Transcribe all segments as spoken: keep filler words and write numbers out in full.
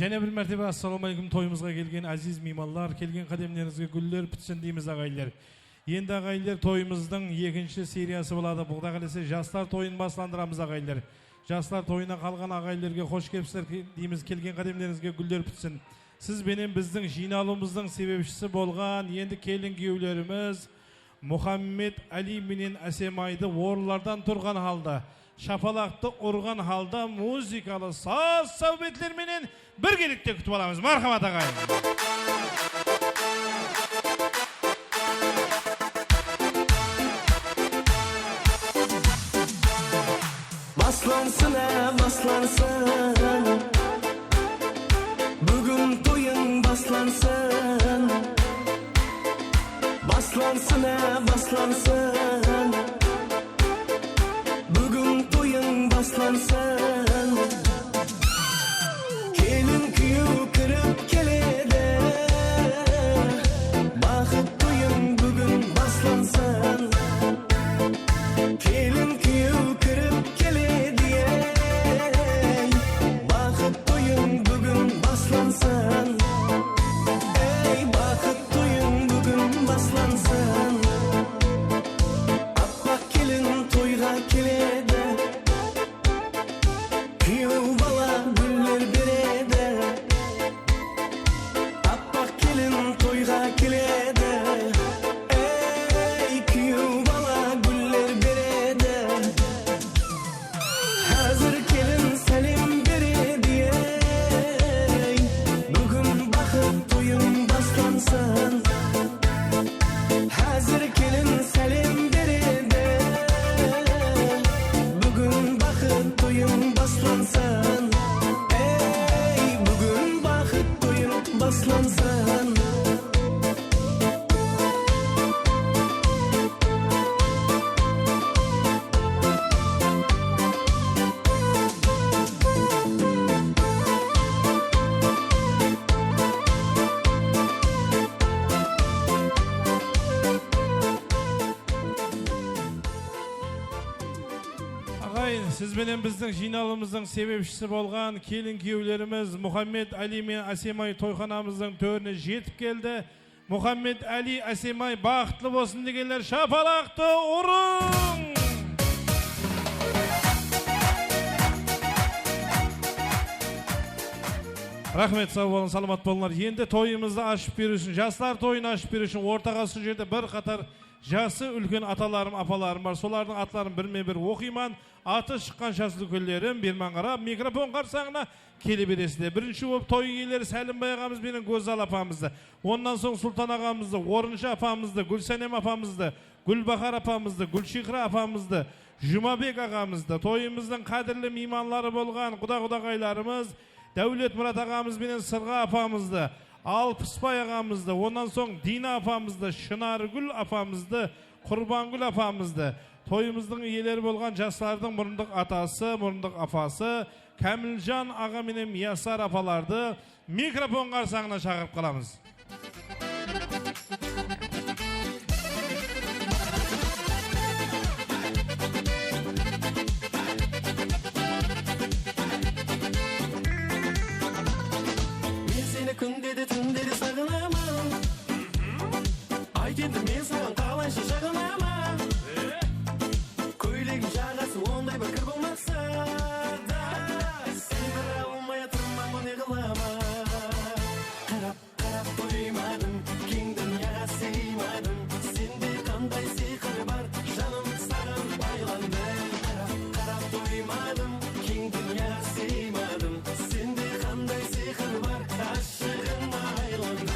Jáne bir mártebe assalamu aleykum toyımızǵa kelgen áziz miymanlar, kelgen qádemlerińizge gúller pitsin deymiz, aǵayinler. Endi, aǵayinler, toyımızdıń ekinshi seriyası boladı. Quda qálese, jaslar toyın baslandıramız, aǵayinler. Jaslar toyına qalǵan aǵayinlerge xosh kelipsizler ke-, deymiz, kelgen qádemlerińizge gúller pitsin. Siz benen bizdiń jıynalıwımızdıń sebepshisi bolǵan endi kelin-kúyewlerimiz Muhammed Ali menen Ásemaydı orınlardan turǵan halda, shapalaqtı urǵan halda muzıkalı saz-sáwbetler menen birgelikte kútip alamız. Marhamat, aǵayın! Baslansın, á, baslansın. Búgin toyıń baslansın. Baslansın, á, baslansın. Búgin toyıń baslansın. Kelin kúyew kirip keledi. Baxıt toyıń búgin baslansın. Kelin kúyew kirip keledi, ey. Baxıt toyıń búgin baslansın. Ey, baxıt toyıń búgin baslansın. Appaq kelin toyǵa keledi. Kúyew bala gúller beredi. Appaq kelin toyǵa keledi. Ey, kúyew bala gúller beredi. Házir kelin sálem beredi, ey. Búgin baxıt toyıń baslansın. Házir kelin sálem beredi. Búgin baxıt toyıń baslansın. Ey, búgin baxıt toyıń baslansın. Aǵayın, siz benen bizdiń jıynalıwımızdıń sebepshisi bolǵan kelin-kúyewlerimiz Muhammed Ali menen Ásemay toyxanamızdıń tórine jetip keldi. Muhammed Ali, Ásemay, baxıtlı bolsın degenler, shapalaqtı urıń! Raxmet, saw bolıń, salamat bolıńlar. Endi toyımızdı ashıp beriw ushın, jaslar toyın ashıp beriw ushın ortaǵa usı jerde bir qatar jası úlken atalarım, apalarım bar. Solardıń atların birme-bir oqıyman. Atı shıqqan jas úlkenlerim, berman qarap, mikrofon qarsańına kele beresizler. Birinshi bolıp toy iyeleri Sálimbay aǵamız benen Gózzal apamızdı, onnan soń Sultan aǵamızdı, Orınsha apamızdı, Gúlsánem apamızdı, Gúlbahar apamızdı, Gúlshiyxra apamızdı, Jumabek aǵamızdı, toyımızdıń qádirli miymanları bolǵan quda-qudaǵaylarımız Dáwletmurat aǵamız benen Sırǵa apamızdı, Alpısbay aǵamızdı, onnan soń Dina apamızdı, Shınargúl apamızdı, Qurbangúl apamızdı, toyımızdıń iyeleri bolǵan jaslardıń murındıq atası, murındıq apası, Kámiljan aǵa menen Miyasar apalardı mikrofon qarsańına shaqırıp qalamız. Men seni kúnde de, túnde de saǵınaman. Ayt endi, men saǵan qalayshı jaǵınaman? Kóylegim jaǵası onday bir kir bolmasa da, sıydıra almay atırman, ne qılaman? Qarap, qarap toymadım, keń dúnyaǵa sıymadım. Sende qanday sıyqır bar, janım, saǵan baylandım. Qarap, qarap toymadım, keń dúnyaǵa sıymadım. Sende qanday sıyqır bar, ashıǵıńa aylandım.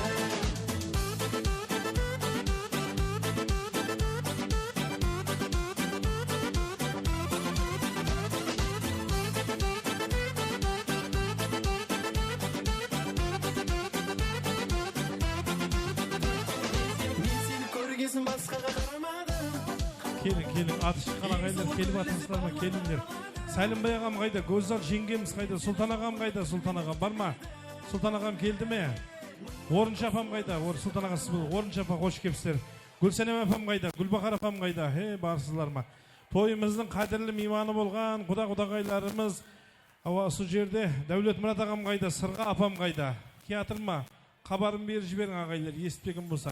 Men seni kórgesin basqaǵa qaramadım. Keliń, keliń, atı shıqqan aǵayinler kelip atırsızlar ma? Kelińler. Sálimbay aǵam qayda? Gózzal jeńgemiz qayda? Sultan aǵam qayda? Sultan aǵam bar ma? Sultan aǵam keldi me? Orınsha apam qayda? Or-, Sultan aǵa, siz bul-, Orınsha apa, xosh kelipsizler. Gúlsánem apam qayda? Gúlbahar apam qayda? He, barsızlar ma? Toyımızdıń qádirli miymanı bolǵan quda-qudaǵaylarımız Awa, usı jerde Dáwletmurat aǵam qayda, Sırǵa apam qayda? Kiyatır ma? Xabarın berip jiberiń, aǵaylar, esitpegen bolsa.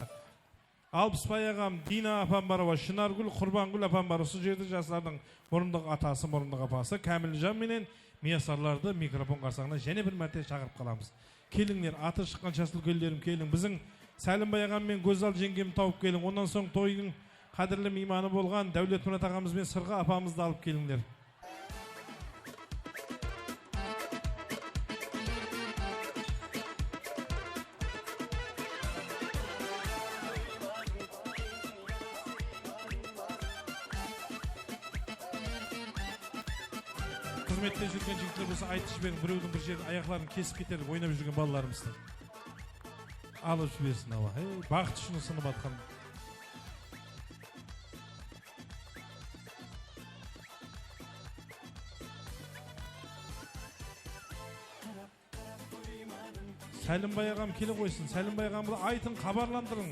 Alpısbay aǵam, Dina apam bar, awa, Shınargúl, Qurbangúl apam bar. Usı jerde jaslardıń murındıq atası, murındıq apası Kámiljan menen Miyasarlardı mikrofon qarsańına jáne bir márte shaqırıp qalamız. Kelińler, atı shıqqan jas úlkenlerim, keliń. Biziń Sálimbay aǵam menen Gózzal jeńgemdi tawıp keliń. Onnan soń toydıń qádirli miymanı bolǵan Dáwletmurat aǵamız benen Sırǵa apamızdı alıp kelińler. Xızmette júrgen jigitler bolsa aytıp jiberiń, birewdiń bir jerin ayaqların kesip keter, oynap júrgen balalarımızdıń. Alıp jibersin, awa. Hey, baxıt ushın usınıp atqan. Sálimbay aǵam kele ǵoysın. Sálimbay aǵamdı aytıń, xabarlandırıń.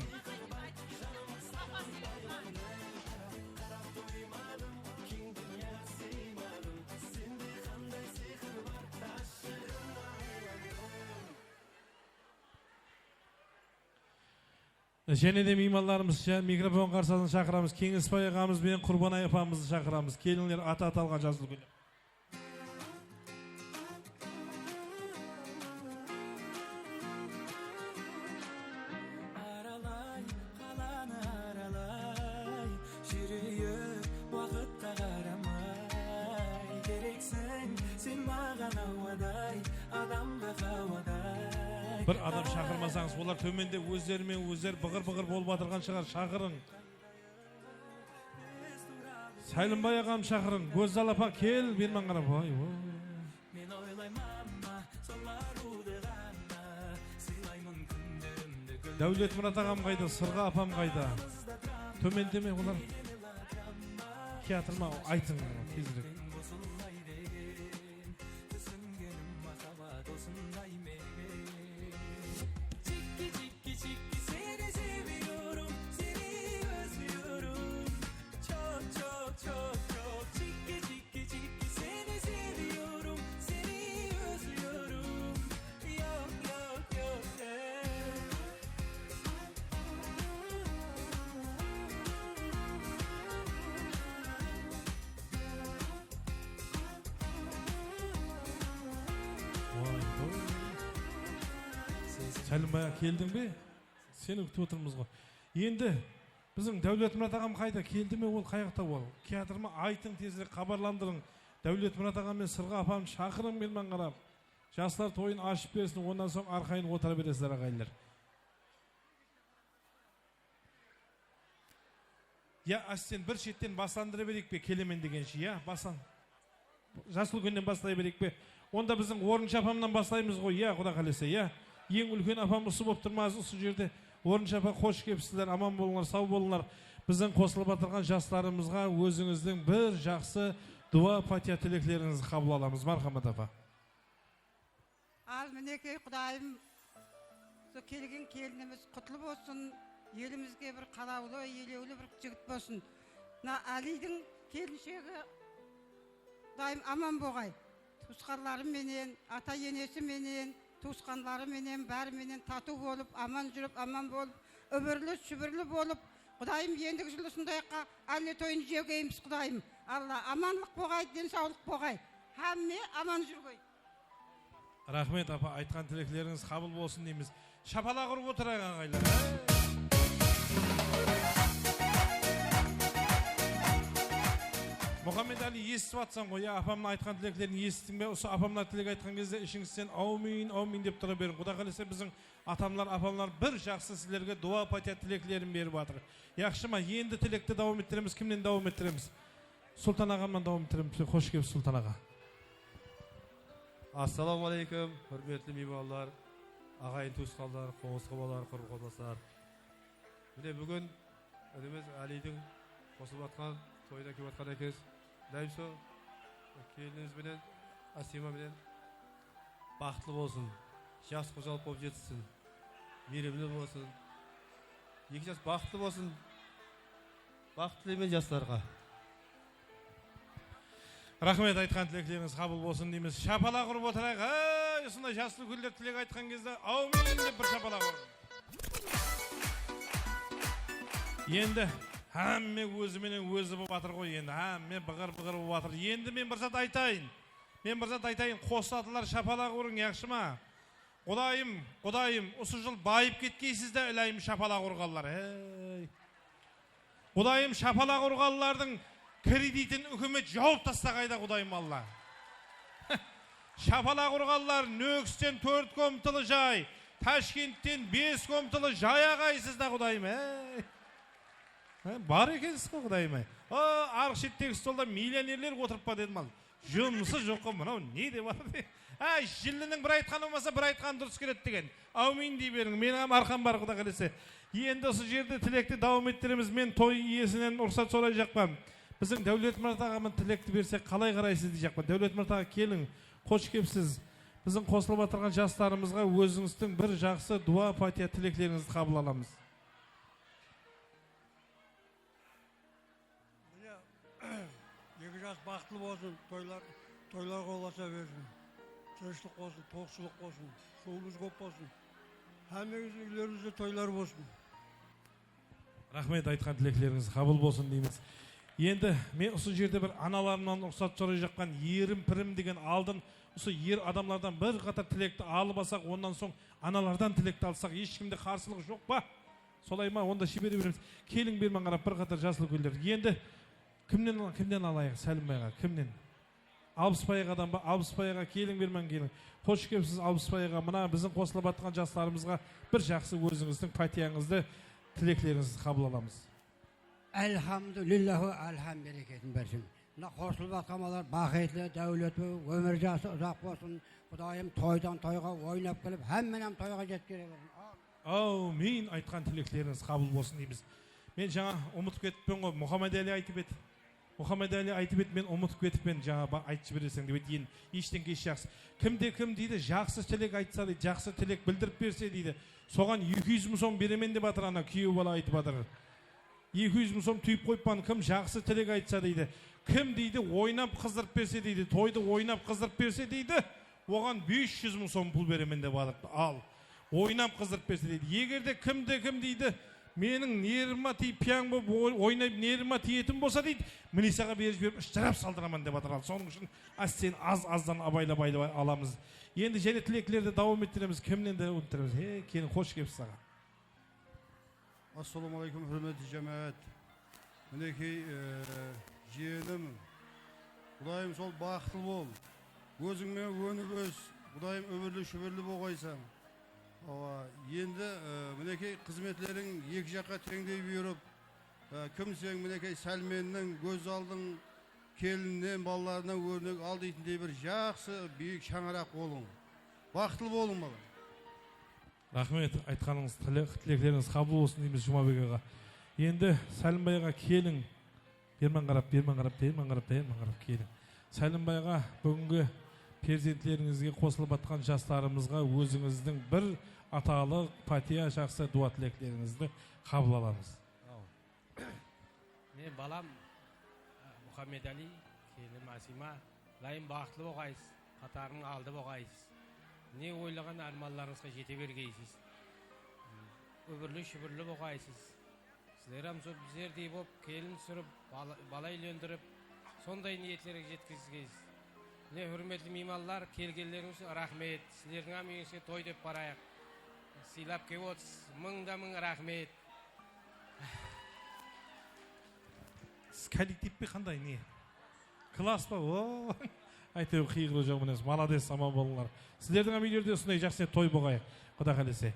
Jáne de miymanlarımız, ja-, mikrofon qarsısına shaqıramız. Keńesbay aǵamız benen Qurbanay apamızdı shaqıramız. Kelińler, atı atalǵan jas úlkenler. Aralay, qalanı aralay, júreyik waqıtqa qaramay. Kerekseń sen maǵan awaday, adamǵa hawaday. Bir adam shaqırmasańız, olar tómende ózleri menen ózleri bıǵır-bıǵır bolıp atırǵan shıǵar, shaqırıń. Sálimbay aǵam shaqırıń. Gózzal apa, kel, berman qarap. Vay, vay. Men oylayman ma, sol arıwdı ǵana, sıylaymın kúnlerimdi gúl. Dáwletmurat aǵam qayda, Sırǵa apam qayda? Tómendeme olar. Kiyatır ma, aytıń, tezirek. Túsingenim mahabat osınday menen. Chikki, chikki, chikki, seni seviyorum, seni özlüyorum. Çok, çok, çok, çok. Chikki, chikki, chikki, seni seviyorum, seni özlüyorum. Yok, yok, yok, yok. Vay, vay. Sálimbay aǵa, keldiń be? Seni kútip otırmız ǵoy. Endi biziń Dáwletmurat aǵam qayda? Keldi me ol? Qayaqta ol? Kiyatır ma? Aytıń, tezirek xabarlandırıń. Dáwletmurat aǵam menen Sırǵa apamdı shaqırıń, miyman qarap. Jaslar toyın ashıp bersin, onnan soń arqayın otıra beresizler, aǵayinler. Ya, ásten bir shetten baslandıra bereyik pe, kelemen degenshe, ya, baslan. Jas úlkennen baslay bereyik pe? Onda biziń orınshı apamnan baslaymız ǵoy, ya, Quda qálese, ya. Eń úlken apam usı bolıp tur ma, usı jerde. Orınshı apa, xosh kelipsizler, aman bolıńlar, saw bolıńlar. Biziń qosılıp atırǵan jaslarımızǵa ózińizdiń bir jaqsı duwa, pátiya tileklerińizdi qabıl alamız, marhamat apa. Al, minekey, Qudayım, usı kelgen kelinimiz qutlı bolsın, elimizge bir qalawlı, elewli bir jigit bolsın. Mına Áliydiń kelinshegi, Qudayım, aman bolǵay. Tuwısqanları menen, ata-enesi menen, tuwısqanları menen, bári menen tatıw bolıp, aman júrip, aman bolıp, úbirli-shúbirli bolıp, Qudayım, endigi jıl usınday-aq álle toyın jegeymiz, Qudayım. Alla, amanlıq bolǵay, densawlıq bolǵay. Hámme aman júrgey. Raxmet, apa, aytqan tileklerińiz qabıl bolsın deymiz. Shapalaq urıp otırayıq, aǵaylar. Muxammed Ali, esitip atsań ǵoy, ya, apamnıń aytqan tileklerin esittiń be? Usı apamlar tilek aytqan gezde ishińizden áwmiyn, áwmiyn dep tura beriń. Quda qálese, biziń atamlar, apamlar bir jaqsı sizlerge duwa, pátiya tileklerin berip atır. Yaqshı ma? Endi tilekti dawam ettiremiz. Kimnen dawam ettiremiz? Sultan aǵamnan dawam ettiremiz. Xosh kelipsiz, Sultan aǵa. Assalawma áleykum, húrmetli miymanlar, aǵayin-tuwısqanlar, qońsı-qobalar, qurın-qotlaslar. Mine, búgin inimiz Áliydiń qosılıp atqan toyına kelip atqan ekensiz. Dayımso, kelinimiz benen, Asima menen baxıtlı bolsın, jaqsı xojalıq bolıp jetissin, miyrimli bolsın, eki jas baxıtlı bolsın. Baxıt tileymen jaslarǵa. Raxmet, aytqan tileklerińiz qabıl bolsın deymiz. Shapalaq urıp otırayıq. Hey, usınday jaslı kúnler tilek aytqan gezde áwmiyin dep bir shapalaq urıń. Endi hámme ózi menen ózi bolıp atır ǵoy, endi hámme bıǵır-bıǵır bolıp atır. Endi men bir zat aytayın. Men bir zat aytayın. Qoslı atlılar, shapalaq urıń, yaqshı ma? Qudayım, Qudayım, usı jıl bayıp ketkeysiz de, ilayım, shapalaq urǵanlar. Hey. Qudayım, shapalaq urǵanlardıń kreditin úkimet jawıp tastaǵay da, Qudayım Alla. Shapalaq urǵanlar, Nókisten tórt komnatalı jay, Tashkentten bes komnatalı jay aǵaysız da, Qudayım, ey. Há, bar ekensiz ǵo, Qudayım-ay. O, arıq shettegi stolda millionerler otırıp pa dedim al. Jumısı joq ǵo mınaw, ne dep atır de. Áy, jilliniń bir aytqanı bolmasa, bir aytqanı durıs keledi degen. Áwmiyin dey beriń, meniń hám arqam bar, Quda qálese. Endi usı jerde tilekti dawam ettiremiz. Men toy iyesinen ruxsat sorayjaqpan. Biziń Dáwletmurat aǵaman tilekti bersek qalay qaraysız deyjaqpan. Dáwletmurat aǵa, keliń, xosh kelipsiz. Biziń qosılıp atırǵan jaslarımızǵa ózińizdiń bir jaqsı dua, pátiya, tileklerińizdi qabıl alamız. Mine, eki jas baxıtlı bolsın, toylar, toylarǵa ulasa bersin. Tınıshlıq bolsın, toqshılıq bolsın, suwımız kóp bolsın. Hámmeńizdiń úylerińizde toylar bolsın. Raxmet, aytqan tileklerińiz qabıl bolsın deymiz. Endi men usı jerde bir analarımnan ruxsat sorayjaqpan, erim-pirim degen aldın usı er adamlardan bir qatar tilekti alıp alsaq, onnan soń analardan tilekti alsaq, hesh kimde qarsılıq joq pa? Solay ma? Onda shibere beremiz. Keliń, berman qarap, bir qatar jaslı úlkenler. Endi kimnen, kimnen alayıq, Sálimbayǵa? Kimnen? Alpısbay aǵadan ba? Alpısbay aǵa, keliń, berman, keliń. Xosh kelipsiz, Alpısbay aǵa. Mına biziń qosılıp atırǵan jaslarımızǵa bir jaqsı ózińizdiń pátiyańızdı, tileklerińizdi qabıl alamız. Alhamdulillah, Alla bereketin bersin. Mına qosılıp atqan balalar baxıtlı, dáwletli, ómir jası uzaq bolsın. Qudayım toydan toyǵa oynap kelip, hámmenem toyǵa jetkere bersin. Áwmiyin, aytqan tileklerińiz qabıl bolsın deymiz. Men jańa umıtıp ketippen ǵoy, Muxammed Ali aytıp edi. Muxammed Ali aytıp edi, men umıtıp ketippen, jańa ba-, aytıp jibereseń dep edi, endi eshteńke es jaqsı. Kimde kim deydi, jaqsı tilek aytsa deydi, jaqsı tilek bildirip berse deydi. Soǵan eki júz mıń som beremen dep atır, ana kúyew bala aytıp atır. Eki júz mıń som túyip qoyıppan, kim jaqsı tilek aytsa deydi. Kim deydi, oynap qızdırıp berse deydi, toydı oynap qızdırıp berse deydi, oǵan bes júz mıń som pul beremen dep atır. Al, oynap qızdırıp berse deydi. Eger de kimde kim deydi, meniń nervıma tiyip, piyań bolıp oy-, oynayıp, nervıma tiyetin bolsa deydi, milisaǵa berip jiberip, ıshırap saldıraman dep atır. Al, sonıń ushın ásten az-azdan abaylap, abaylap alamız. Endi jáne tileklerdi dawam ettiremiz, kimnen dawam ettiremiz? He, keliń, xosh kelipsiz, aǵa. Assalawma áleykum, húrmetli jámáát. Minekey, e, jiyenim, Qudayım, sol baxıtlı bol. Óziń menen ónip ós, Qudayım, úbirli-shúbirli bolǵaysań. Awa, endi, e, minekey, xızmetleriń eki jaqqa teńdey buyırıp, e, kimseń, minekey, Sálmenniń, Gózzaldıń kelinnen, balalarınan órnek al deytindey bir jaqsı, biyik shańaraq bolıń. Baxıtlı bolıń, balam. Raxmet, aytqanıńız, tile-, tileklerińiz qabıl bolsın deymiz, Jumabek aǵa. Endi Sálimbayǵa keliń. Berman qarap, berman qarap, berman qarap, berman qarap keliń. Sálimbayǵa, búgingi perzentlerińizge qosılıp atqan jaslarımızǵa ózińizdiń bir atalıq, pátiya, jaqsı duwa tileklerińizdi qabıl alamız. Mine, balam, Muxammed-Ali, kelinim Asima, ilayım baxıtlı bolǵaysız, qatarınıń aldı bolǵaysız. Ne oylaǵan ármanlarıńızǵa jete bergeysiz. Úbirli-shúbirli bolǵaysız. Sizler hám sol bizlerdey bolıp, kelin túsirip, bala, bala úylendirip, sonday niyetlerge jetkizgeysiz. Mine, húrmetli miymanlar, kelgenlerińiz ushın raxmet. Sizlerdiń hám úyińizge toy dep barayıq. Sıylap kelip otırsız. Mıń da mıń raxmet. Siz kollektiv be, qanday, ne? Klass pa? O, áytewir, qıyqırıw joq, mine, malades, aman bolıńlar. Sizlerdiń hám úylerde usınday jaqsı toy bolayıq, Quda qálese.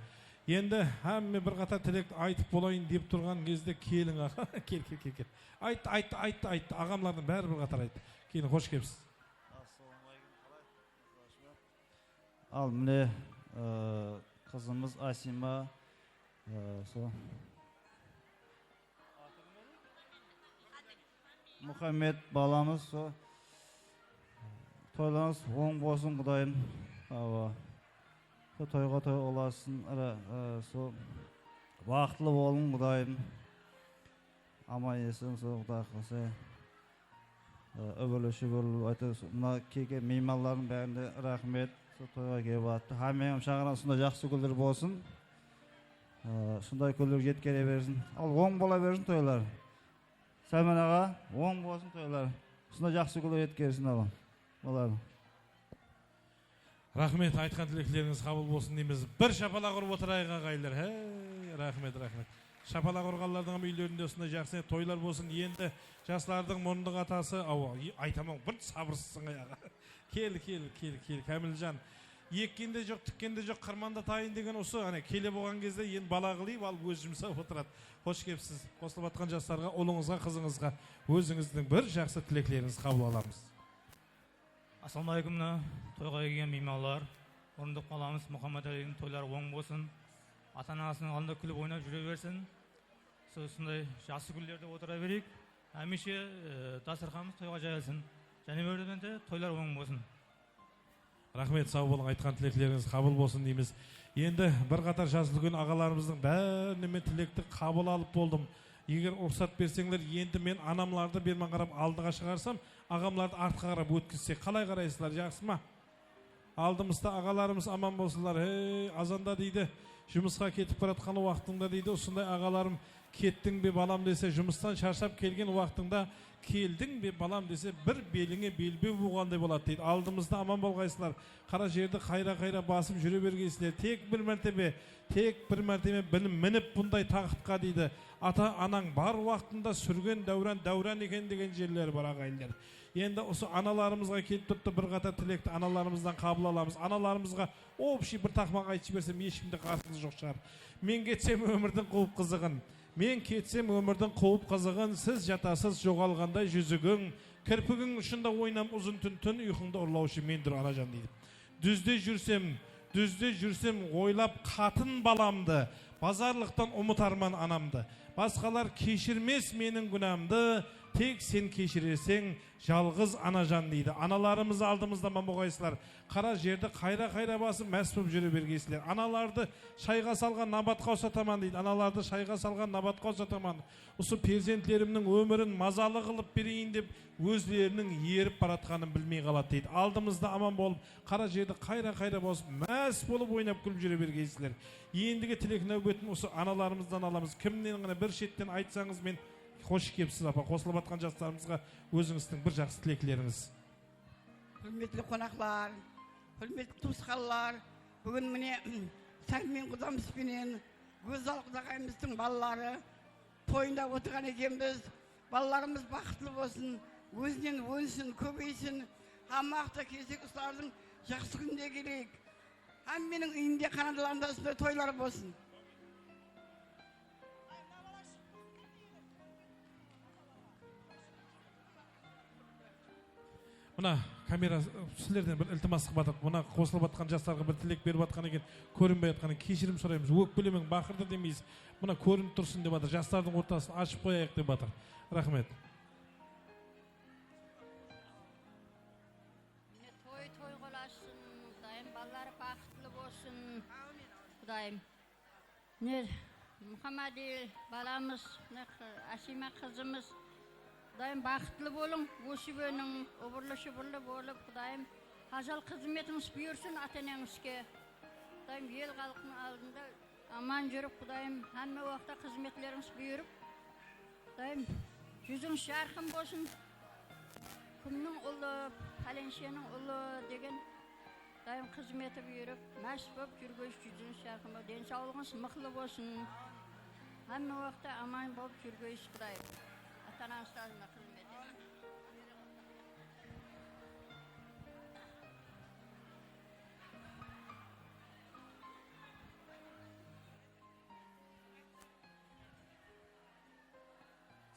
Endi hámme bir qatar tilekti aytıp bolayın dep turǵan gezde keliń, aǵa. Kel, kel, kel, kel. Ayttı, ayttı, ayttı, ayttı. Aǵamlardıń bári bir qatar ayttı. Keliń, xosh kelipsiz. Assalawma áleykum, qalay? Al, mine, ı, qızımız Asima, ı, so, Muxammed balamız, so, toylarıńız oń bolsın, Qudayım. Awa. So, toyǵa toy ulasın, ı, so, baxıtlı bolıń, Qudayım. Aman-esen, so, Quda qálese. Ee, úbirli-shúbirli, ayta, mına kelgen miymanlardıń bárine raxmet, sol toyǵa kelip attı. Hámmeniń shańaraǵına usınday jaqsı kúnler bolsın. Ee, usınday kúnler jetkere bersin. Al, oń bola bersin toylar. Salman aǵa, oń bolsın toylar. Usınday jaqsı kúnler jetkersin, aǵam. Boladı. Raxmet, aytqan tileklerińiz qabıl bolsın deymiz. Bir shapalaq urıp otırayıq, aǵayinler. Hey, raxmet, raxmet. Shapalaq urǵanlardıń hám úylerinde usınday jaqsı toylar bolsın. Endi jaslardıń murındıǵı atası, awa, e, aytaman, bir sabırsızsıń, ay, aǵa. Kel, kel, kel, kel, Kámiljan. Ekken de joq, tikken de joq, qırmanda tayın degen usı, áne, kele bolǵan gezde endi bala qılıp alıp ózi jumsap otıradı. Xosh kelipsiz. Qosılıp atqan jaslarǵa, ulıńızǵa, qızıńızǵa ózińizdiń bir jaqsı tileklerińizdi qabıl alamız. Assalawma áleykum, mına toyǵa kelgen miymanlar, murındıǵı balamız Muxammed Áliydiń toyları oń bolsın. Ata-anasınıń aldında kúlip oynap júre bersin. Sol usınday jaqsı kúnlerde otıra bereyik. Hámiyshe, e, dasturxanımız toyǵa jayılsın. Jáne bir márte toylar oń bolsın. Raxmet, saw bolıń, aytqan tileklerińiz qabıl bolsın deymiz. Endi bir qatar jası úlken aǵalarımızdıń bárine men tilekti qabıl alıp boldım. Eger ruxsat berseńler, endi men anamlardı berman qarap aldıǵa shıǵarsam, aǵamlardı artqa qarap ótkizsek, qalay qaraysızlar, jaqsı ma? Aldımızda aǵalarımız aman bolsınlar. Hey, azanda deydi, jumısqa ketip baratqan waqtıńda deydi, usınday aǵalarım, kettiń be, balam dese, jumıstan sharshap kelgen waqtıńda, keldiń be, balam dese, bir belińe belbew bolǵanday boladı deydi. Aldımızda aman bolǵaysızlar. Qara jerdi qayra-qayra basıp júre bergeysizler. Tek bir mártebe, tek bir mártebe bin-, minip bunday taxıtqa deydi. Ata-anań bar waqtında súrgen dáwran dáwran eken degen jerleri bar, aǵayinler. Endi usı analarımızǵa kelip turıptı, bir qatar tilekti analarımızdan qabıl alamız. Analarımızǵa obshiy bir taqmaq aytıp jibersem, hesh kimde qarsılıq joq shıǵar. Men ketsem ómirdiń quwıp qızıǵın, men ketsem ómirdiń quwıp qızıǵın, siz jatasız joǵalǵanday júzigiń, kirpigiń ushında oynam uzın tún, tún uyqıńdı urlawshı mendur, anajan, deydi. Dúzde júrsem, dúzde júrsem oylap qatın balamdı, bazarlıqtan umıtarman anamdı. Basqalar keshirmes meniń gúnamdı, tek sen keshirerseń, jalǵız anajan, deydi. Analarımız aldımızda, aman bolǵaysızlar. Qara jerdi qayra-qayra basıp, más bolıp júre bergeysizler. Analardı shayǵa salǵan nabatqa usataman, deydi. Analardı shayǵa salǵan nabatqa usataman. Usı perzentlerimniń ómirin mazalı qılıp bereyin dep, ózleriniń erip baratqanın bilmey qaladı, deydi. Aldımızda aman bolıp, qara jerdi qayra-qayra basıp, más bolıp oynap-kúlip júre bergeysizler. Endigi tilek náwbetin usı analarımızdan alamız. Kimnen ǵana bir shetten aytsańız, men, xosh kelipsiz, apa, qosılıp atqan jaslarımızǵa ózińizdiń bir jaqsı tileklerińiz. Húrmetli qonaqlar, húrmetli tuwısqanlar, búgin mine, Sálmen qudamız benen Gózzal qudaqayımızdıń balaları toyında otırǵan ekenbiz. Balalarımız baxıtlı bolsın, ózinen ónsin, kóbeysin. Hámme waqıtta kelsek, usılardıń jaqsı kúninde keleyik. Hámmeniń úyinde, qanatlarında usınday toylar bolsın. Mına, kamera, sizlerden bir iltimas qılıp atırıq. Mına, qosılıp atqan jaslarǵa bir tilek berip atqan eken, kórinbey atqanın keshirim soraymız. Ókpelemeń, baqırdı demeysiz. Mına, kórinip tursın dep atır. Jaslardıń ortasın ashıp qoyayıq dep atır. Raxmet. Mine, toy toyǵa ulasın, Qudayım, balaları baxıtlı bolsın, Qudayım. Mine, Muxammadi balamız, mine, qı-, Asima qızımız, Qudayım, baxıtlı bolıń, ósip óniń, ubırlı-shubırlı bolıp, Qudayım, hajal xızmetińiz buyırsın ata-eneńizge. Qudayım, el-xalıqtıń aldında aman júrip, Qudayım, hámme waqıtta xızmetlerińiz buyırıp, Qudayım, júzińiz jarqın bolsın, kimniń ulı, pálenseniń ulı degen, Qudayım, xızmeti buyırıp, más bolıp júrgeysiz, júzińiz jarqın bolıp, densawlıǵıńız mıqlı bolsın. Hámme waqıtta aman bolıp júrgeysiz, Qudayım. Ata-anańızdıń aldında xızmet etiń.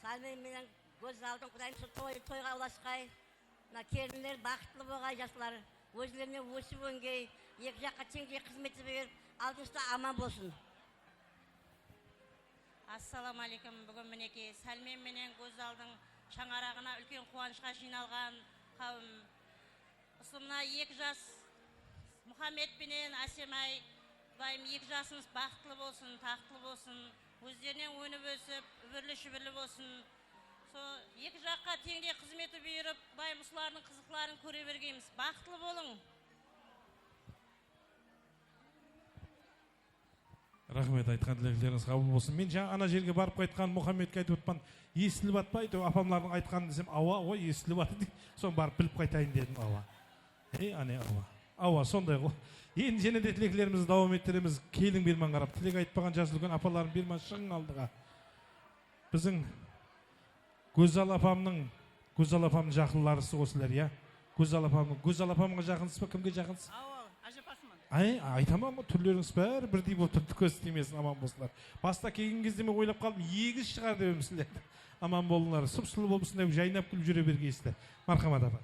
Sálmen menen Gózzaldıń, Qudayım, usı toy, toyǵa ulasqay. Mına kelinler baxıtlı bolǵay, jaslar ózlerine ósip óngey, eki jaqqa teńdey xızmet berip, aldımızda aman bolsın. Assalawma áleykum. Búgin minekey Sálmen menen Gózzaldıń shańaraǵına úlken quwanıshqa jıynalǵan qáwim. Usı mına eki jas, Muxammed penen Ásemay, Qudayım, eki jasıńız baxıtlı bolsın, taxıtlı bolsın, ózlerinen ónip ósip, úbirli-shúbirli bolsın. Sol eki jaqqa teńdey xızmeti buyırıp, Qudayım usılardıń qızıqların kóre bergeymiz. Baxıtlı bolıń. Raxmet, aytqan tileklerińiz qabıl bolsın. Men jańa ana jerge barıp qaytqan Muxammedke aytıp otpan, esitilip atpa, aytep, apamlardıń aytqanın desem, awa, awa, esitilip atır deydi. Soń barıp bilip qaytayın dedim, awa. Ey, áne, awa. Awa, sonday ǵo. Endi jáne de tileklerimizdi dawam ettiremiz. Keliń, berman qarap, tilek aytpaǵan jas úlken apalarım, berman, shıǵıń aldıǵa. Biziń Gózzal apamnıń, Gózzal apamnıń jaqınlarısız ǵo sizler, ya? Gózzal apamnıń, Gózzal apamǵa jaqınsız ba, kimge jaqınsız? Awa, ájapasıman. Ay, aytaman ǵo, túrlerińiz bári birdey bolıp turıptı, kóz tiymesin, aman bolsınlar. Basta kelgen gezde men oylap qaldım, egiz shıǵar dep edim sizlerdi. Aman bolıńlar, sıp-sılı bolıp, usınday jaynap kúlip júre bergeysizler. Marhamat, apa.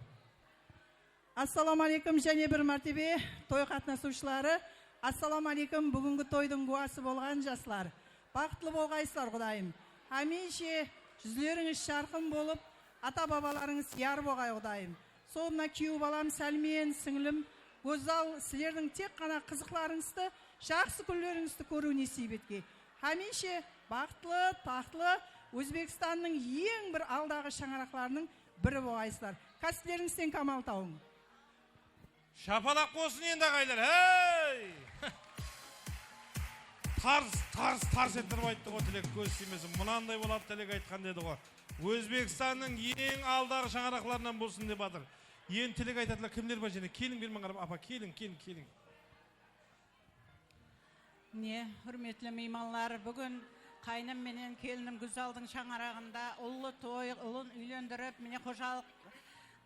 Assalawma áleykum, jáne bir mártebe toy qatnasıwshıları. Assalawma áleykum, búgingi toydıń gúwası bolǵan jaslar. Baxıtlı bolǵaysızlar, Qudayım. Hámiyshe júzlerińiz jarqın bolıp, ata-babalarıńız yar bolǵay, Qudayım. Sol mına kúyew balam Sálmen, sińlim Gózzal, sizlerdiń tek ǵana qızıqlarıńızdı, jaqsı kúnlerińizdi kóriw nesiyp etkey. Hámiyshe baxıtlı, taxtlı, Ózbekstannıń eń bir aldaǵı shańaraqlarınıń biri bolǵaysızlar. Kásiplerińizden kamal tawıń. Shapalaq bolsın endi, aǵaylar, hey! Tars, tars, tars ettirip ayttı ǵo tilek, kóz tiymesin. Mınanday boladı tilek aytqan dedi ǵo. Ózbekstannıń eń aldaǵı shańaraqlarınan bolsın dep atır. Endi tilek aytatınlar kimler bar jáne? Keliń, berman qarap, apa, keliń, keliń, keliń. Mine, húrmetli miymanlar, búgin qáynim menen kelinnim Gózzaldıń shańaraǵında ullı toy, ulın úylendirip, mine, xojalıq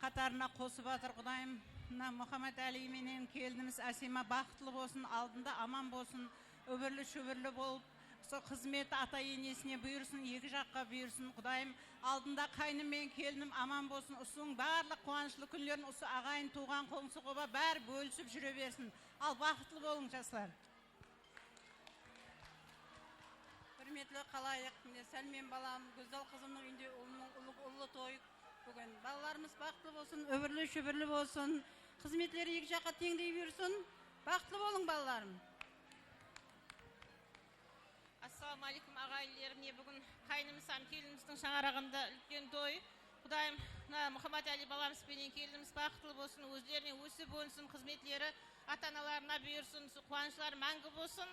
qatarına qosıp atır Qudayım. Mına Muxammed Áliy menen kelinimiz Ásiyma baxıtlı bolsın, aldında aman bolsın, úbirli-shúbirli bolıp, usı xızmeti ata-enesine buyırsın, eki jaqqa buyırsın Qudayım. Aldında qáynim menen kelinim aman bolsın, usınıń barlıq quwanıshlı kúnlerin usı aǵayin, tuwǵan, qońsı-qoba bári bólisip júre bersin. Al, baxıtlı bolıń, jaslar. Húrmetli xalayıq, mine, Sálmen balam, Gózzal qızımnıń úyinde ulınıń ullı, ullı toy búgin. Balalarımız baxıtlı bolsın, úbirli-shúbirli bolsın, xızmetleri eki jaqqa teńdey buyırsın. Baxıtlı bolıń, balalarım. Assalawma áleykum, aǵa-inilerińe. Búgin qáyinimiz hám kelinimizdiń shańaraǵında úlken toy. Qudayım, mına Muxammed Áliy balamız benen kelinimiz baxıtlı bolsın, ózlerine ósip ónsin, xızmetleri ata-analarına buyırsın, usı quwanıshları máńgi bolsın.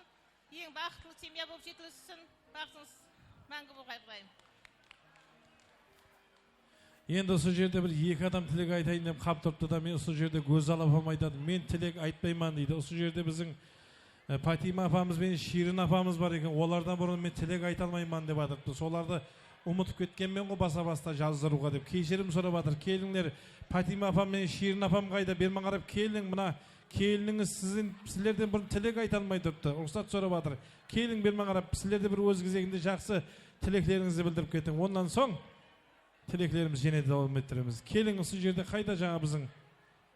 Eń baxıtlı semya bolıp jetilsin, baxıtıńız máńgi bolǵay, Qudayım. Endi usı jerde bir eki adam tilek aytayın dep qap turıptı da, men usı jerde Gózzal apam aytadı, men tilek aytpayman deydi. Usı jerde biziń, e, Pátima apamız benen Shiyrin apamız bar eken, olardan burın men tilek ayta almayman dep atırıptı. Solardı umıtıp ketkenmen ǵo basa-basta jazdırıwǵa dep. Keshirim sorap atır. Kelińler, Pátima apam menen Shiyrin apam qayda? Berman qarap keliń, mına kelinińiz sizin, sizlerden burın tilek ayta almay turıptı. Ruxsat sorap atır. Keliń, berman qarap, sizler de bir óz gezeginde jaqsı tileklerińizdi bildirip ketiń. Onnan soń tileklerimiz jáne de dawam ettiremiz. Keliń, usı jerde qayda jańa biziń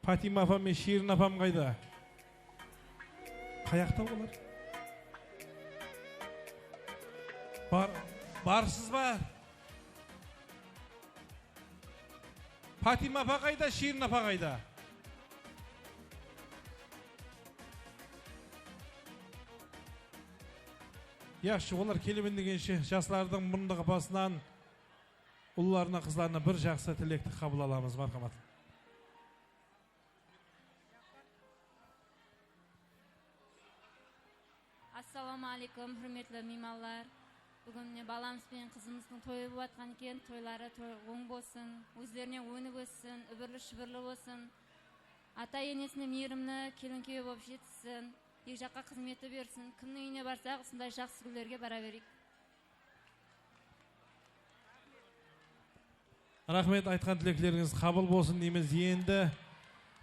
Pátima apam menen Shiyrin apam qayda? Qayaqta olar? Bar, barsız ba? Pátima apa qayda, Shiyrin apa qayda? Yaqshı, olar kelemen degenshe, jaslardıń murındı qapasınan ullarına, qızlarına bir jaqsı tilekti qabıl alamız, marhamat. Assalawma áleykum, húrmetli miymanlar. Búgin mine balamız benen qızımızdıń toyı bolıp atqan eken, toyları toy oń bolsın, ózlerine ónip óssin, úbirli-shúbirli bolsın. Ata-enesine miyrimli kelin-kúyew bolıp jetissin, eki jaqqa xızmeti bersin. Kimniń úyine barsaq, usınday jaqsı kúnlerge bara bereyik. Raxmet, aytqan tileklerińiz qabıl bolsın deymiz. Endi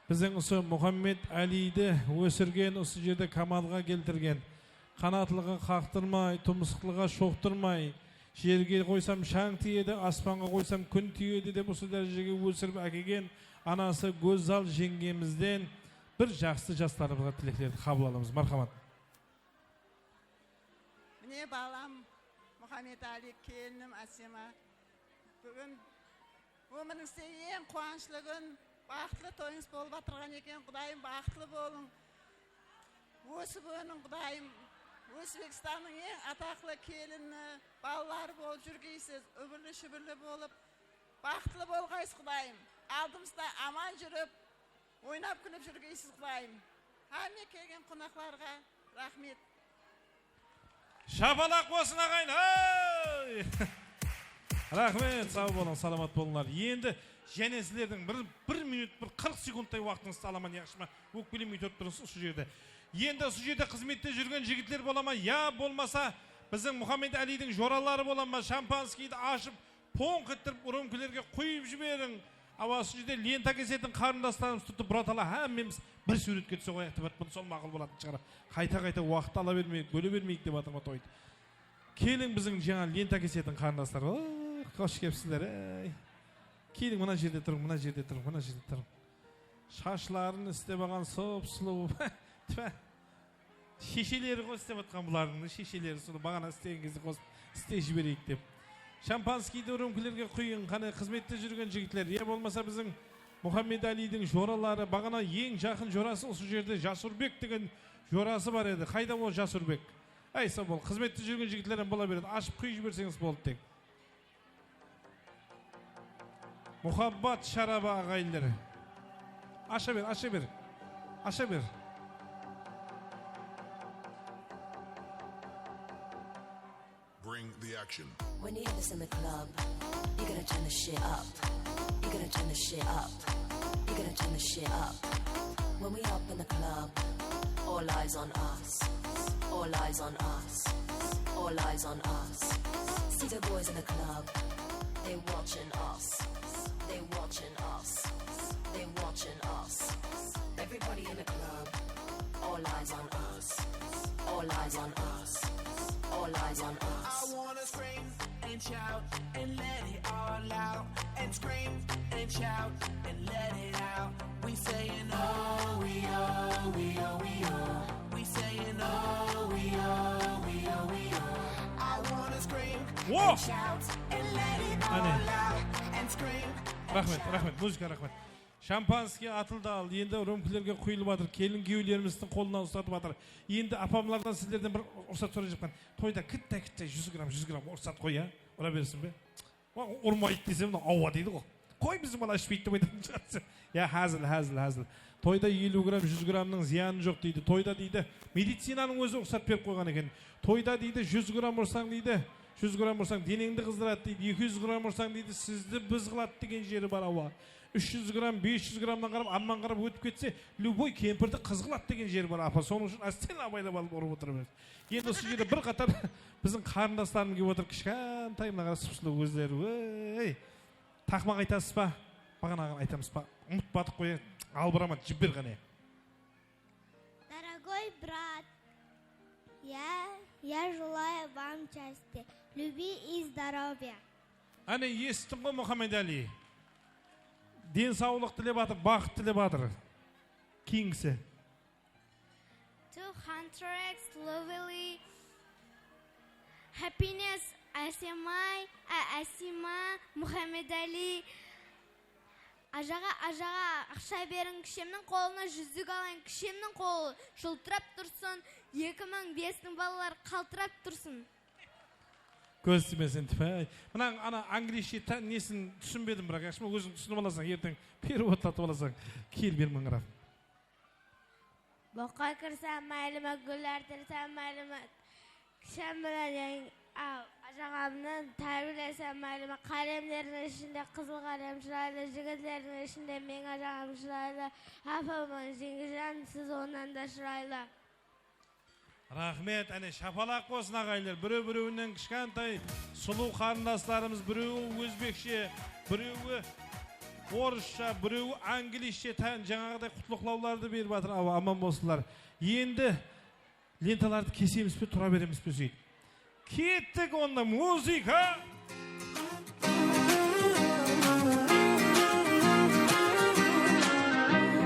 biziń usı Muxammed Áliydi ósirgen, usı jerde kamalǵa keltirgen, qanatlıǵın qaqtırmay, tumsıqlıǵa shoqtırmay, jerge qoysam shań tiyedi, aspanǵa qoysam kún tiyedi dep usı dárejege ósirip ákelgen anası Gózzal jeńgemizden bir jaqsı jaslarımızǵa tileklerdi qabıl alamız. Marhamat. Mine, balam Muxammed Áliy, kelinim Ásiyma. Búgin ómirińizde eń quwanıshlı kún, baxıtlı toyıńız bolıp atırǵan eken. Qudayım, baxıtlı bolıń. Ósip óniń, Qudayım. Ózbekstannıń eń ataqlı kelini, balaları bolıp júrgeysiz. Úbirli-shúbirli bolıp, Baxıtlı bolǵaysız, Qudayım. Aldımızda aman júrip, oynap-kúlip júrgeysiz, Qudayım. Hámme kelgen qonaqlarǵa raxmet. Shapalaq bolsın, aǵayin! Hey! Raxmet, saw bolıń, salamat bolıńlar. Endi jáne sizlerdiń bir, bir minut, bir qırq sekundtay waqtıńızdı alaman, yaqshı ma? Ókpelemey turıp turıńız usı jerde. Endi usı jerde xızmette júrgen jigitler bola ma, ya bolmasa biziń Muhammed Áliydiń joraları bola ma, shampanskiydi ashıp, ponq ettirip, rómkelerge quyıp jiberiń. Awa, usı jerde lenta kesetin qarındaslarımız turıptı, bratala, hámmemiz bir súwretke túse qoyayıq dep atırman, sol maqul bolatın shıǵar. Qayta-qayta waqıttı ala bermeyik, bóle bermeyik dep atırman toydı. Keliń, biziń jańa lenta kesetin qarındaslar. Oh, xosh kelipsizler, ey. Keliń, mına jerde turıń, mına jerde turıń, mına jerde turıń. Shashların islep alǵan sıp-sulıw. Tfa. Shesheleri ǵoy islep atqan bulardıń, shesheleri sonı baǵana islegen gezde qosıp islep jibereyik dep. Shampanskiydi rómkelerge quyıń, qáne, xızmette júrgen jigitler, ya bolmasa biziń Muhammed Áliydiń joraları, baǵana eń jaqın jorası usı jerde Jasurbek degen jorası bar edi. Qayda ol Jasurbek? Áy, saw bol, xızmette júrgen jigitler hám bola beredi. Ashıp quyıp jiberseńiz boldı tek. Muhabbat sharabı aǵayinler. Asha ber, asha ber. Asha ber. Bring the action. When you hear this in the club, you're gonna turn the shit up. You're gonna turn the shit up. You're gonna turn the shit up. When we up in the club, all eyes on us. All eyes on us. All eyes on us. See the boys in the club. They watching us. They watching us. They watching us. Everybody in the club. All eyes on us. All eyes on us. All eyes on us. I wanna scream and shout and let it all out. And scream and shout and let it out. We saying oh, we oh, we oh, we oh. We saying oh, we oh, we oh, we oh. I wanna scream Wo! And shout and let it all Áne. Out. And scream and Raxmet, shout. Raxmet, muzıka raxmet. Shampanskiy atıldı al, endi rómkelerge quyılıp atır, kelin-kúyewlerimizdiń qolına uslatıp atır. Endi apamlardan sizlerden bir ruxsat sorayjaqpan. Toyda kitte-kitte júz gramm, júz gramm ruxsat qoy, ya? Ura bersin be? Wa, urmaydı desem, mına awa deydi ǵo. Qoy, biziń bala ishpeydi dep aytatın shıǵarsın. Ya, házil, házil, házil. Toyda eliw gramm, júz grammnıń zıyanı joq deydi. Toyda deydi, medicinanıń ózi ruxsat berip qoyǵan eken. Toyda deydi, júz gramm ursań deydi, júz gramm ursań deneńdi qızdıradı deydi, eki júz gramm ursań deydi, sizdi biz qıladı degen jeri bar, awa. Úsh júz gramm, bes júz grammnan qarap, amman qarap ótip ketse, lyuboy kempirdi qız qıladı degen jeri bar, apa. Sonıń ushın ásten abaylap alıp urıp otırıp. Endi usı jerde bir qatar biziń qarındaslarımız kelip otır, kishkentay, mına qara, sıp-sılı ózleri, óy. Taqmaq aytasız ba? Baǵanaǵını aytamız ba? Umıtpadıq ǵoy, ya. Albıramat, jiber qáne. Дорогой брат, я, я желаю вам счастья, любви и здоровья. Áne, esittiń ǵoy, Muhammed Ali. Densawlıq tilep atır, baxıt tilep atır. Keyingisi. Two hundred lovely happiness, Asemay, a, Asima, Muhammed Ali. Ajaǵa, ajaǵa, aqsha beriń, kishemniń qolına júzlik alayın, kishemniń qolı jıltırap tursın, eki mıń bestiń balaları qaltırap tursın. Kóz tiymesin, tpáy. Mınań ana angliyshshe nesin túsinbedim, biraq, yaqshı ma, óziń túsinip alasań, erteń perevodlatıp alasań. Kel, bermańırap. Boqqa kirsem maylıma, gúl artırsam maylıma, kishem bilen aw, ajaǵamnı tárbiyalesem maylıma, qálemlerdiń ishinde qızıl qálem shıraylı, jigitlerdiń ishinde meń ajaǵam shıraylı, apamman, jeńgejan, siz onnan da shıraylı. Raxmet, áne, shapalaq bolsın, aǵayinler. Birew-birewinen kishkentay sulıw qarındaslarımız, birewi ózbekshe, birewi orıssha, birewi angliysshe tán, jańaǵıday qutlıqlawlardı berip atır, awa, aman bolsınlar. Endi lentalardı kesemiz be, tura beremiz be, sóytip? Kettik onda, muzıka!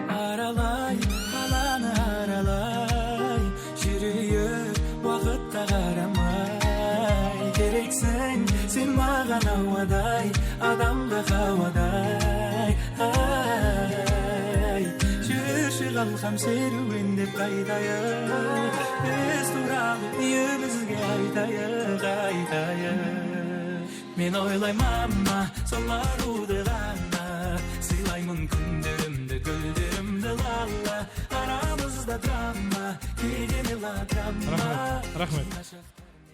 Aralay, qalanı aralay, júreyik waqıtqa qaramay. Kereksiń sen maǵan awaday, adamǵa hawaday. Ay, júrshi ǵalqam, serwendep qaytayıq, biz tuwralı úyimizge aytayıq, aytayıq. Men oylayman ma, sol arıwdı ǵana, sıylaymın kúnlerimdi, gúllerimdi lala, aramızda drama, nege melodrama? Raxmet, raxmet.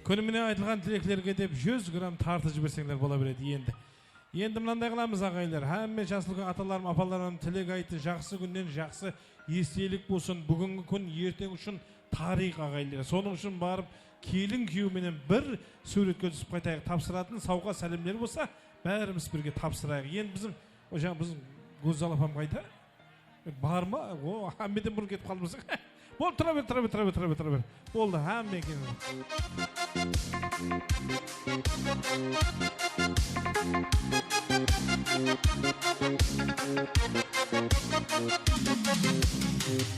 Kúni menen aytılǵan tileklerge dep júz gramm tartıp jiberseńler bola beredi endi. Endi mınanday qılamız, aǵayinler. Hámme jaslı kún atalarım, apalarım tilek ayttı. Jaqsı kúnnen jaqsı estelik bolsın. Búgingi kún erteń ushın tariyx, aǵayinler. Sonıń ushın barıp kelin kúyew menen bir súwretke túsip qaytayıq. Tapsıratın sawǵa sálemler bolsa, bárimiz birge tapsırayıq. Endi biziń, o jańa biziń Gózzal apam qayda? Bar ma? O, hámmeden burın ketip qaldı bolsań. Boldı, tura ber, tura ber, tura ber, tura ber, tura ber. Boldı, hámme kelin.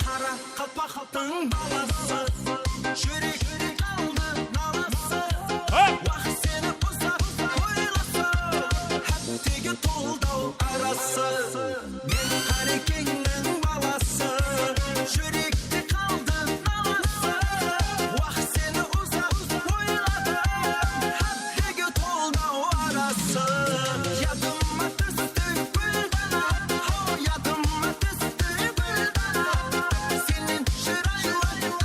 Qara qalpaqtıń balası, júrekte qaldı nalası. Wah, seni uzaq oylasam, háttege toldaw arası. Men Qarekeńniń balası, júrekte qaldı nalası. Wah, seni uzaq oyladım, háttege toldaw arası. Yadıma tústi gúldana, haw, yadıma tústi gúldana. Senen shıraylı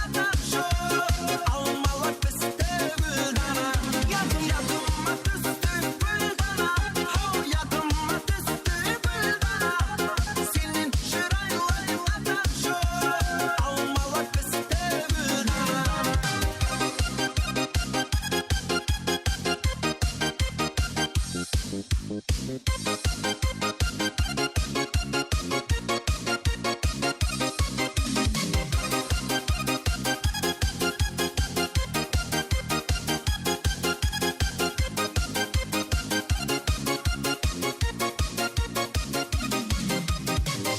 adam joq, almalar pisti gúldana. Yadıma tústi gúldana, haw, yadıma tústi gúldana. Senen shıraylı adam joq, almalar pisti gúldana.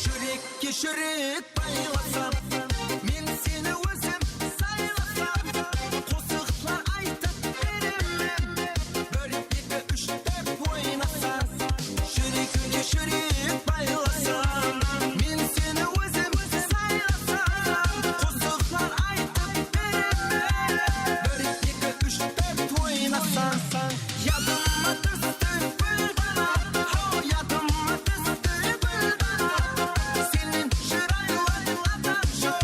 Júrekke júrek baylasam, men seni ózim saylasam, qosıqlar aytıp beremen. Bir, eki, úsh, tórt oynasam, júrekke júrek baylasam, men seni ózim saylasam, qosıqlar aytıp beremen. Bir, eki, úsh, tórt oynasam, yadıma tústi gúldana, haw, yadıma tústi gúldana. Senen shıraylı adam joq,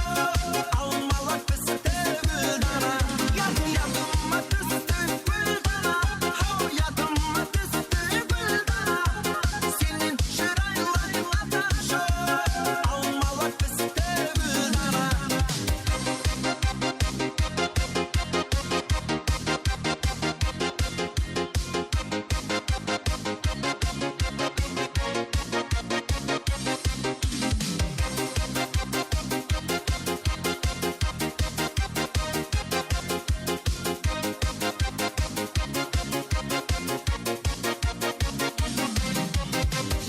almalar pisti gúldana. Yadıma tústi gúldana, haw, yadıma tústi gúldana. Senen shıraylı adam joq, almalar pisti gúldana.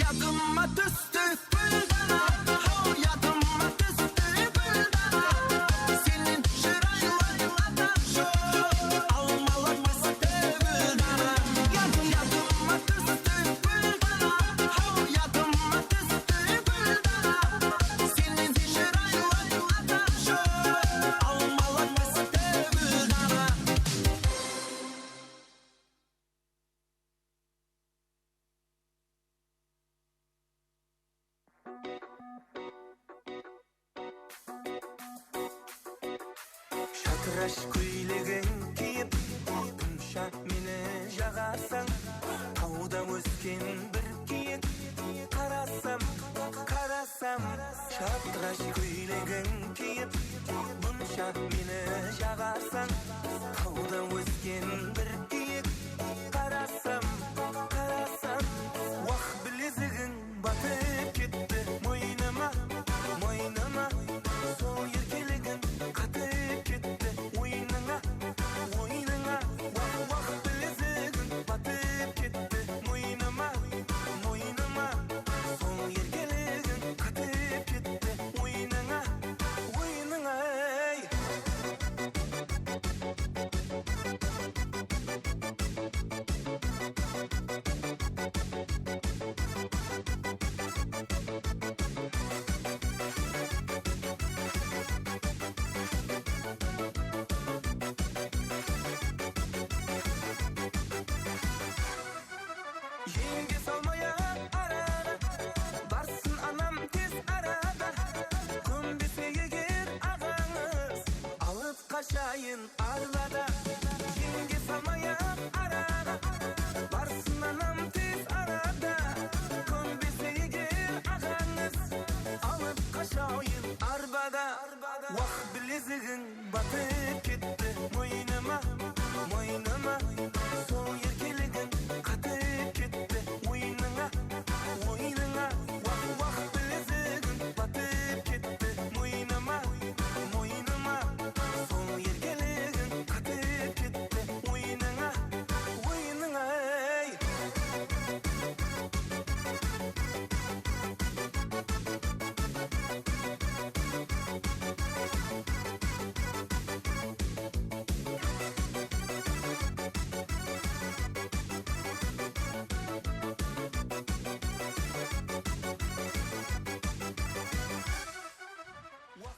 Yadıma tústi gúldana, haw, yadıma tústi gúldana. Senen shıraylı adam joq, almalar pisti gúldana. Yadım, yadıma tústi gúldana, haw, yadıma tústi gúldana. Senen shıraylı adam joq, almalar pisti gúldana. Shatırash kóylegin kiyip, bunsha meni jaǵasań. Tawda ósken bir kiyik, qarasam, qarasam. Shatırash kóylegin kiyip, bunsha meni jaǵasań. Tawda ósken bir kiyik, qarasam, qarasam. Wah, bilezigiń batıp ketti moynıma, moynıma. Sol erkeligiń qatıp ketti oynıńa, oynıńa. Wah, wah, bilezigiń batıp ketti moynıma, moynıma. Sol erkeligiń qatıp ketti oynıńa, oynıńa, ey. Jeńge salmay-aq araǵa, barsın anam tez arada. Kónbese eger aǵańız, alıp qashayın arbada. Jeńge salmay-aq araǵa, barsın anam tez arada. Kónbese eger aǵańız, alıp qashayın arbada. Wah, bilezigiń batıp ketti moynıma, moynıma. Sol erkeligiń qatıp ketti oynıńa, oynıńa. Wah, wah, bilezigiń batıp ketti moynıma, moynıma. Sol erkeligiń qatıp ketti oynıńa, oynıńa, ey.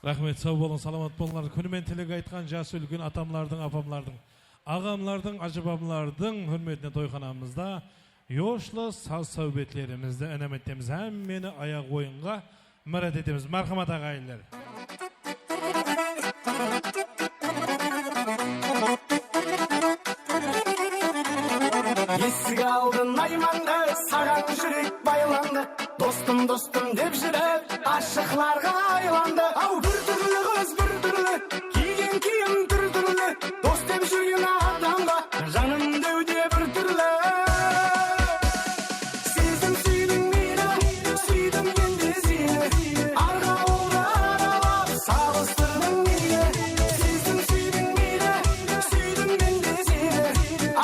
Raxmet, saw bolıń, salamat bolıńlar. Kúni menen tilek aytqan jası úlken atamlardıń, apamlardıń, aǵamlardıń, ájapamlardıń húrmetine toyxanamızda yoshlı saz-sáwbetlerimizdi inam etemiz. Hámmeni ayaq oyınǵa mirát etemiz. Márhamat, aǵayinler. Esik aldın aymandı, saǵan júrek baylandı. Dostım, dostım dep júrip, ashıqlarǵa aylandı. Aw, bir túrli qız, bir túrli, kiygen kiyim túr túrli. Dos dep júrgen adamǵa janım dewde bir túrli. Sezdim, súydim, miyli, súydim endi seni. Arǵawıldı aralap salıstırdım miyli. Sezdim, súydim, miyli, súydim endi seni.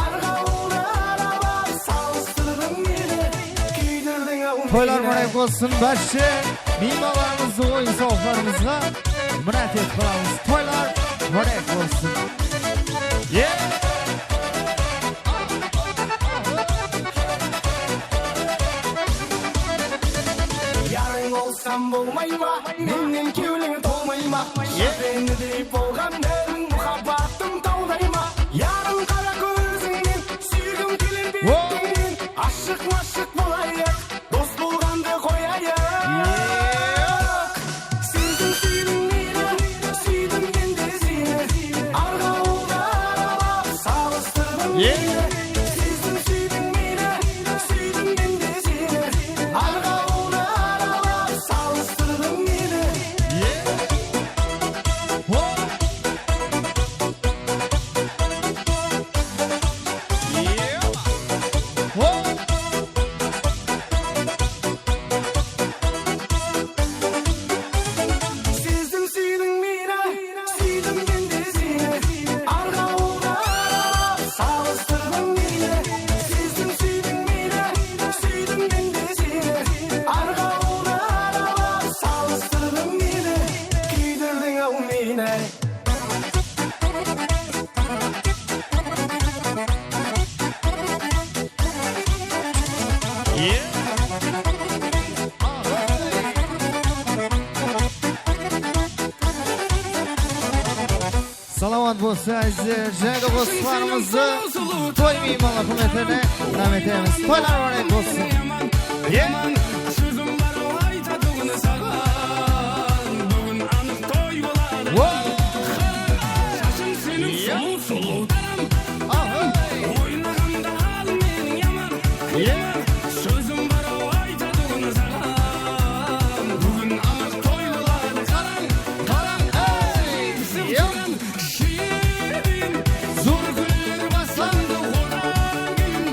Arǵawıldı aralap salıstırdım miyli. Kúydirdiń-aw meni. Toylar múbárek bolsın, bárshe miymanlarımızdı, oyın-sawıqlarımızǵa mirát etip qalamız. Toylar múbárek bolsın. Ye! Yarıń bolsam bolmay ma? Mennen kewliń tolmay ma? Ye! Jápendidey bolǵan ediń, muhabbattım tawday ma? Yarım qara kózińnen, súygim keler bettińnen, ashıq-mashıq bolayıq. Dos bolǵandı qoyayıq. Sezdim, súydim, miyli, súydim endi seni. Arǵawıldı aralap salıstırdım miyli. Sezdim, súydim, miyli, súydim endi seni. Arǵawıldı aralap salıstırdım miyli. Sezdim, súydim, miyli, súydim endi seni. Arǵawıldı aralap salıstırdım miyli. Sezdim, súydim, miyli, súydim endi seni. Arǵawıldı aralap salıstırdım miyli. Kúydirdiń-aw meni. Salamat bolsın, áziz jaylı qosıqlarımızdı toy miymanlar húrmetine inam etemiz. Toylar múbárek bolsın. Ye! Sózim bar-aw aytatuǵın saǵan, búgin anıq toy boladı. Wo! Shashım seniń sulıw, sulıw tarım. Oynaǵanda al meniń yaman, yaman. Sózim bar-aw aytatuǵın saǵan, búgin anıq toy boladı. Qarań, qarań, ey! Yo! Sheberim, zor kúnler baslandı odan keyin.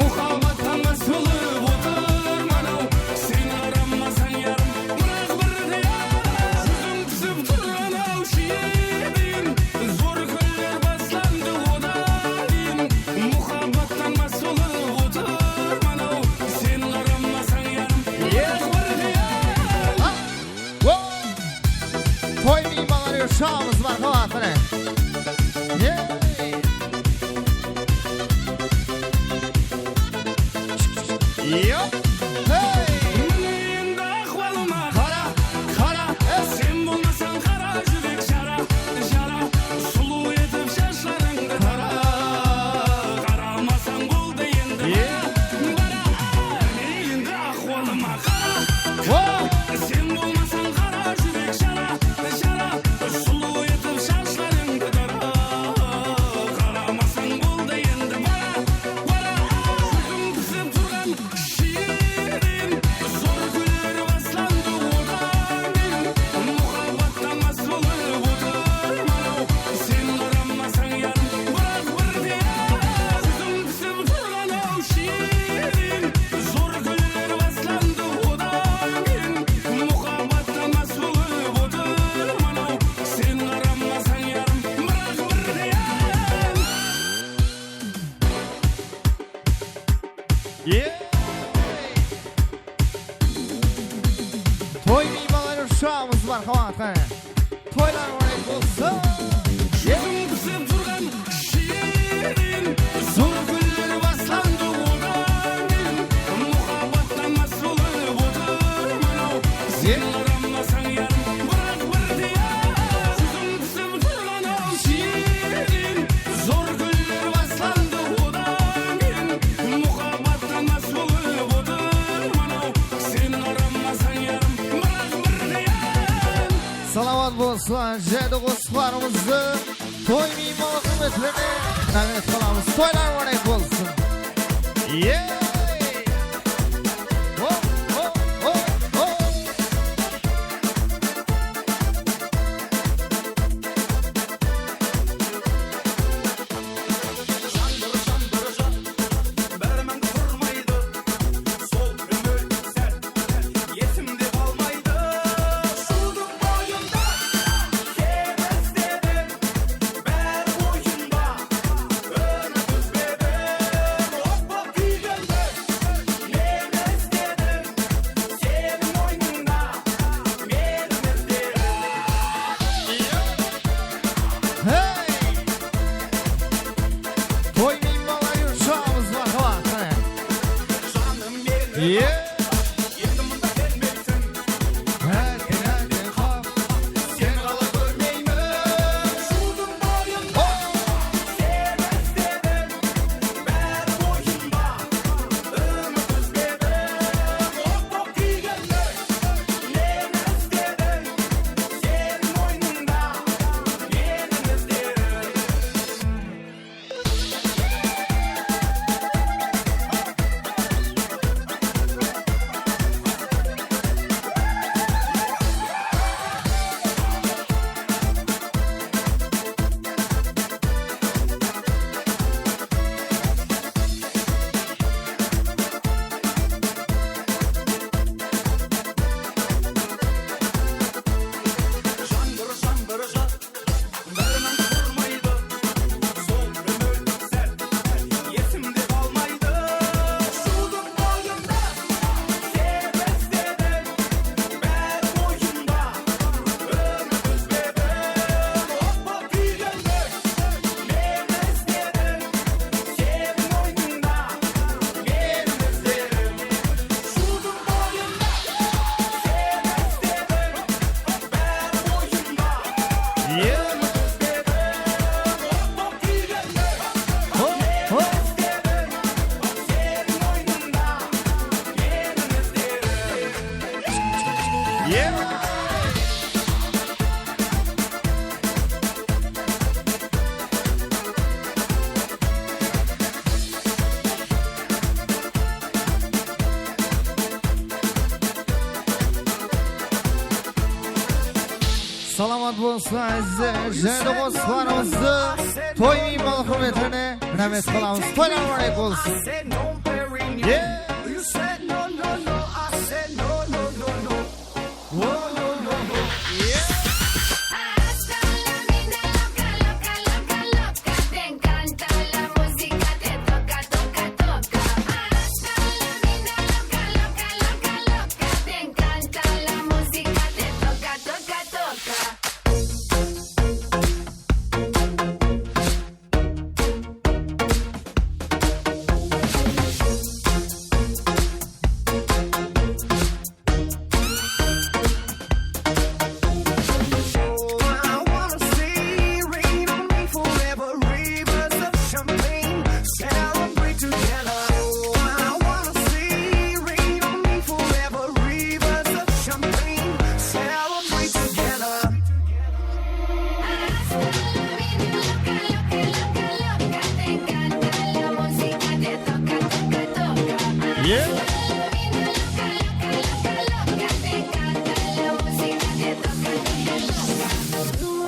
Muhabbattan mast bolıp otırman-aw, sen qaramasań, yarım, biraq birde. Kózim túsip turǵan-aw, sheberim, zor kúnler baslandı odan keyin. Muhabbattan mast bolıp otırman-aw, sen qaramasań, yarım, biraq birde. Wo! Toy miymanları ushawımız bar, xabatına. Ye! Yo! Hey! Mine endi ahwalıma qara, qara, ey! Sen bolmasań qara júrek jara, jara. Sulıw etip shashlarıńdı tara, qaramasań boldı endi. Ye! Bara, bara. Ey! Toy miymanları ushırağımız bar, Qabaǵat, qáne. Toylar orayı bolsın. Júzim qızıp turǵan shirin, zor kúnler baslandı odan keyin. Muhabbattan más bolıp otırman-aw, sen qaramasań, yarım, biraq bir de yar. Júzim qızıp turǵan-aw shirin, zor kúnler baslandı odan keyin. Muhabbattan más bolıp otırman-aw, sen qaramasań, yarım, biraq bir de yar. Salamat bolsın, jedi qosıqlarımızdı toy miymanı húrmetlerine námet qılamız. Toylar múbarek bolsın. Yey! Ho, ho, ho, ho! Jandır, jandır, jan, bári máńgi turmaydı. Sol bir mólk sál esimde qalmaydı. Juwdım boyımda, seni izledim, bári oyında. Úmit úzbedim, ot bolıp kúygendim. Neni izledim, seniń moynıńda, meniń izlerim. Hey! Toy miymanları ushırağımız bar, qaba, qáne. Janım meni, yeah, endi mında kelmeysiń. Erteń, erteń qap, seni qala kórmeymen. Juwdım boyımda, seni izledim, bári oyında. Úmit úzbedim, ot bolıp kúygendim. Neni izledim, seniń moynıńda, meniń izlerim. Jandır, jandır, jan. Bári máńgi turmaydı. Sol bir mólk sál esimde qalmaydı. Juwdım boyımda, seni izledim, bári oyında. Úmit úzbedim, ot bolıp kúygendim. Neni izledim, seniń moynıńda, meniń izlerim. Juwdım boyımda, seni izledim, bári oyında. Yeah. Hop, hop. Yeah. Salamat bolsın, áziz jedi qosıqlarımızdı toy miymanı húrmetine námet qılamız. Toylar múbarek bolsın. Yeah.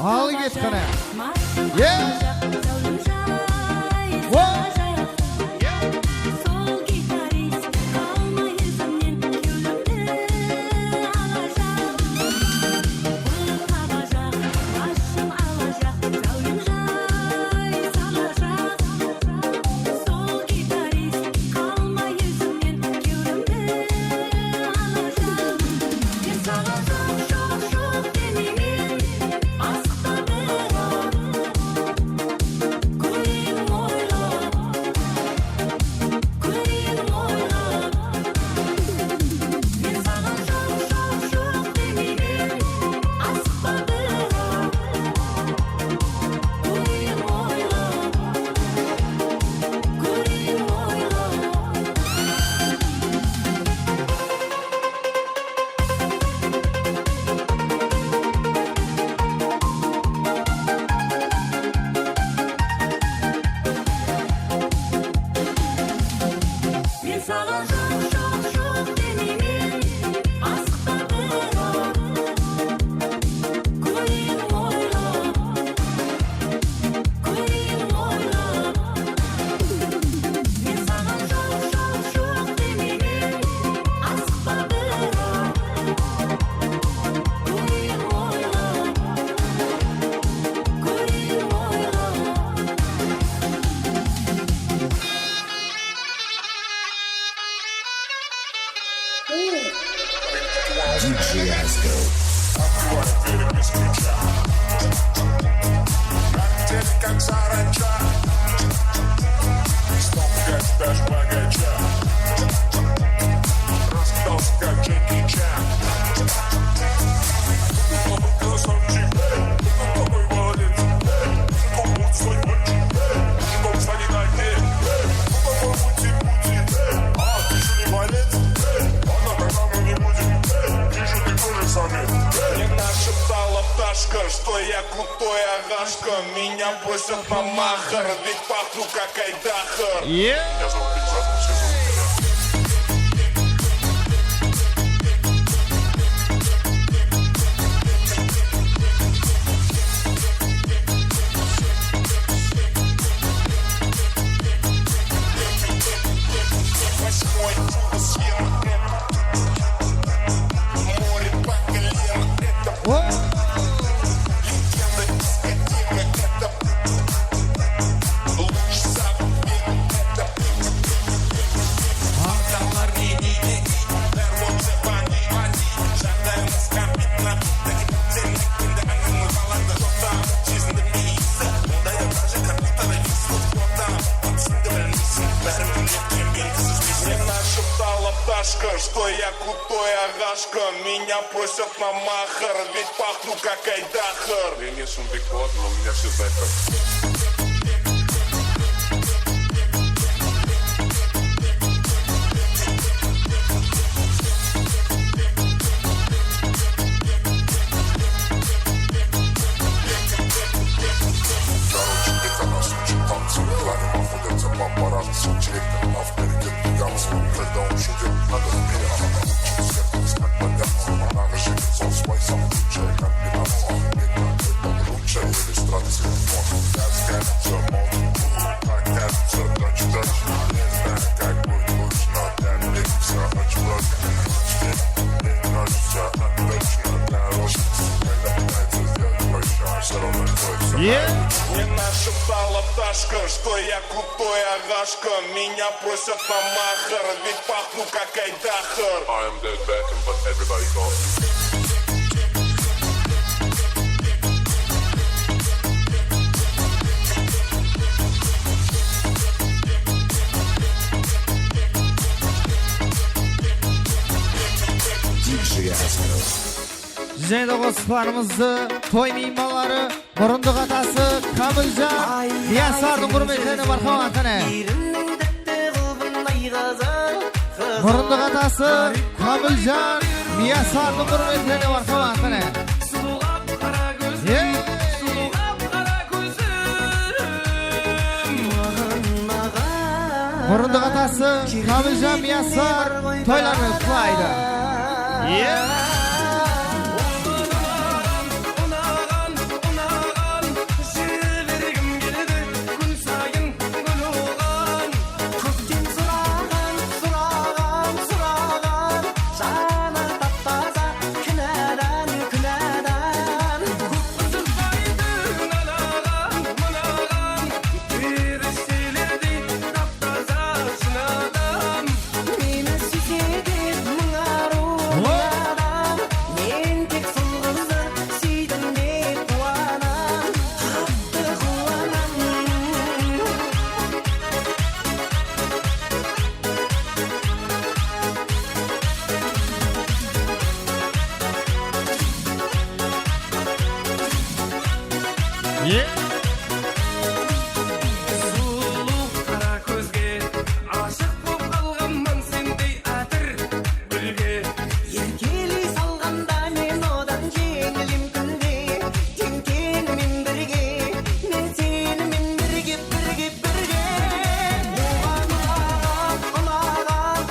Al ket qáne. Yeah. Whoa. Saǵan joq, joq, joq demeymen, asıqpa biraq. Kóreyin oylap, kóreyin oylap. Men saǵan joq, joq, joq demeymen, asıqpa biraq. Kóreyin oylap, kóreyin oylap. Диджей Аскл. Открываю двери без ключа. На теле как саранча. Стоп, как дашь богача. Раскидался, как Джеки Чан. Красавчик, эй, какой молодец, эй, мужиком будь свой мальчик, эй, мужиком стань на дне, эй, ну какой мути-мути, эй, а, ты что ли борец, эй, она программу не будет, эй, вижу, ты тоже самец, эй. Мне нашептала пташка, что я крутой, Агашка, меня бросят на махар, ведь пахну как айдахар. Е! Я зовут Бекзат, все зовут Илья. Восьмой чудо съем это. Море по колено это. О! Легенда дискотека это. Мне нашептала пташка, что я крутой, Агашка, меня бросят на махар, ведь пахну как айдахар. Мне не сумбик болады, но меня все знают как. Короче, это наш лучший танцор. Кланим охотятся папарацци. Директор авторитет гигантский. Когда он шутит, надо в мире. Она лучше всех, как богатство. Она же лицо с вайсом. Лучшая комбинация. Лучшая иллюстрация. Пятская, всё молчит, так, так, всё точь-в-точь. Не знаю, как будет лучше, но для меня всё очень просто. Ручки, не носится, а точно для ручки. Когда пытается сделать проще, всё равно твой, всё Е? Мне нашептала пташка, что я крутой, Агашка, меня бросят на махар, ведь пахну как айдахар. I am David Beckham, but everybody calls me. Диджей Аскл. Jáne de qosıqlarımızdı toy miymanları Murındıq atası Kamiljan Miyasardıń húrmetine, marhamat, qáne. Murındıq atası Kamiljan Miyasardıń húrmetine, marhamat, qáne. Ey! Murındıq atası Kamiljan Miyasar toylardı qutlaydı. Ey! Unaǵan, unaǵan, unaǵan, jibergim keledi kún sayın gúl oǵan. Kópten suraǵan, suraǵan, suraǵan, janı tap-taza kúnadan, kúnadan. Kóp qızıqpaydı anaǵan, mınaǵan, perishtelerdiy tap-taza jın adam. Meni súyse de mıń arıw adam, men tek sol qızdı súydim dep quwanam, qattı quwanam. Sulıw qara kózge ashıq bolıp qalǵanman sendey átir gúlge. Erkeley salǵanda men odan jeńilem kúnde, teń-teńmen birge, men senimen birge, birge, birge. Oǵan unaǵan, unaǵan,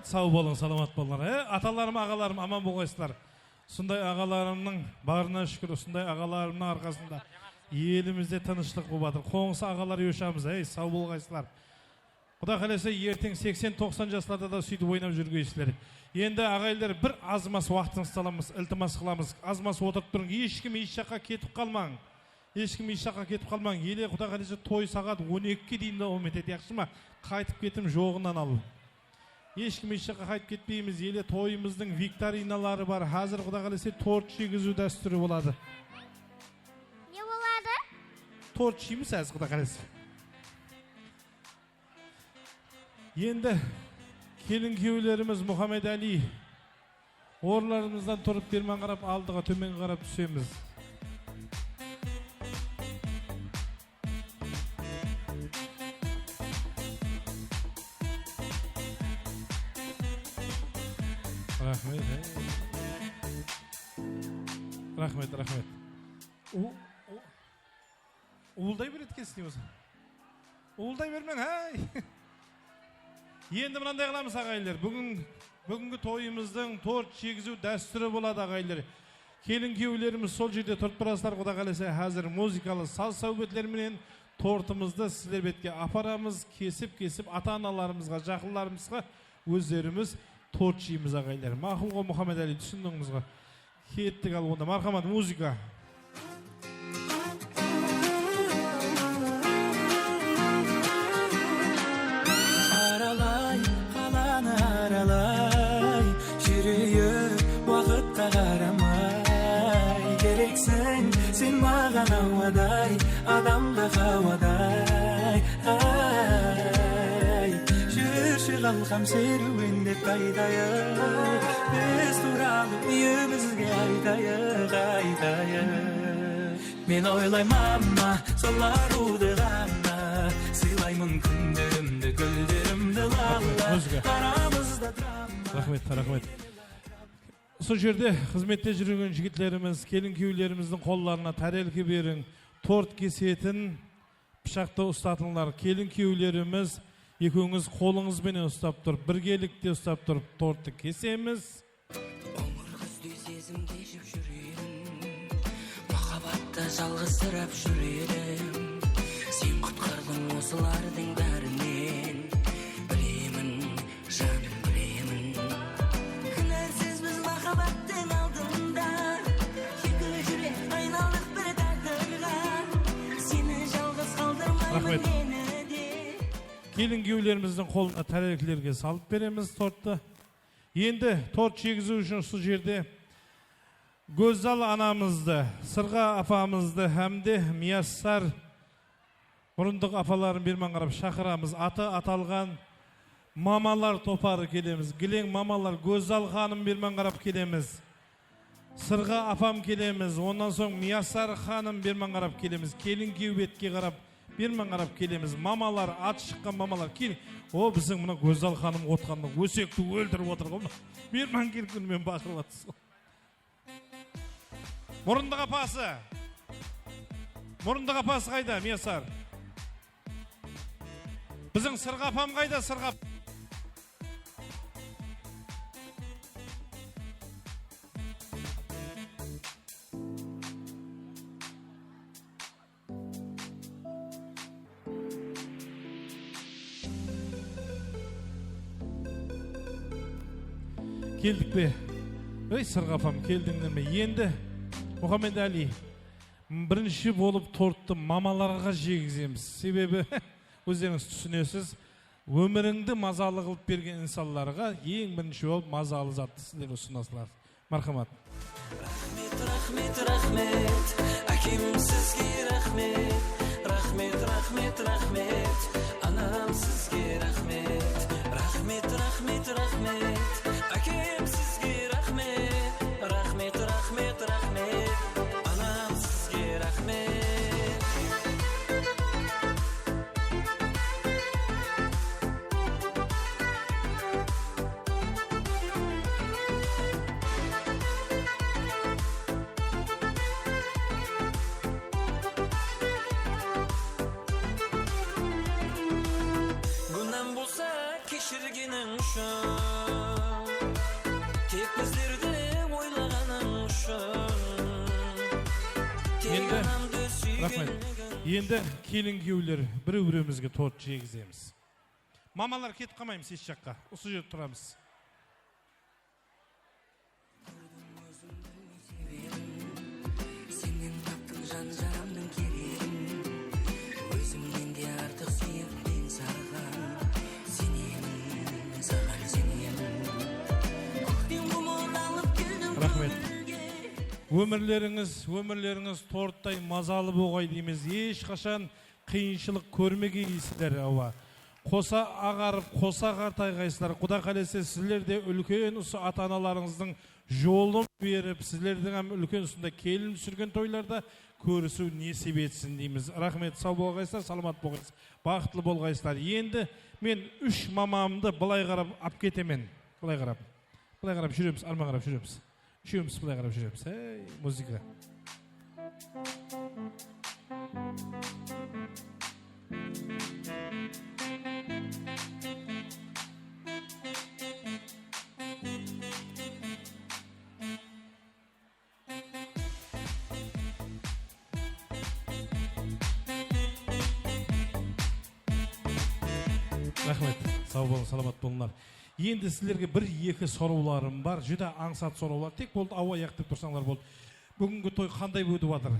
Saw bolıń, salamat bolıńlar. E, atalarım, aǵalarım, aman bolǵaysızlar. Usınday aǵalarımnıń barına shúkir, usınday aǵalarımnıń arqasında elimizde tınıshlıq bolıp atır. Qońsı aǵalar, yoshamiz, ey, saw bolǵaysızlar. Quda qálese, erteń seksen, toqsan jaslarda da súytip oynap júrgeysizler. Endi, aǵayinler, bir az-maz waqtıńızdı alamız, iltimas qılamız. Az-maz otırıp turıń, hesh kim hesh jaqqa ketip qalmań. Hesh kim hesh jaqqa ketip qalmań. Ele, Quda qálese, toy saǵat on ekige deyin dawam etedi, yaqshı ma? Qaytıp ketim joǵınan alıw. Hesh kim hesh jaqqa qaytıp ketpeymiz. Ele, toyımızdıń viktorinaları bar. Házir, Quda qálese, tort jegizw dástúri boladı. Ne boladı? Tort jeymizsizler, Quda qálese. Endi kelin-kúyewlerimiz Muhammed Ali. Orınlarımızdan turıp, berman qarap, aldıǵa, tómenge qarap túsemiz. Raxmet, e. Raxmet, raxmet. U, u, uwılday beredi ekensiz, ne bolsa. Uwılday bermeń, háy! Endi mınanday qılamız, aǵayinler. Búgin, búgingi toyımızdıń tort jegiziw dástúri boladı, aǵayinler. Kelin-kúyewlerimiz sol jerde turıp turasızlar, Quda qálese, házir muzıkalı saz-sáwbetler menen tortımızdı sizler betke aparamız, kesip-kesip ata-analarımızǵa, jaqınlarımızǵa ózlerimiz tort jeymez, aǵayinler. Maqul ǵo, Muhammed Ali, túsindińiz ǵo? Kettik, al onda, marhamat, muzıka. Aralay, qalanı aralay, júreyik waqıtqa qaramay. Kerekseń sen maǵan awaday, adamǵa hawaday. Ay, júrshi, qalqam, serúwende qaytayıq. Biz tuwralı úyimizge aytayıq, aytayıq. Men oylayman ma, sol arıwdı ǵana, sıylaymın kúnlerimdi, gúllerimdi, lalla. Muzıka. Aramızda drama. Raxmet, raxmet. Usı jerde xızmette júrgen jigitlerimiz, kelin-kúyewlerimizdiń qollarına tárelke beriń, tort kesetin. Pıshaqtı ustatıńlar, kelin-kúyewlerimiz, ekewińiz qolıńız benen ustap turıp, birgelikte ustap turıp torttı kesemiz. Qońır qızday sezimde jep júr edim, maqabbatta jalǵızsırap júr edim. Sen qutqardıń osılardıń bárinen, bileymin, janım, bileymin. Kinásizbiz maqabbattıń aldında, eki júrek aynaldıq bir táqdirǵa. Seni jalǵız qaldırmayman. Raxmet. Meni de. Kelin-kúyewlerimizdiń qolına tárelkelerge salıp beremiz torttı. Endi tort jegiziw ushın usı jerde Gózzal anamızdı, Sırǵa apamızdı hám de Miyassar murındıq apaların berman qarap shaqıramız. Atı atalǵan mamalar toparı kelemiz. Gileń mamalar, Gózzal xanım berman qarap kelemiz. Sırǵa apam kelemiz. Onnan soń Miyassar xanım berman qarap kelemiz. Kelin-kúyew betke qarap berman qarap kelemiz. Mamalar, atı shıqqan mamalar, keliń. O, biziń mına Gózzal xanım otqandı ósekti óltirip otır ǵo. Berman kelip men baqırıp atır. Murındıq apası. Murındıq apası qayda, Miyasar? Biziń Sırǵa apam qayda, Sırǵa ap-, Keldik pe? Ey, Sırǵa apam, keldińler me? Endi, Muhammed Ali, birinshi bolıp torttı mamalarǵa jegizemiz. Sebebi, ózlerińiz túsinesiz, ómirińdi mazalı qılıp bergen insanlarǵa eń birinshi bolıp mazalı zattı sizler usınasızlar. Marhamat. Raxmet, raxmet, raxmet, ákem sizge raxmet. Raxmet, raxmet, raxmet, anam sizge raxmet. Raxmet, raxmet, raxmet, ákem sizge raxmet. Raxmet, raxmet, raxmet, anam sizge raxmet. Endi, raxmet. Endi kelin kúyewler birew-birewimizge tort jegizemiz. Mamalar ketip qalmaymız hesh jaqqa. Usı jerde turamız. Sennen taptım jan jaramnıń keregin. Ózimnen de artıq súyip men saǵan. Senemen, saǵan senemen. Kókten qumır alıp keldim. Raxmet. Ómirlerińiz, ómirlerińiz torttay mazalı bolǵay deymiz. Hesh qashan qıyınshılıq kórmegeysizler, awa. Qosa aǵarıp, qosa qartayǵaysızlar. Quda qálese, sizler de úlken usı ata-analarıńızdıń jolın berip, sizlerdiń hám úlken usınday kelin túsirgen toylarda kórisiw nesip etsin deymiz. Raxmet, saw bolǵaysızlar, salamat bolǵaysızlar, baxıtlı bolǵaysızlar. Endi men úsh mamamdı bılay qarap alıp ketemen. Bılay qarap. Bılay qarap júremiz, arman qarap júremiz. Úshewimiz bılay qarap júremiz. Hey, muzıka. Raxmet. Saw bolıń, salamat bolıńlar. Endi sizlerge bir-eki sorawlarım bar. Júdá ańsat sorawlar. Tek boldı, awa-yaq dep tursańlar boldı. Búgingi toy qanday ótip atır?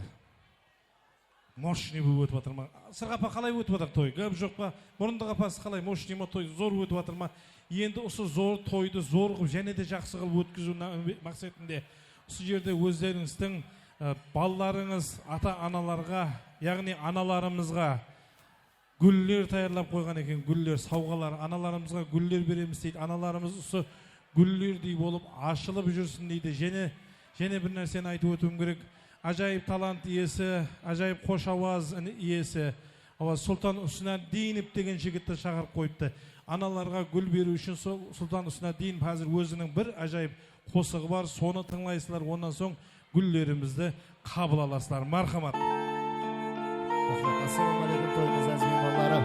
Moshnıy bolıp ótip atır ma? Sırǵapa qalay ótip atır toy? Gáp joq pa? Murındıq apası qalay? Moshnıy ma toy? Zor ótip atır ma? Endi usı zor toydı zor qılıp, jáne de jaqsı qılıp ótkiziw na-, maqsetinde usı jerde ózlerińizdiń, e, balalarıńız ata-analarǵa, yaǵnıy analarımızǵa gúller tayarlap qoyǵan eken, gúller, sawǵalar. Analarımızǵa gúller beremiz deydi. Analarımız usı gúllerdiy bolıp ashılıp júrsin deydi. Jáne, jáne bir nárseni aytıp ótiwim kerek. Ájayıp talant iyesi, ájayıp xosh awaz in-, iyesi. Awa, Sultan Usnadinov degen jigitti shaqırıp qoyıptı. Analarǵa gúl beriw ushın Su-, Sultan Usnadinov házir óziniń bir ájayıp qosıǵı bar, sonı tıńlaysızlar, onnan soń gúllerimizdi qabıl alasızlar. Marhamat. Raxmet. Assalawma áleykum, toyımız áziz miymanları.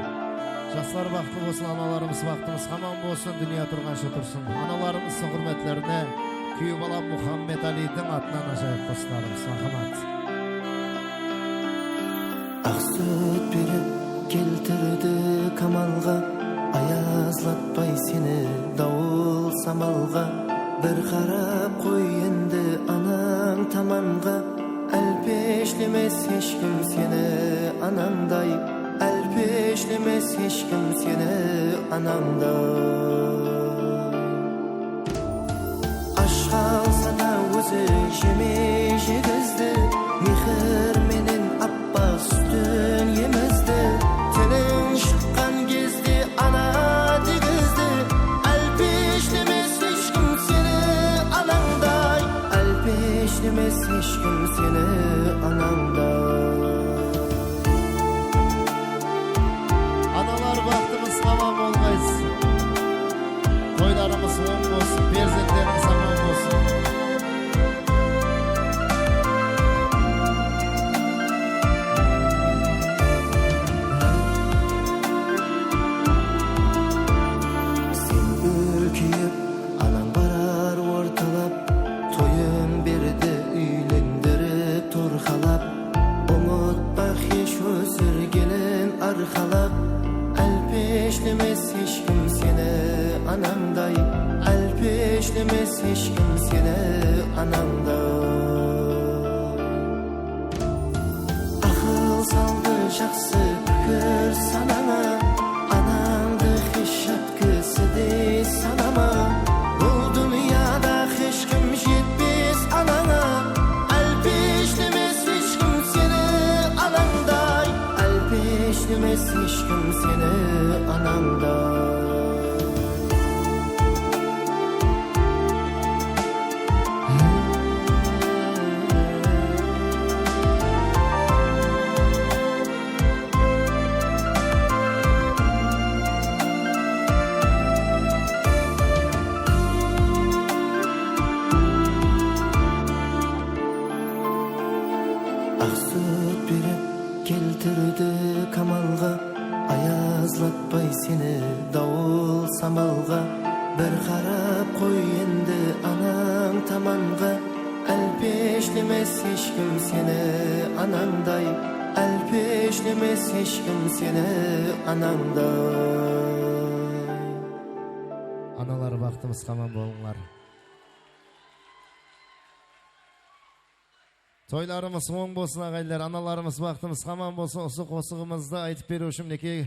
Jaslar baxıtlı bolsın, analarımız, baxtımız haman bolsın, dúnya turǵansha tursın. Analarımızdıń húrmetlerine kúyew balam Muhammed Áliydiń atınan ájayıp qosıqlarımız. Marhamat. Aq sút berip keltirdi kamalǵa, ayazlatpay seni dawıl samalǵa. Bir qarap qoy endi anań tamanǵa, álpeshlemes hesh kim seni anańday, álpeshlemes hesh kim seni anańday. Ash qalsa da ózi jemey jegizdi, mehir menen appa sútin emizdi. Tiliń shıqqan gezde ana degizdi, álpeshlemes hesh kim seni anańday, álpeshlemes hesh kim seni anańday. Analar baxtımız haman bolǵaysız. Toylarımız oń bolsın, perzentlerimiz aman bolsın. Sen úlkeyip, anań barar ortalap, toyın berdi úylendirip torqalap. Umıtpa hesh ósirgenin arqalap, álpeshlemes hesh kim seni anańday, álpeshlemes hesh kim seni anańday. Aqıl saldı jaqsı pikir sanańa, anańdı hesh jat kisidey sanama. Bul dúnyada hesh kim jetpes anańa, álpeshlemes hesh kim seni anańday, álpeshlemes hesh kim seni anańday. Aq sút berip keltirdi kamalǵa, ayazlatpay seni dawıl samalǵa. Bir qarap qoy endi anań tamanǵa, Álpeshlemes hesh kim seni anańday, álpeshlemes hesh kim seni anańday. Analar baxtımız aman bolıńlar. Toylarımız oń bolsın, aǵayinler, analarımız baxtımız aman bolsın. Usı qosıǵımızdı aytıp beriwshi, minekey,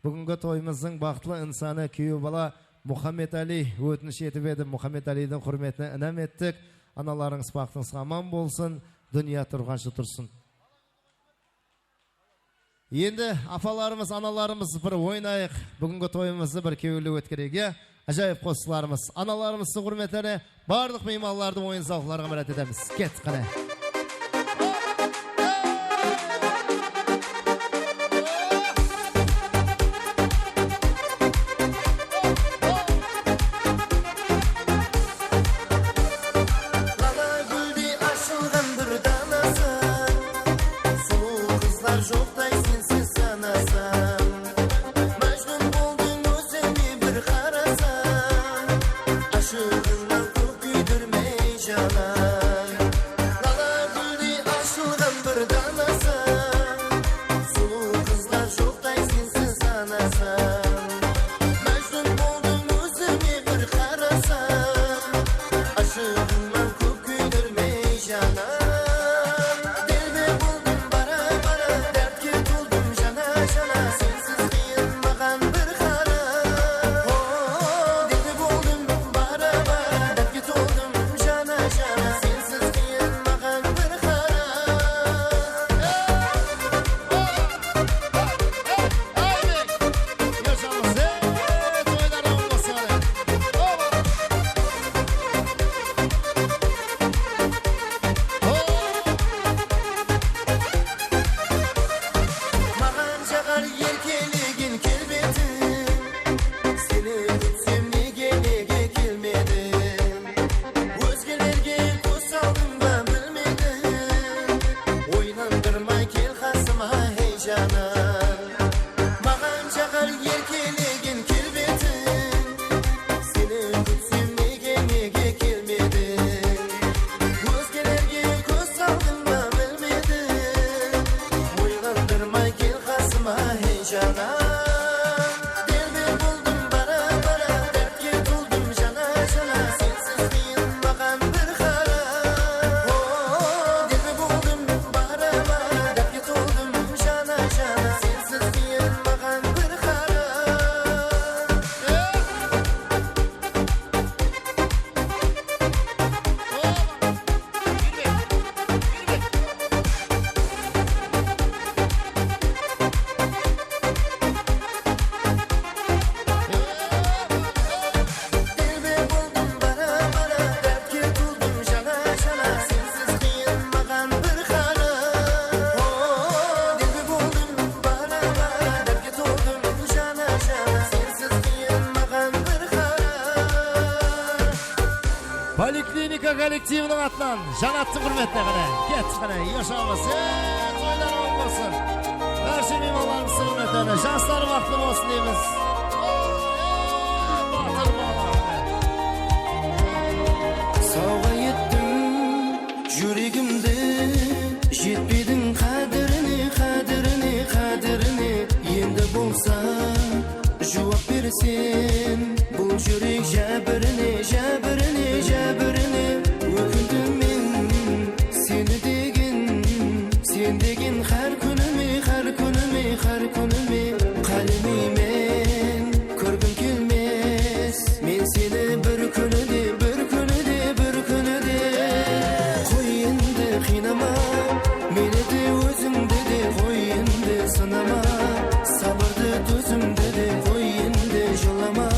búgingi toyımızdıń baxıtlı insanı, kúyew bala Muxammed Ali ótinish etip edi. Muxammed Alidiń húrmetine inam ettik. Analarıńız baxtıńız aman bolsın, dúnya turǵansha tursın. Endi apalarımız, analarımız bir oynayıq. Búgingi toyımızdı bir kewilli ótkereyik, ya. Ájayıp qosıqlarımız. Analarımızdıń húrmetine barlıq miymanlardı oyın zawıqlarǵa minát etemiz. Kettik, qáne. Lala gúldey ashılǵan bir danasın, sulıw qızlar joqtay sensiz sanasam. Májnún boldım ózime bir qarasam, ashıǵıńnan kók kúydirmey janan. Lala gúldey ashılǵan bir danasın, sulıw qızlar joqtay sensiz sanasam. Májnún boldım ózime bir qarasam, ashıǵıńnan kók kúydirmey janan. Delbe boldım bara-bara, dártke toldım jana-jana, sensiz qıyın maǵan bir qara. O, delbe boldım bara-bara, dártke toldım jana-jana, sensiz qıyın maǵan bir qara. Ey! Ey! Ey! Ey! Yaşamız, ey, toylar oń bolsın. Oba! Ho! Maǵan jaǵar erkelegen kelbetiń, seni kútsem, nege, nege kelmediń? Ózgelerge kóz saldıń ba, bilmedim. Oynandırmay kel qasıma, hey janım. Maǵan jaǵar erkelegen kelbetiń, seni kútsem, nege, nege kelmediń? Ózgelerge kóz saldıń ba, bilmedim. Oylandırmay kel qasıma, hey janım. Delbe boldım bara-bara, dártke toldım jana-jana, sensiz qıyın maǵan bir qara. O, delbe boldım bara-bara, dártke toldım jana-jana, sensiz qıyın maǵan bir qara. Delbe boldım bara-bara, dártke toldım jana-jana, sensiz qıyın maǵan bir qara. O, delbe boldım bara-bara, dártke toldım jana-jana, sensiz qıyın maǵan bir qara. Poliklinika kollektiviniń atınan Janattıń húrmetine qáne, kettik qáne, yaşamız, e, toylar oń bolsın. Bárshe miymanlarımızdıń húrmetine jaslar baxıtlı bolsın deymiz. Batır bala. Sawǵa ettim júregimdi, jetpediń qádirine, qádirine, qádirine. Endi bolsa juwap berseń, bul júrek jábirine, jábirine, jábirine. Ókindim men seni degen, sen degen hár kúnime, hár kúnime, hár kúnime. Qálemeymen kórgim kelmes men seni bir kúni de, bir kúni de, bir kúni de. Qoy endi qıynama meni de, ózińdi de, qoy endi sınama. Sabırdı, tósimdi de qoy endi, jılama.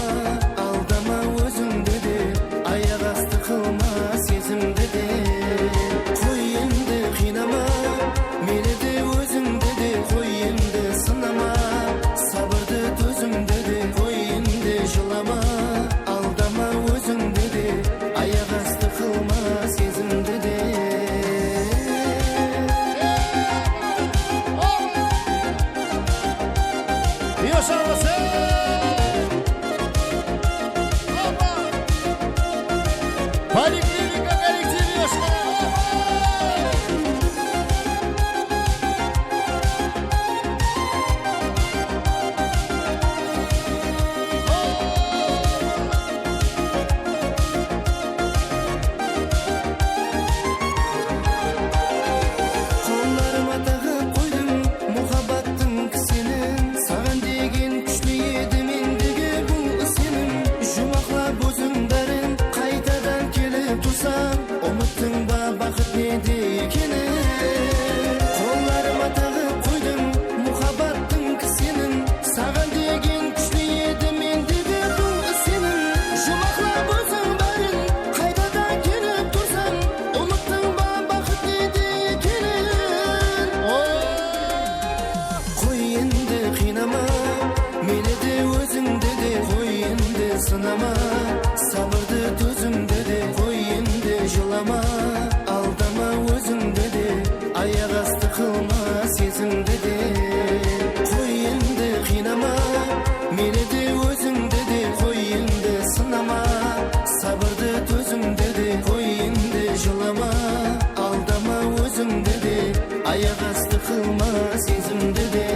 Qılma sezimdi de.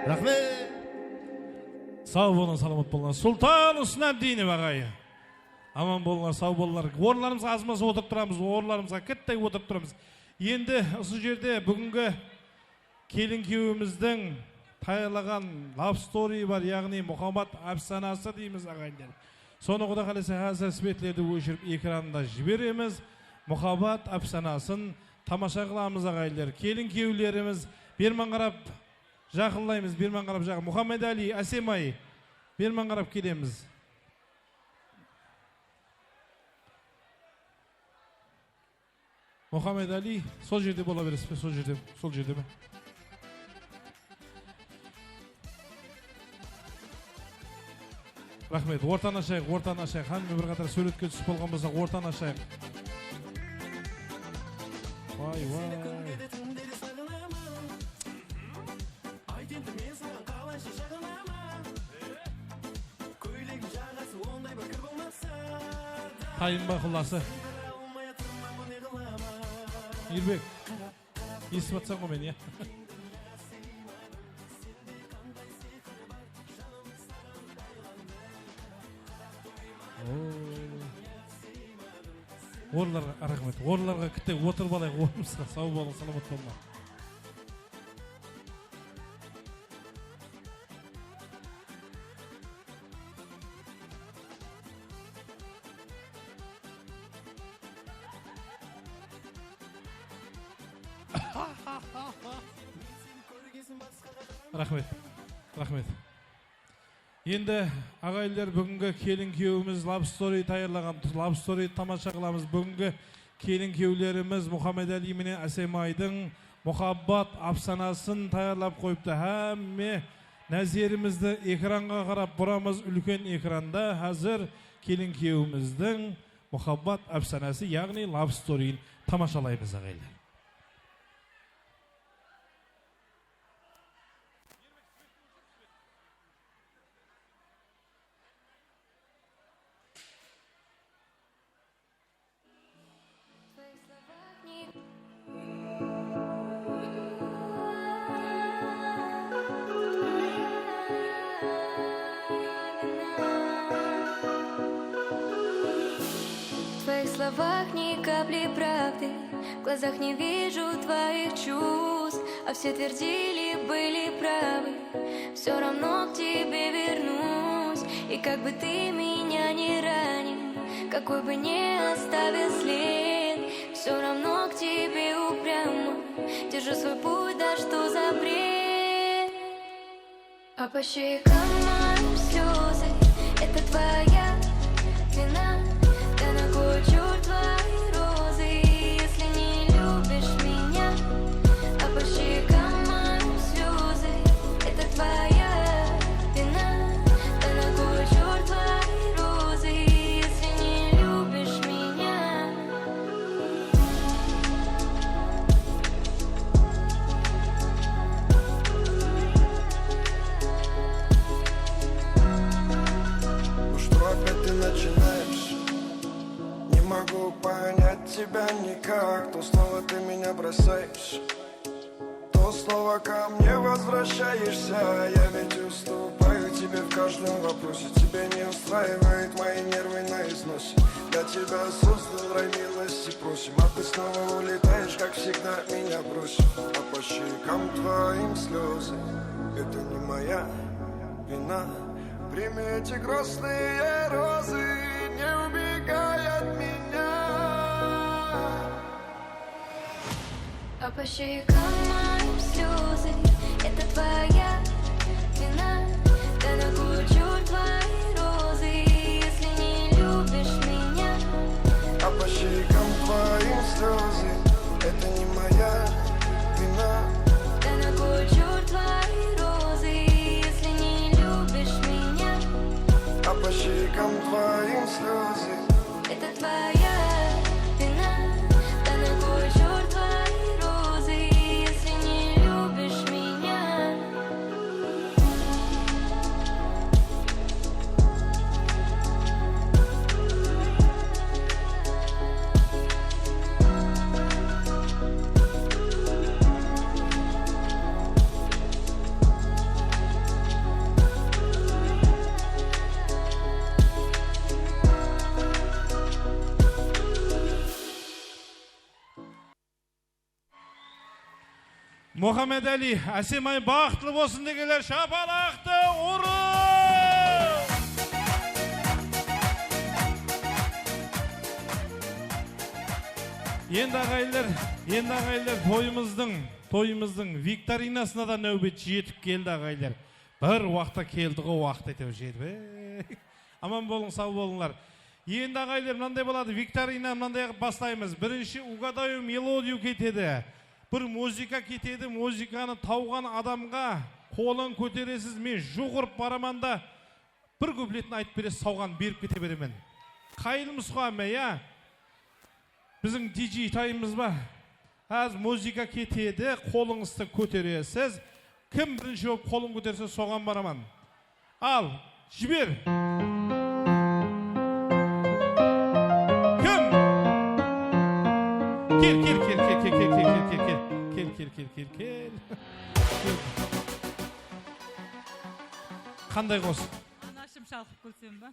Raxmet. Saw bolıń, salamat bolıńlar. Sultan Usnatdinov aǵay. Aman bolıńlar, saw bolıńlar. Orınlarımızǵa azmasa otırıp turamız, orınlarımızǵa kittay otırıp turamız. Endi usı jerde búgingi kelin kúyewimizdiń tayarlaǵan love story bar, yaǵnıy muhabbat ápsanası deymiz, aǵayinler. Sonı Quda qálese házir svetlerdi óshirip ekranında jiberemiz. Muhabbat ápsanasın tamasha qılamız, aǵayinler. Kelin kúyewlerimiz, berman qarap jaqınlaymız, berman qarap jaqın. Muhammed Ali, Ásemay, berman qarap kelemiz. Muhammed Ali, sol jerde bola beresiz be? Sol jerde, sol jerde me? Raxmet, ortanı ashayıq, ortanı ashayıq. Hámme bir qatar súwretke túsip bolǵan bolsa, ortanı ashayıq. Vay, vay. Tayınba qullası. Mirbek, esitip atsań ǵoy meni, ya? Oo. Orınlarǵa, raxmet. Orınlarǵa kitte otırıp alayıq, ornımızǵa. Saw bolıń, salamat bolıńlar. Raxmet. Raxmet. Endi, aǵayinler, búgingi kelin kúyewimiz love story tayarlaǵan, love story tamasha qılamız. Búgingi kelin kúyewlerimiz Muhammed Ali menen Ásemaydıń muhabbat ápsanasın tayarlap qoyıptı. Hámme názerimizdi ekranǵa qarap buramız, úlken ekranda. Házir kelin kúyewimizdiń muhabbat ápsanası, yaǵnıy love storyın tamashalaymız, aǵayinler. В твоих словах ни капли правды, в глазах не вижу твоих чувств, а все твердили, были правы. Всё равно к тебе вернусь, и как бы ты меня не ранил, какой бы не оставил след, всё равно к тебе упрямо держу свой путь, да что за бред? А по щекам моим слёзы, это твоя вина. Да на кой чёрт твои розы, если не любишь меня? А по щекам моим слёзы, это твоя вина. Да на кой чёрт твои розы, если не любишь меня? Ну что опять ты начинаешь? Не могу понять тебя никак. То снова ты меня бросаешь, то снова ко мне возвращаешься. Я ведь уступаю тебе в каждом вопросе. Тебя не устраивают мои нервы на износе. Для тебя создан рай, милости просим. А ты снова улетаешь, как всегда, меня бросишь. А по щекам твоим слёзы, это не моя вина. Прими эти грустные розы, не убегай от меня. А по щекам моим слёзы, это твоя вина. Да на кой чёрт твои розы, если не любишь меня? А по щекам твоим слёзы, это не моя вина. Да на кой чёрт твои розы, если не любишь меня? А по щекам твоим слёзы, это твоя вина. Да на кой чёрт твои розы, если не любишь меня? Muhammed Ali, Ásemay baxıtlı bolsın degenler, shapalaqtı urıń! Endi, aǵayinler, endi, aǵayinler, toyımızdıń, toyımızdıń viktorinasına da náwbet jetip keldi, aǵayinler. Bir waqta keldi ǵo, waqıt, áytewir, jetip. Ey! Aman bolıń, saw bolıńlar. Endi, aǵayinler, mınanday boladı, viktorina mınanday qılıp baslaymız. Birinshi «Угадаю мелодию» ketedi. Bir muzıka ketedi, muzıkanı tawǵan adamǵa qolın kóteresiz, men juwırıp baraman da, bir kupletin aytıp beresiz, sawǵanı berip kete beremen. Qayılmız ǵo hámme, ya? Biziń D J tayımız ba? Házir muzıka ketedi, qolıńızdı kóteresiz. Kim birinshi bolıp qolın kóterse, soǵan baraman. Al, jiber. Kim? Kel, kel, kel, kel, kel, kel, kel, kel, kel, kel, kel, kel, kel, kel. Qanday qosıq? Anashım shalqıp kúlsem ba?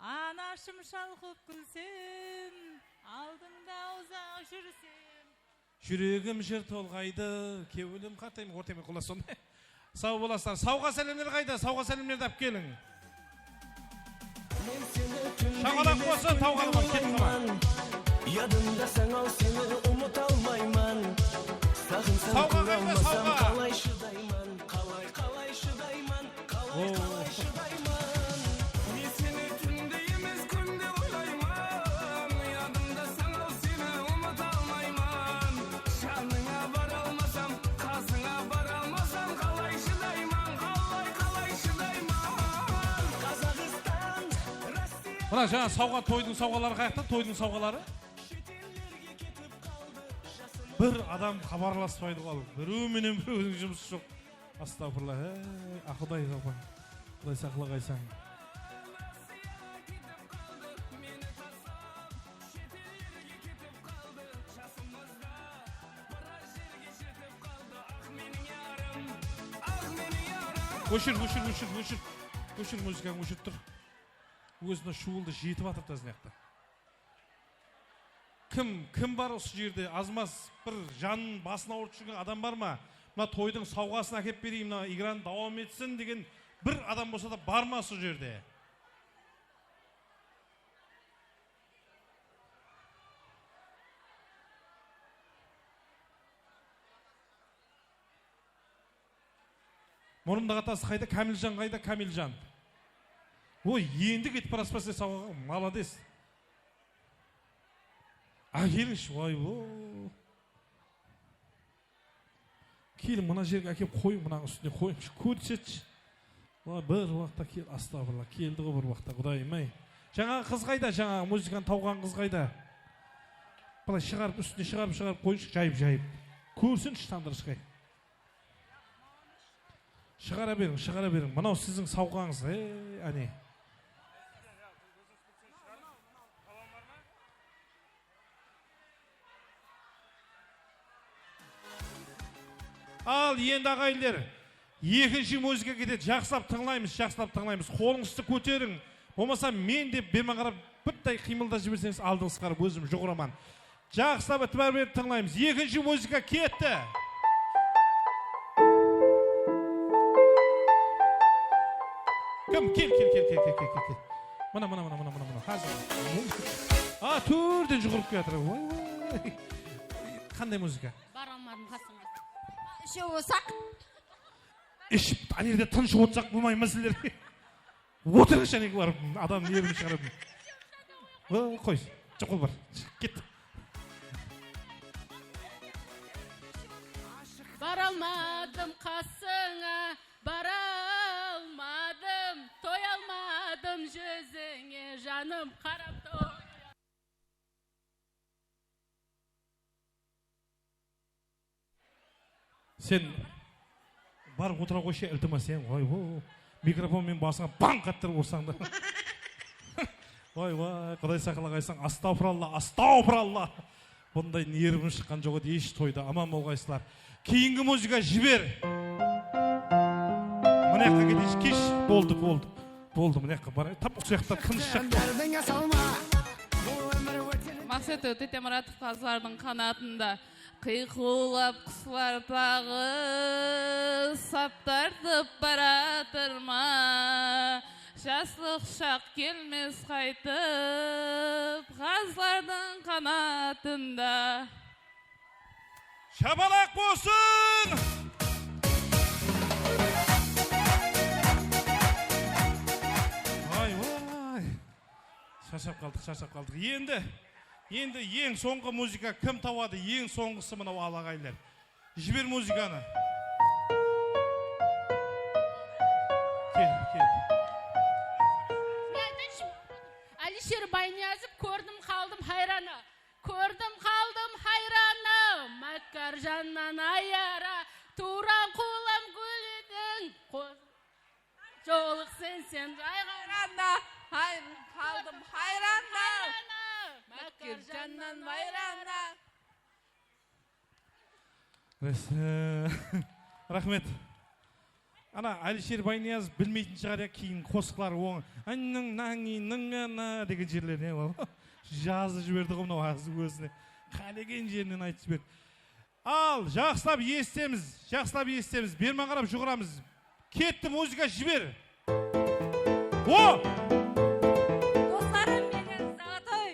Anashım shalqıp kúlsem, aldıńda uzaq júrsem. Júregim jır tolǵaydı, kewlim qatayım, ortayman, qullası sonday. Saw bolasızlar. Sawǵa sálemler qayda? Sawǵa sálemlerdi alıp keliń. Shamalaq bolsa, tawǵanıman, ketip qalma. Yadımdasań-aw, seni umıta almayman. Saǵınsam, sawǵa qayda, sawǵa? Qalay shıdayman, qalay, qalay shıdayman, qalay, qalay shıdayman. Men seni túnde emes, kúnde oylayman. Yadımdasań-aw, seni umıta almayman. Janıńa bara almasam, qasıńa bara almasam, qalay shıdayman, qalay, qalay shıdayman? Qazaqstan, Rossiya. Mına, jańa sawǵa, toydıń sawǵaları qayaqta, toydıń sawǵaları? Bir adam xabarlaspaydı ǵo, birew menen birewdiń jumısı joq. Astagfirullah, ey, a, Quday, Quday saqlaǵaysań. Óshir, óshir, óshir, óshir. Óshir, muzıkańı óshirip tur. Ózine shuwıldı jetip atır tazın jaqta. Kim, kim bar usı jerde? Azmaz bir janın basın awırtıp júrgen adam bar ma? Mına toydıń sawǵasın ákep bereyin, mına igranı dawam etsin degen bir adam bolsa da bar ma usı jerde? Murındaǵı atası qayda? Kámiljan qayda? Kámiljan. Oy, endi ketip barasız ba siz sawǵaǵa? Malades. Ákelińshi, oy, o. Kel, mına jerge ákep qoyıń, mınanıń ústine qoyıńshı, kórsetshi. Oy, bir waqıtta kel, astagfirullah, keldi ǵo bir waqıtta, Qudayım-ay. Jańaǵı qız qayda? Jańaǵı muzıkanı tawǵan qız qayda? Bılay shıǵarıp, ústine shıǵarıp, shıǵarıp qoyıńshı, jayıp, jayıp. Kórsinshi, tandırıshkay. Shıǵara beriń, shıǵara beriń. Mınaw siziń sawǵańız. Ey, áne. Al, endi, aǵayinler, ekinshi muzıka ketedi. Jaqsılap tıńlaymız, jaqsılap tıńlaymız. Qolıńızdı kóteriń. Bolmasa men dep berman qarap, bittay qıymıldap jiberseńiz, aldıńızǵa qarap ózim juwıraman. Jaqsılap itibar berip tıńlaymız. Ekinshi muzıka ketti. Kim? Kel, kel, kel. Mına, mına, mına. Házir. A, tórden juwırıp kiyatır. Way, way. Qanday muzıka? Bara almadım qasıńa. Úshewi saq. Iship, ane jerde tınısh otsaq bolmay ma sizler? Otırıńshı, áne, barıp, adam nervin shıǵaradı. O, qoy, joq, ol bar. Ket. Bara almadım qasıńa, bara almadım, toya almadım júzińe, janım qarap toya. Sen barıp otıra qoyshı, iltimas, sen, oy, o, mikrofon menen basıńa bań qattırıp ursań da. Oy, vay, Quday saqlaǵaysań, astagfiralla, astagfiralla. Bunday nervim shıqqan joq edi hesh toyda, aman bolǵaysızlar. Keyingi muzıka jiber. Mına jaqqa keteyinshi, kesh, boldı, boldı. Boldı, mına jaqqa barayıq. Tap usı jaqta, tınısh jaqta. Maqset Tetemuratov, Qazlardıń qanatında. Qıyqıwlap quslar taǵı sap tartıp baratır ma? Jaslıq shaq kelmes qaytıp, ǵazlardıń qanatında. Shapalaq bolsın! Ay, vay! Sharshap qaldıq, sharshap qaldıq. Endi, endi eń sońǵı muzıka kim tawadı? Eń sońǵısı mınaw, al, aǵayinler. Jiber muzıkanı. Kel, kel. Alisher Bayniyazov, "Kórdim, qaldım hayranı". Kórdim, qaldım hayranı, Mákkar jannan ayara, tuwrań qulam gúldiń qoz-, jolıq sen, sen jayǵan. Hayranı, hay, qaldım hayranı, Mákkar jannan hayranı. Res-, raxmet. Ana, Alisher Bayniyazov bilmeytin shıǵar, ya, keyin qosıqları oń. Annıń, nańıy, nıńana degen jerlerine, ya, jazıp jiberdi ǵo mınaw házir ózine. Qálegen jerinen aytıp jiberdi. Al, jaqsılap esitemiz, jaqsılap esitemiz. Berman qarap juwıramız. Ketti, muzıka jiber. O! Doslarım meniń, zolotoy.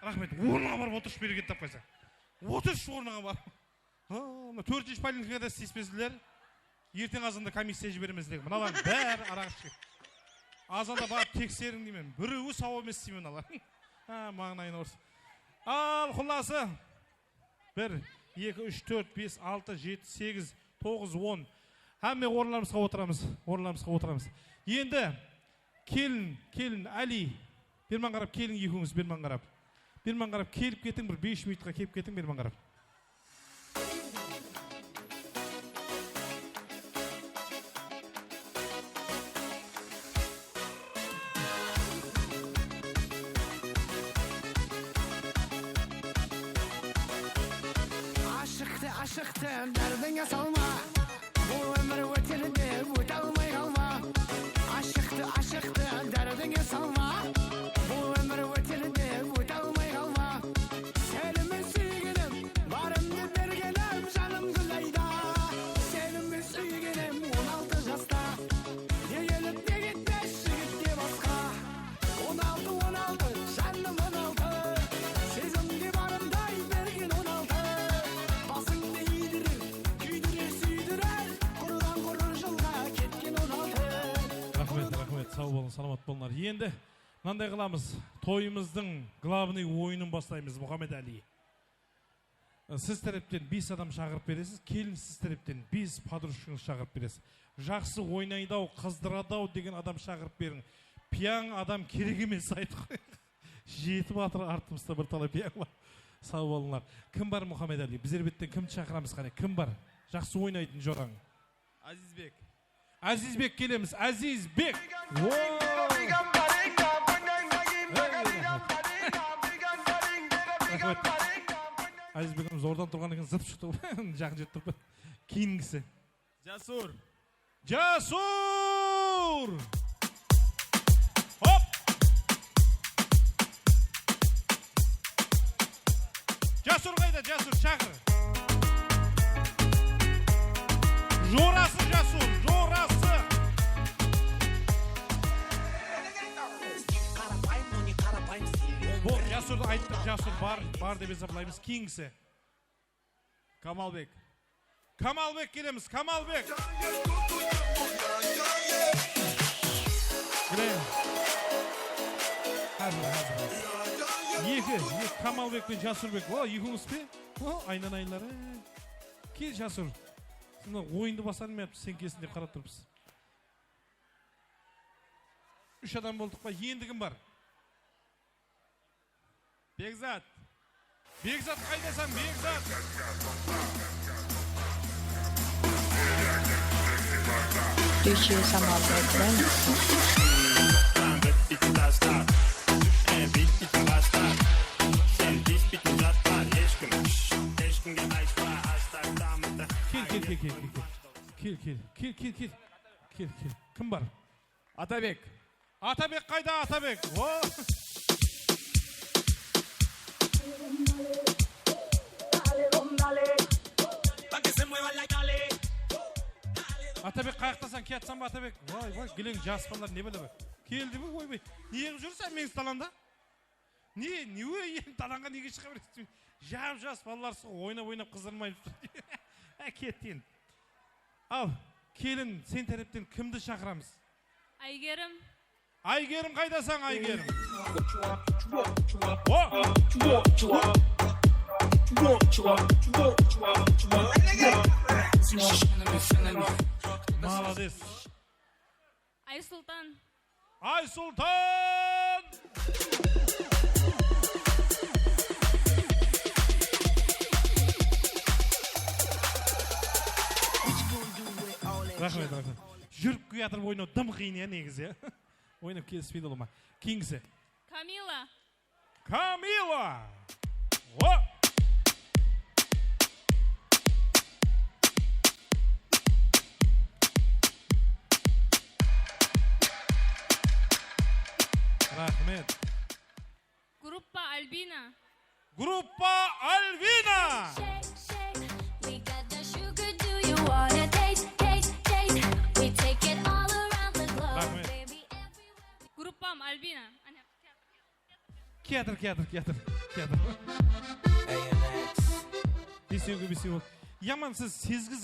Raxmet, ornıńa barıp otırshı, bereket tapqaysań. Otırshı ornıńa barıp. Ha, mına tórtinshi poliklinikáda isleyspesizler. Erteń azanda komissiya jiberemiz degen. Mınalardıń bári araq ishken. Azanda barıp tekseriń deymen. Birewi saw emes deymen mınalar. Ha, mańlayına urıs. Al, qullası. Bir, eki, úsh, tórt, bes, altı, jeti, segiz, toǵız, on. Hámme orınlarımızǵa otıramız, orınlarımızǵa otıramız. Endi kelin, kelin, Áli, berman qarap keliń, ekewińiz berman qarap. Berman qarap kelip ketiń, bir bes minutqa kelip ketiń, berman qarap. Ashıqtı, ashıqtı dárdińe salma. Bul ómir óter dep óte almay qalma. Ashıqtı, ashıqtı dárdińe salma. Bul ómir óter dep óte almay qalma. Senimen súygenim, barımdı bergenim, janım Gúlayda. Senimen súygenim on altı jasta. Ne kelip ne ketpes jigit te basqa. On altı, on altı, janım on altı. Sezimge barımday bergen on altı. Basıńdı iydirir, kúydirer, súydirer. Qurıdan qurı jılǵa ketken on altı. Raxmet, raxmet. Saw bolıń, salamat bolıńlar. Endi mınanday qılamız. Toyımızdıń glavnıy oyının baslaymız, Muxammed Ali. Siz tárepten bes adam shaqırıp beresiz, kelin siz tárepten bes podrushkanıńız shaqırıp beresiz. Jaqsı oynaydı-aw, qızdıradı-aw degen adam shaqırıp beriń. Piyań adam kerek emes, aytıp qoyayıq. Jeti batır artımızda bir talay piyań bar. Saw bolıńlar. Kim bar, Muxammed Ali? Biz erbetten kimdi shaqıramız, qáne? Kim bar? Jaqsı oynaytın jorań. Ázizbek. Ázizbek kelemiz, Ázizbek. Wow! Raxmet. Ázizbek zordan turǵan eken, zıtıp shıqtı. Jaqın jetip turıp. Keyingisi. Jasur. Jasur! Hop! Jasur qayda, Jasur, shaqır. Jorası Jasur, jorası. Bul Jasurdı ayttıq, Jasur bar, bar dep esaplaymız. Keyingisi. Kamalbek. Kamalbek kelemiz, Kamalbek. Mine. Házir, házir, házir. Eki, eki, Kamalbek penen Jasurbek. O, ekewińiz be? O, aynanaylar. Kel, Jasur. Mına oyındı basarım men, sen kelsin dep qarap turıpsız. Úsh adam boldıq pa? Endi kim bar? Bekzat. Bekzat, qaydasań, Bekzat? Включи самообладание. Kel, kel, kel, kel, kel. Kel, kel, kel, kel, kel. Kel, kel. Kim bar? Atabek. Atabek qayda, Atabek? O! Atabek, qayaqtasań, kiyatsań ba, Atabek? Vay, vay, gileń, jas balalar ne balalar? Keldi be, oybay? Ne qılıp júrseń meniń dalanda? Ne, ne, oy, endi dalanǵa nege shıǵa beresiz? Jap-jas balalarsız ǵoy, oynap-oynap qızdırmayıpsız. Á, kettin. Al, kelin, sen tárepten kimdi shaqıramız? Aygerim. Aygerim, qaydasań, Aygerim? O! Malades. Aysultan. Aysultan! Raxmet, raxmet. Júrip kiyatırıp oynaw dım qıyın, ya, negizi, ya. Oynap kelispeydi ulıwma. Keyingisi. Kamila. Kamila! O! Raxmet. Gruppa Albina. Gruppa Albina! Shake, shake, we got the sugar, do you wanna taste, taste, taste? We take it all around the globe, raxmet, baby, everywhere we... Gruppam Albina. Áne, teatr, teatr. Kiyatır, kiyatır, kiyatır, kiyatır. Besewge besew bol. Yaman siz sezgir,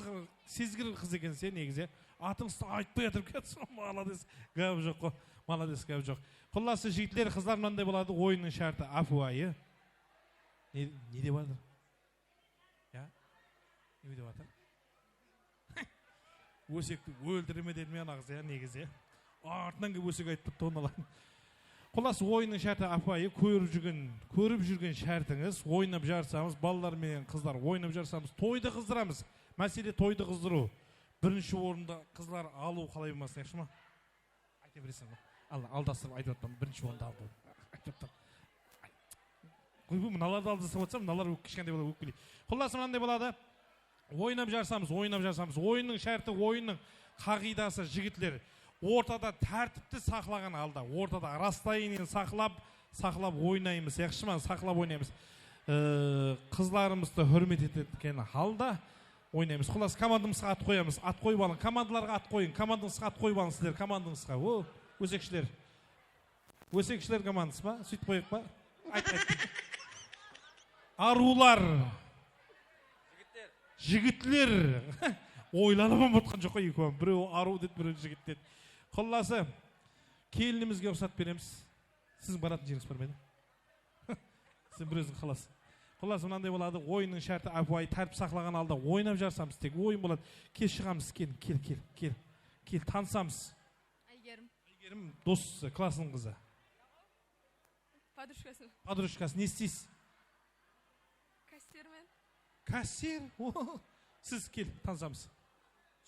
sezgir qız ekensiz, ya, negizi. Atıńızdı aytpay atırıp kiyatırsań, malades. Gáp joq ǵo. Malades, gáp joq. Qullası, jigitler, qızlar, mınanday boladı oyınnıń shárti, ápiwayı. Ne, ne dep atır? Ya? Ne dep atır? Ósekti óltireme dedim ya, naǵız ya, negizi ya. Artınan kelip ósek aytıp turıptı ǵoy mınalar. Qullası, oyınnıń shárti ápiwayı, kórip júrgen, kórip júrgen shártińiz, oynap jarısamız, balalar menen qızlar oynap jarısamız, toydı qızdıramız. Másele toydı qızdırıw. Birinshi orındı qızlar alıw qalay bolmasın, yaqshı ma? Ayta bereseń ǵoy. Al, aldastırıp aytıp atırman, birinshi orındı aldı. Aytıp atırman. Ay. Qoy, bu mınalardı aldastırıp atsam, mınalar kishkentay bala ókpeleydi. Qullası, mınanday boladı. Oynap jarısamız, oynap jarısamız. Oyınnıń shárti, oyınnıń qaǵıydası, jigitler, ortada tártipti saqlaǵan halda, ortada rastoyanieni saqlap, saqlap oynaymız, yaqshı ma? Saqlap oynaymız. Ee, qızlarımızdı húrmet etken halda oynaymız. Qullası, komandamızǵa at qoyamız. At qoyıp alıń. Komandalarǵa at qoyıń. Komandańızǵa at qoyıp alıń sizler, komandańızǵa. O, ósekshiler. Ósekshiler komandası ma? Sóytip qoyayıq pa? Ayt, ayt. Arıwlar. Jigitler. Oylanıp ham otqan joq ǵoy, ekewi. Birewi arıw dedi, birewi jigit dedi. Qullası, kelinimizge ruxsat beremiz. Siziń baratın jerińiz bar ma edi? Siz bir óziń qalasız. Qullası, mınanday boladı. Oyınnıń shárti ápiwayı, tártip saqlaǵan halda oynap jarısamız. Tek oyın boladı. Kel, shıǵamız, kel, kel, kel, kel. Kel, tanısamız. Aygerim. Aygerim, dos, klasınıń qızı. Podruchkası. Podruchkası, ne isleysiz? Kassermen. Kasser? O, siz, kel, tanısamız.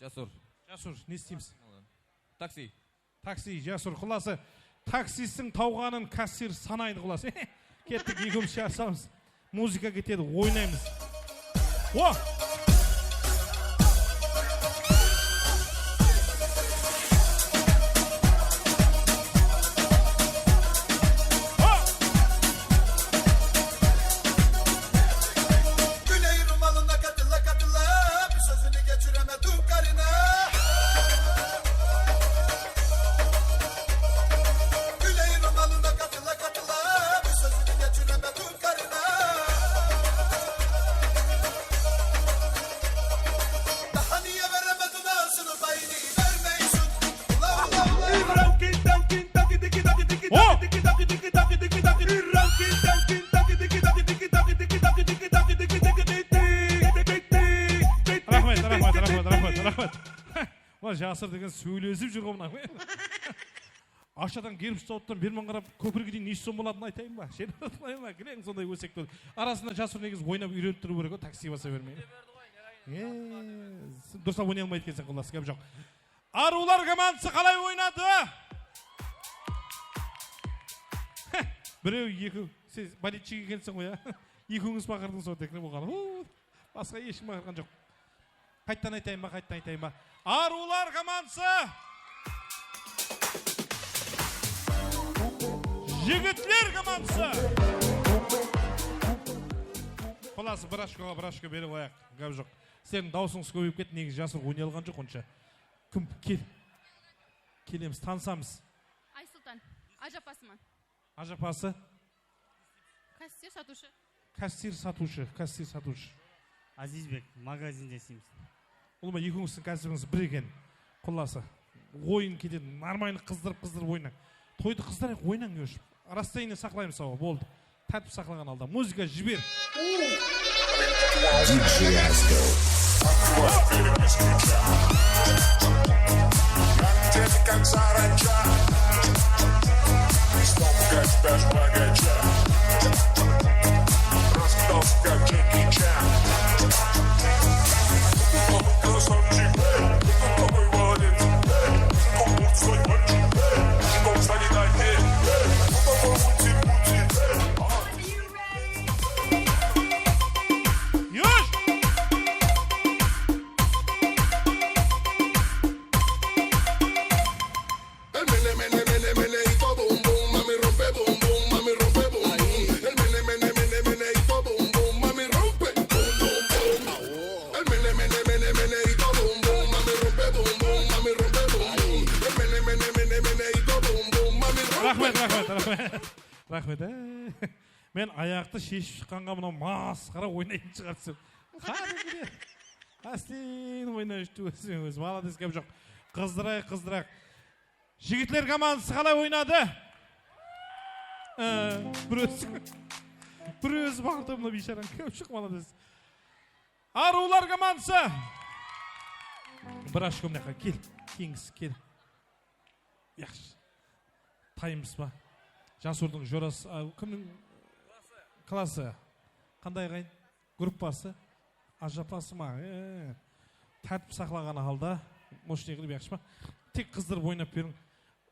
Jasur. Jasur, ne isleymiz? Taksi. Taksi, Jasur, qullası. Taksistiń tawǵanın kasser sanaydı, qullası. Kettik, ekewimiz jarısamız. Muzıka ketedi, oynaymız. O! Gúley rumalına katıla katıla, bir sózini keçiremedim karına. Gúley rumalına katıla katıla, bir sózini keçiremedim karına. Daha niye veremedin ağzını payını, vermeysin. Ula, ula, ula. O! Raxmet, raxmet, raxmet, raxmet, raxmet. Mına Jasur degen sóylesip júr ǵoy mına. Ashadan kelip, zavoodtan berman qarap, kópirge deyin neshe som bolatının aytayın ba? Shen aytpayın ba? Gileń sonday ósekti. Arasında Jasur negizi oynap úyrenip turıw kerek ǵoy, taksi basa bermey. E, durıslap oynay almaydı ekenseń, qullası, gáp joq. Arıwlar komandısı qalay oynadı? Birew, ekew, sen bolelchik ekenseń ǵoy, ya. Ekewińiz baqırdıńız ǵoy, tek ne bolǵanı? Uu, basqa hesh kim baqırǵan joq. Qayttan aytayın ba, qayttan aytayın ba? Arıwlar komandısı! Jigitler komandısı! Qullası, bir ochkoǵa bir ochko berip qoyayıq. Gáp joq. Sizlerdiń dawısıńız kóbeyip ketti, negizi jasırıw oynay alǵan joq onsha. Kim, kel. Kelemiz, tanısamız. Aysultan, ajapasıman. Ajapası? Kassir satıwshı. Kassir satıwshı, kassir satıwshı. Azizbek, magazinde isleymiz. Ulıwma, ekewińizdiń kásibińiz bir eken. Qullası, oyın ketedi, нормально qızdırıp-qızdırıp oynań. Toydı qızdırayıq, oynań, не уж. Расстояние saqlaymız, awa, boldı. Tártip saqlaǵan halda. Muzıka jiber. Диджей Астро. Как саранча. Стоп, как спишь богача. Раскрылся, как Джеки Чан. Красавчик, какой молодец. Мужиком будь свой мальчик. Мужиком стань на дне. Мужиком мульти-пульти. Yush! Raxmet, raxmet, raxmet. Raxmet, e. Men ayaqtı sheship shıqqanǵa mınaw masqara oynaytın shıǵar desem. Qádimgidey. Ásten oynayshı, óziń ózi. Molodec, gáp joq. Qızdırayıq, qızdırayıq. Jigitler komandısı qalay oynadı? E, bir ózi, bir ózi bardı mına biysharań. Gáp joq, molodec. Arıwlar komandısı. Bir ochko mına jaqqa kel. Keńis, kel. Yaqshı. Taymız ba? Jasurdıń jorası, a, kimniń klası? Qanday aǵayin? Gruppası? Ajapası ma? E, tártip saqlaǵan halda, мощный qılıp, yaqshı ma? Tek qızdırıp oynap beriń.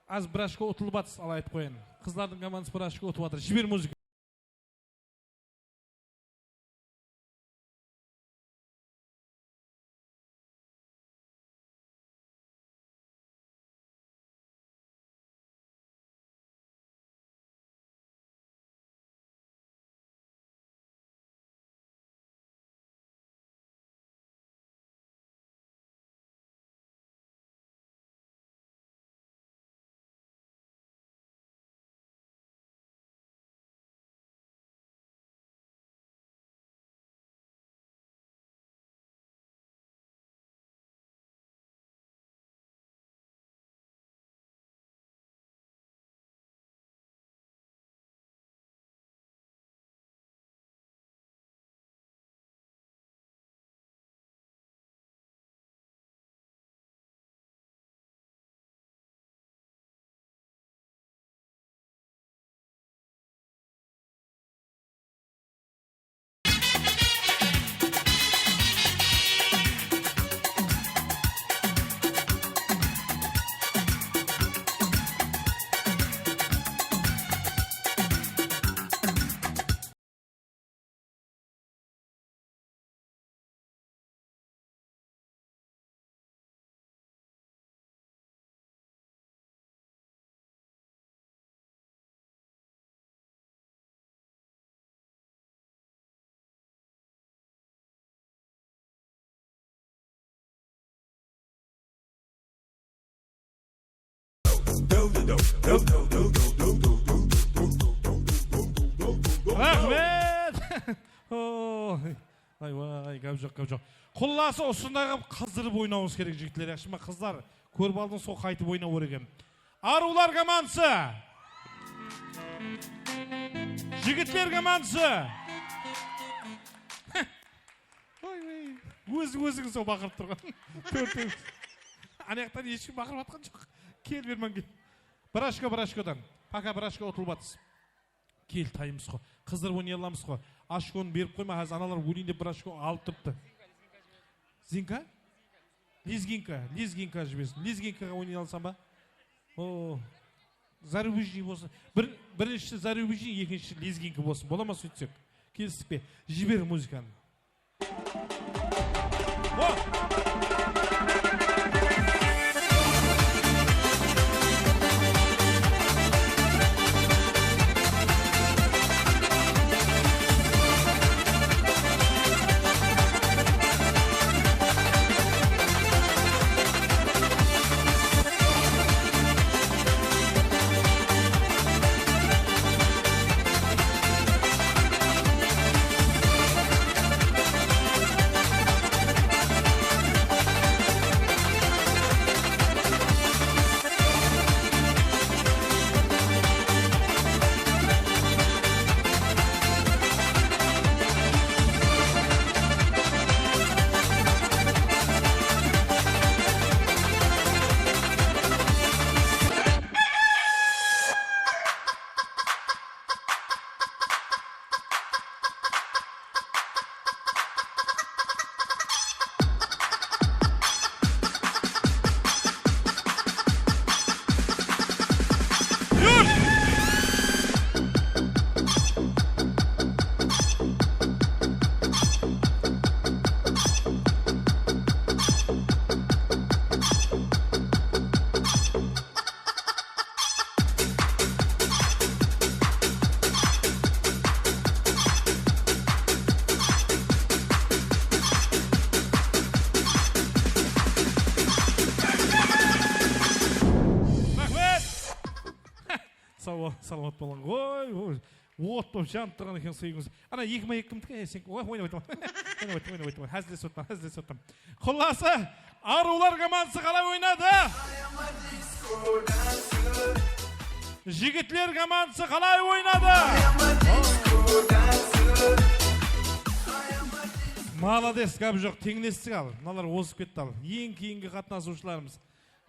Az bir ochko utılıp atırsız, al aytıp qoyayın. Qızlardıń komandısı bir ochko utıp atır. Jiber muzıka. Raxmet! Oy. Ay, vay, gáp joq, gáp joq. Qullası, usınday qılıp qızdırıp oynawıńız kerek, jigitler, yaqshı ma? Qızlar, kórip aldıńız ǵoy, qaytıp oynap ór eken. Arıwlar komandısı! Jigitler komandısı! Oy, oy. Ózi, ózińiz sol baqırıp turǵan. Tórtewińiz. Ana jaqtan hesh kim baqırıp atqan joq. Kel, berman, kel. Bir ochko, bir ochkodan. Poka bir ochko utılıp atırsız. Kel, taymız ǵo. Qızdırıp oynay alamız ǵo. Ochkonı berip qoyma, házir analar óleyin dep bir ochko alıp turıptı. Zinka? Lezginka, lezginka jibersin. Lezginkaǵa oynay alsań ba? O, zarubejniy bolsın. Bir, birinshisi zarubejniy, ekinshisi lezginka bolsın. Bola ma, sóytsek? Kelistik pe? Jiber muzıkanı. Salamat bolıń. Oy, oy. Ot bolıp janıp turǵan eken sıyıńız. Ana, eki ma eki kimdiki? E, sen, oy, oynap aytaman. Oynap aytaman, oynap aytaman. Házillesip atırman, házillesip atırman. Qullası, Arıwlar komandısı qalay oynadı? Jigitler komandısı qalay oynadı? Malades, gáp joq, teńlestik al. Mınalar ozıp ketti al. Eń keyingi qatnasıwshılarımız.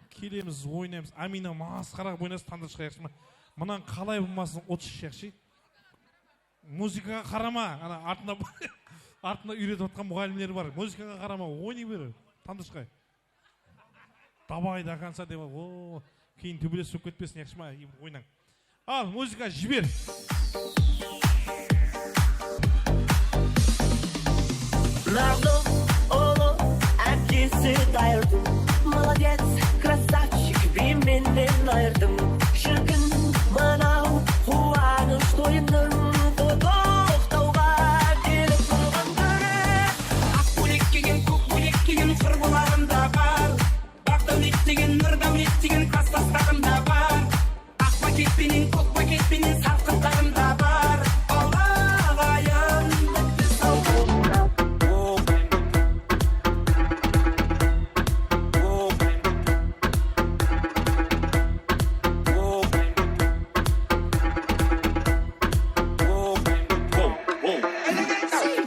Kelemiz, oynaymız. Amina, masqara qılıp oynasın, tandır shıǵayıqshı ma? Mınan qalay bolmasın, ot shıǵayıqshı. Muzıkaǵa qarama, ana artına, artına úyretip atqan muǵallimler bar. Muzıkaǵa qarama, oynay ber, tandır shıǵay. Давай, до конца dep, o, keyin tóbeles bolıp ketpesin, yaqshı ma? Oynań. Al, muzıka jiber. Navlıń ulı ákesi qayırdım. Молодец, красавчик, bi mennen ayırdım. Shirkin, mınaw quwanısh toyınıń, toqtawǵa kelip turǵan túri. Aq kóylek kiygen, kók kóylek kiygen qır bulaǵında bar. Baqdáwlet degen, Nurdáwlet degen, klasstastaǵım da bar. Aq paket penen, kók paket penen salqıntaǵım da bar. Al aǵayın, bitti sawqım.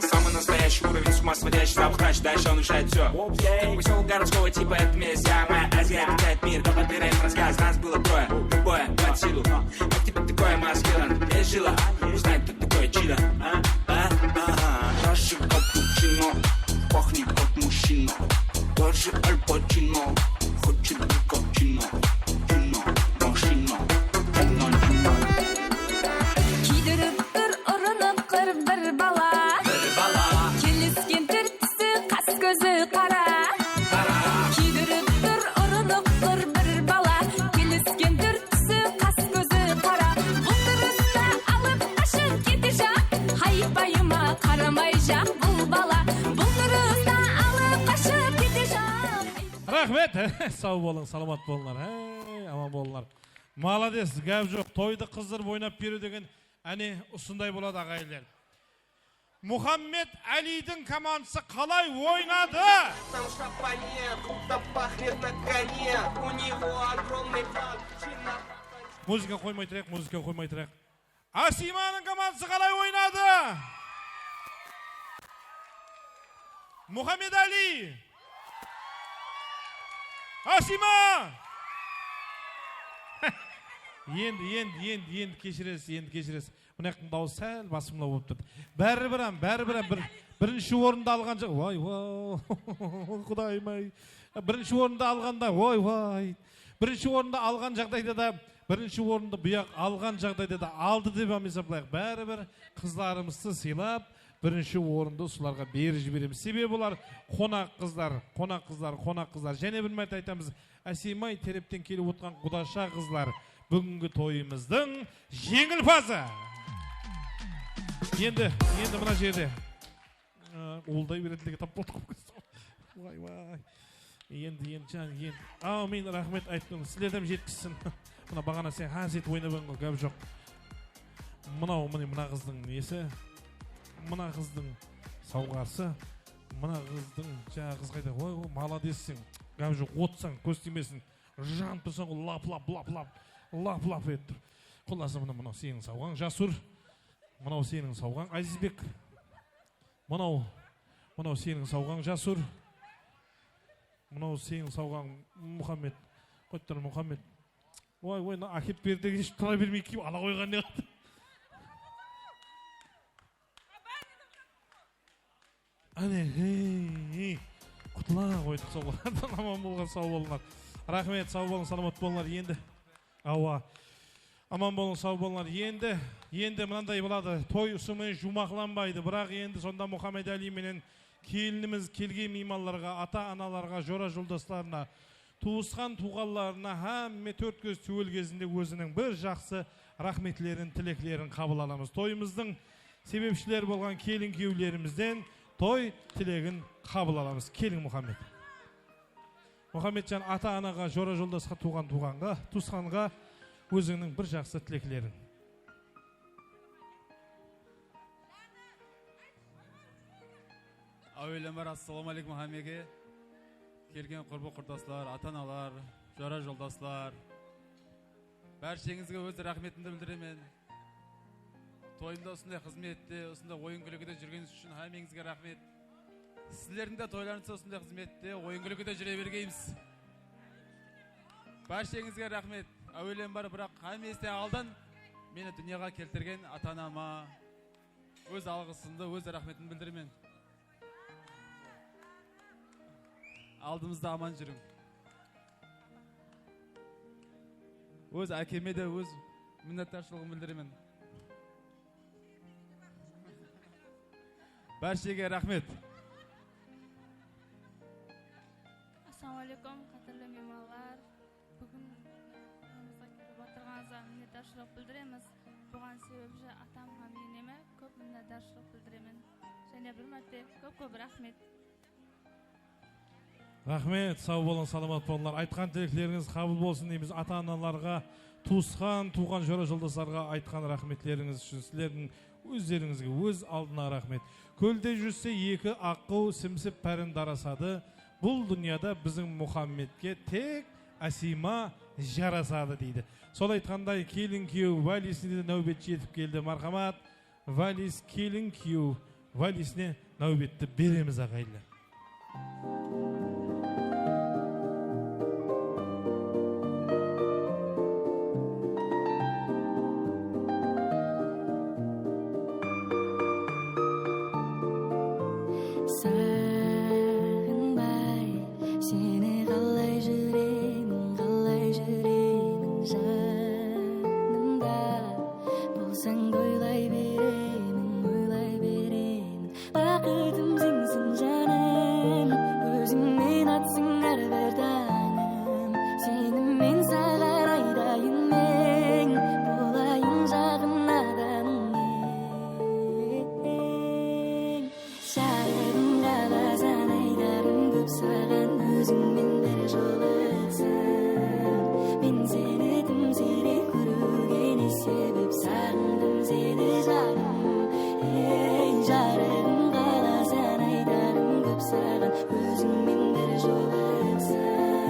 Самый настоящий уровень, с ума сводящий запах, дальше, дальше он решает всё. Как посёлок городского типа, это место, моя Азия, объединяет мир, только ты райм рассказ, нас было трое, любое под силу. Как тебе такое, маскирован, без жила, узнать, кто такой чила. А, а, а, чашы капучино, пахнет как мужчина. Даже Аль Пачино хочет быть как Чино. Чино, машина, Чино, Чино. Kiydirip tur urınıp qır bir bala. Bir bala. Kelisken túr túsi, qas kózi qara. Qara. Kiydirip tur urınıp qır bir bala. Kelisken túr túsi, qas kózi qara. Bul turısta alıp qashıp ketejaq. Haypayıma qaramayjaq bul bala. Bul turısta alıp qashıp ketejaq. Raxmet. Saw bolıń, salamat bolıńlar. Hey, aman bolıńlar. Malades, gáp joq. Toydı qızdırıp oynap beriw degen, áne, usınday boladı, aǵayinler. Muhammed Áliydiń komandısı qalay oynadı? Там шампанье, будто пахнет на коне. У него огромный план. Muzıka qoymay turayıq, muzıka qoymay turayıq. Asimanıń komandısı qalay oynadı? Muhammed Ali! Asima! Endi, endi, endi, endi keshiresiz, endi keshiresiz. Mına jaqtıń dawısı sál basımlaw bolıp turdı. Báribir hám, báribir hám bir, birinshi orındı alǵan ja-, vay, vay, qudayım-ay. Birinshi orındı alǵanda, vay, vay. Birinshi orındı alǵan jaǵdayda da, birinshi orındı buyaq alǵan jaǵdayda da aldı dep hám esaplayıq. Báribir qızlarımızdı sıylap, birinshi orındı usılarǵa berip jiberemiz. Sebebi bular qonaq qızlar, qonaq qızlar, qonaq qızlar. Jáne bir márte aytamız, Ásemay tárepten kelip otırǵan qudasha qızlar búgingi toyımızdıń jeńimpazı. Endi, endi mına jerde, ı, uwılday beretilege tap boldı. Vay, vay. Endi, endi, jan, endi. Áwmin, raxmet ayttım. Sizlerden jetkizsin. Mına baǵana sen hár zat oynap edim, gáp joq. Mınaw, mine, mına qızdıń nesi? Mına qızdıń sawǵası. Mına qızdıń, jańa qız qayda? Oy, oy, maladesseń. Gáp joq, otsań, kóz tiymesin. Janıp tursań ǵoy, lap, lap, lap, lap. Lap, lap etip tur. Qullası, mına, mınaw seniń sawǵań, Jasur. Mınaw seniń sawǵań, Azizbek. Mınaw, mınaw seniń sawǵań, Jasur. Mınaw seniń sawǵań, Muhammed. Qoyıp tur, Muhammed. Oy, oy, mına ákep ber degenshe tura bermey kiyip ala qoyǵan ne qıldı? Áne, hey, hey. Qutla qoydıq sawǵalardan, aman bolǵan, saw bolıńlar. Raxmet, saw bolıń, salamat bolıńlar. Endi, awa. Aman bolıń, saw bolıńlar. Endi, endi mınanday boladı. Toy usı menen juwmaqlanbaydı. Biraq endi sonda Muhammed Ali menen kelinimiz kelgen miymanlarǵa, ata-analarǵa, jora-joldaslarına, tuwısqan-tuwǵanlarına, hámme tórt kóz túwel gezinde óziniń bir jaqsı raxmetlerin, tileklerin qabıl alamız. Toyımızdıń sebepshileri bolǵan kelin-kúyewlerimizden toy tilegin qabıl alamız. Keliń, Muhammed. Muhammedjan, ata-anaǵa, jora-joldasqa, tuwǵan-tuwǵanǵa, tuwısqanǵa, ózińniń bir jaqsı tilekleriń. Áwelden bar, assalamu aleykum hámmege. Kelgen qurbi-qurdaslar, ata-analar, jora-joldaslar. Bársheńizge óz raxmetimdi bildiremen. Toyımda usınday xızmette, usınday oyın-kúlkide júrgenińiz ushın hámmeńizge raxmet. Sizlerdiń de toylarıńızda usınday xızmette, oyın-kúlkide júre bergeymiz. Bársheńizge raxmet. Áwelden bar, biraq hámmesinen aldın meni dúnyaǵa keltirgen ata-anama óz alǵısımdı, óz raxmetimdi bildiremen. Aldımızda aman júriń. Óz ákeme de óz minnetdarshılıǵımdı bildiremen. Bárshege raxmet. Assalawma aleykum, qádirli miymanlar. Búgin toyımızǵa kelip atırǵanıńızǵa minnetdarshılıq bildiremiz. Buǵan sebepshi atam hám eneme kóp minnetdarshılıq bildiremen. Jáne bir márte kóp-kóp raxmet. Raxmet, saw bolıń, salamat bolıńlar. Aytqan tileklerińiz qabıl bolsın deymiz. Ata-analarǵa, tuwısqan, tuwǵan jora-joldaslarǵa aytqan raxmetlerińiz ushın sizlerdiń ózlerińizge, óz aldına raxmet. Kólde júzse eki aqqıw, simsip párin darasadı. Bul dúnyada biziń Muxammedke tek Asiyma jarasadı, deydi. Sol aytqanday, kelin-kúyew Válisine de náwbet jetip keldi. Marhamat, Vális kelin-kúyew Válisine náwbetti beremiz, aǵayinler. Saǵınbay, seni qalay júremen, qalay júremen janımda. Bolsań da oylay beremen, oylay beremen. Baxıtım senseń janım, ózińnen atsın hár bir tańım. Seni men saǵan aytayın men, bolayın jaǵın adamıń. Jarıǵım qalasań aytarım kóp saǵan, ózińmen bir jolıqsam. Men seni dım siyrek kóriwge ne sebep, saǵındım seni janım. Ey, jarıǵım qalasań aytarım kóp saǵan, ózińmen bir jolıqsam.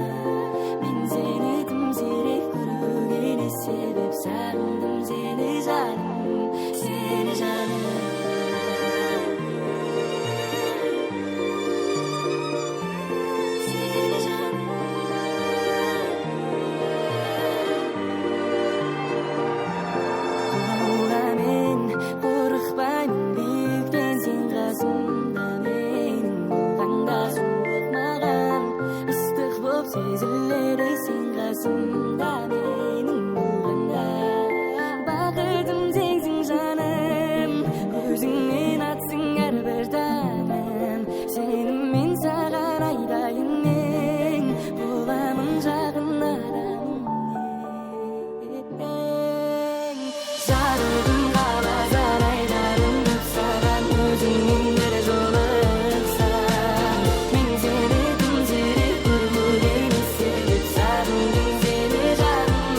Men seni dım siyrek kóriwge ne sebep, saǵındım seni janım, seni janım. Qorıqpayman biyikten, sen qasımda meniń bolǵanda, suwıq maǵan ıstıq bolıp seziledi, sen qasımda meniń bolǵanda. Baxıtım senseń janım, ózińnen atsın hár bir tańım. Seni men saǵan aytayın men, bolamın jaǵın adamıń. Jarıǵım qalasań aytarım kóp saǵan, ózińnen bir jolıqsam. Men seni dım siyrek kóriwge ne sebep, saǵındım seni janım.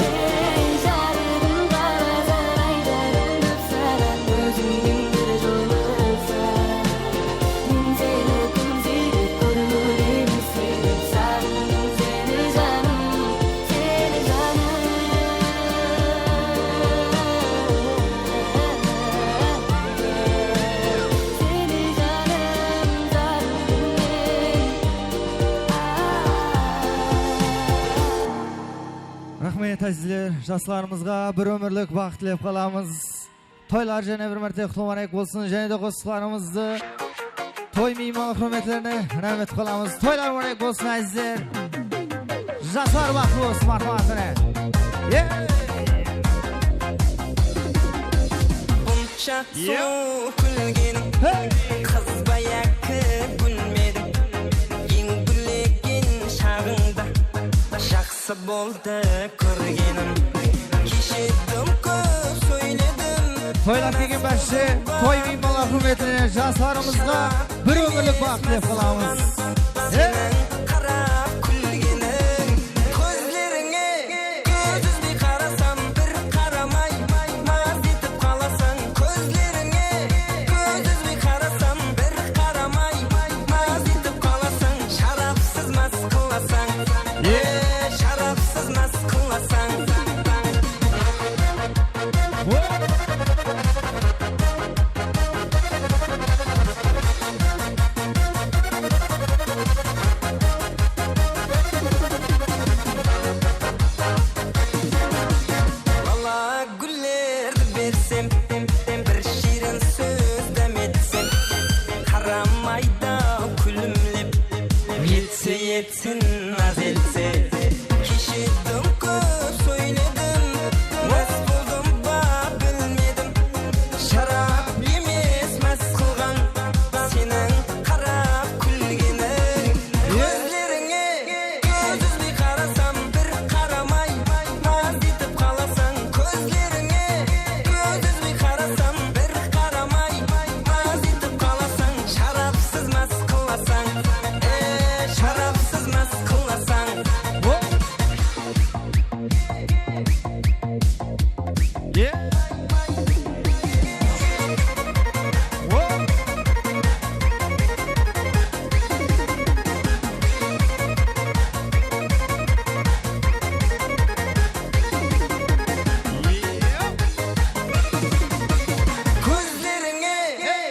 Ey, jarıǵım qalasań aytarım kóp saǵan, ózińnen bir jolıqsam. Men seni dım siyrek kóriwge ne sebep, saǵındım seni janım, seni janım. Seni janım, janım ey. Raxmet, ázizler, jaslarımızǵa bir ómirlik baxıt tilep qalamız. Toylar jáne bir márte qutlı múbarek bolsın. Jáne de qosıqlarımızdı toy miymanı húrmetlerine námet qılamız. Toylar múbarek bolsın, ázizler. Jaslar baxıtlı bolsın, marhamat, mine. Ye! Bunsha sulıw kúlgeniń, qız ba yaki gúlmediń? Eń gúllegen shaǵıńda jaqsı boldı kórgenim. Keshe dım kóp sóyledim. Toylar kelgen bárshe, toy miymanlar húrmetine jaslarımızǵa bir ómirlik baxıt tilep qalamız. Seniń qarap kúlgeniń, kózlerińe kóz úzbey qara. Etsin naz etse. Keshe dım kóp sóyledim, más boldım ba bilmedim. Sharap emes más qılǵan seniń qarap kúlgeniń. Kózlerińe kóz úzbey qarasam, bir qaramay maz etip qalasań. Kózlerińe kóz úzbey qarasam, bir qaramay maz etip qalasań. Sharapsız más qılasań, e, sharapsız más qılasań. Kózlerińe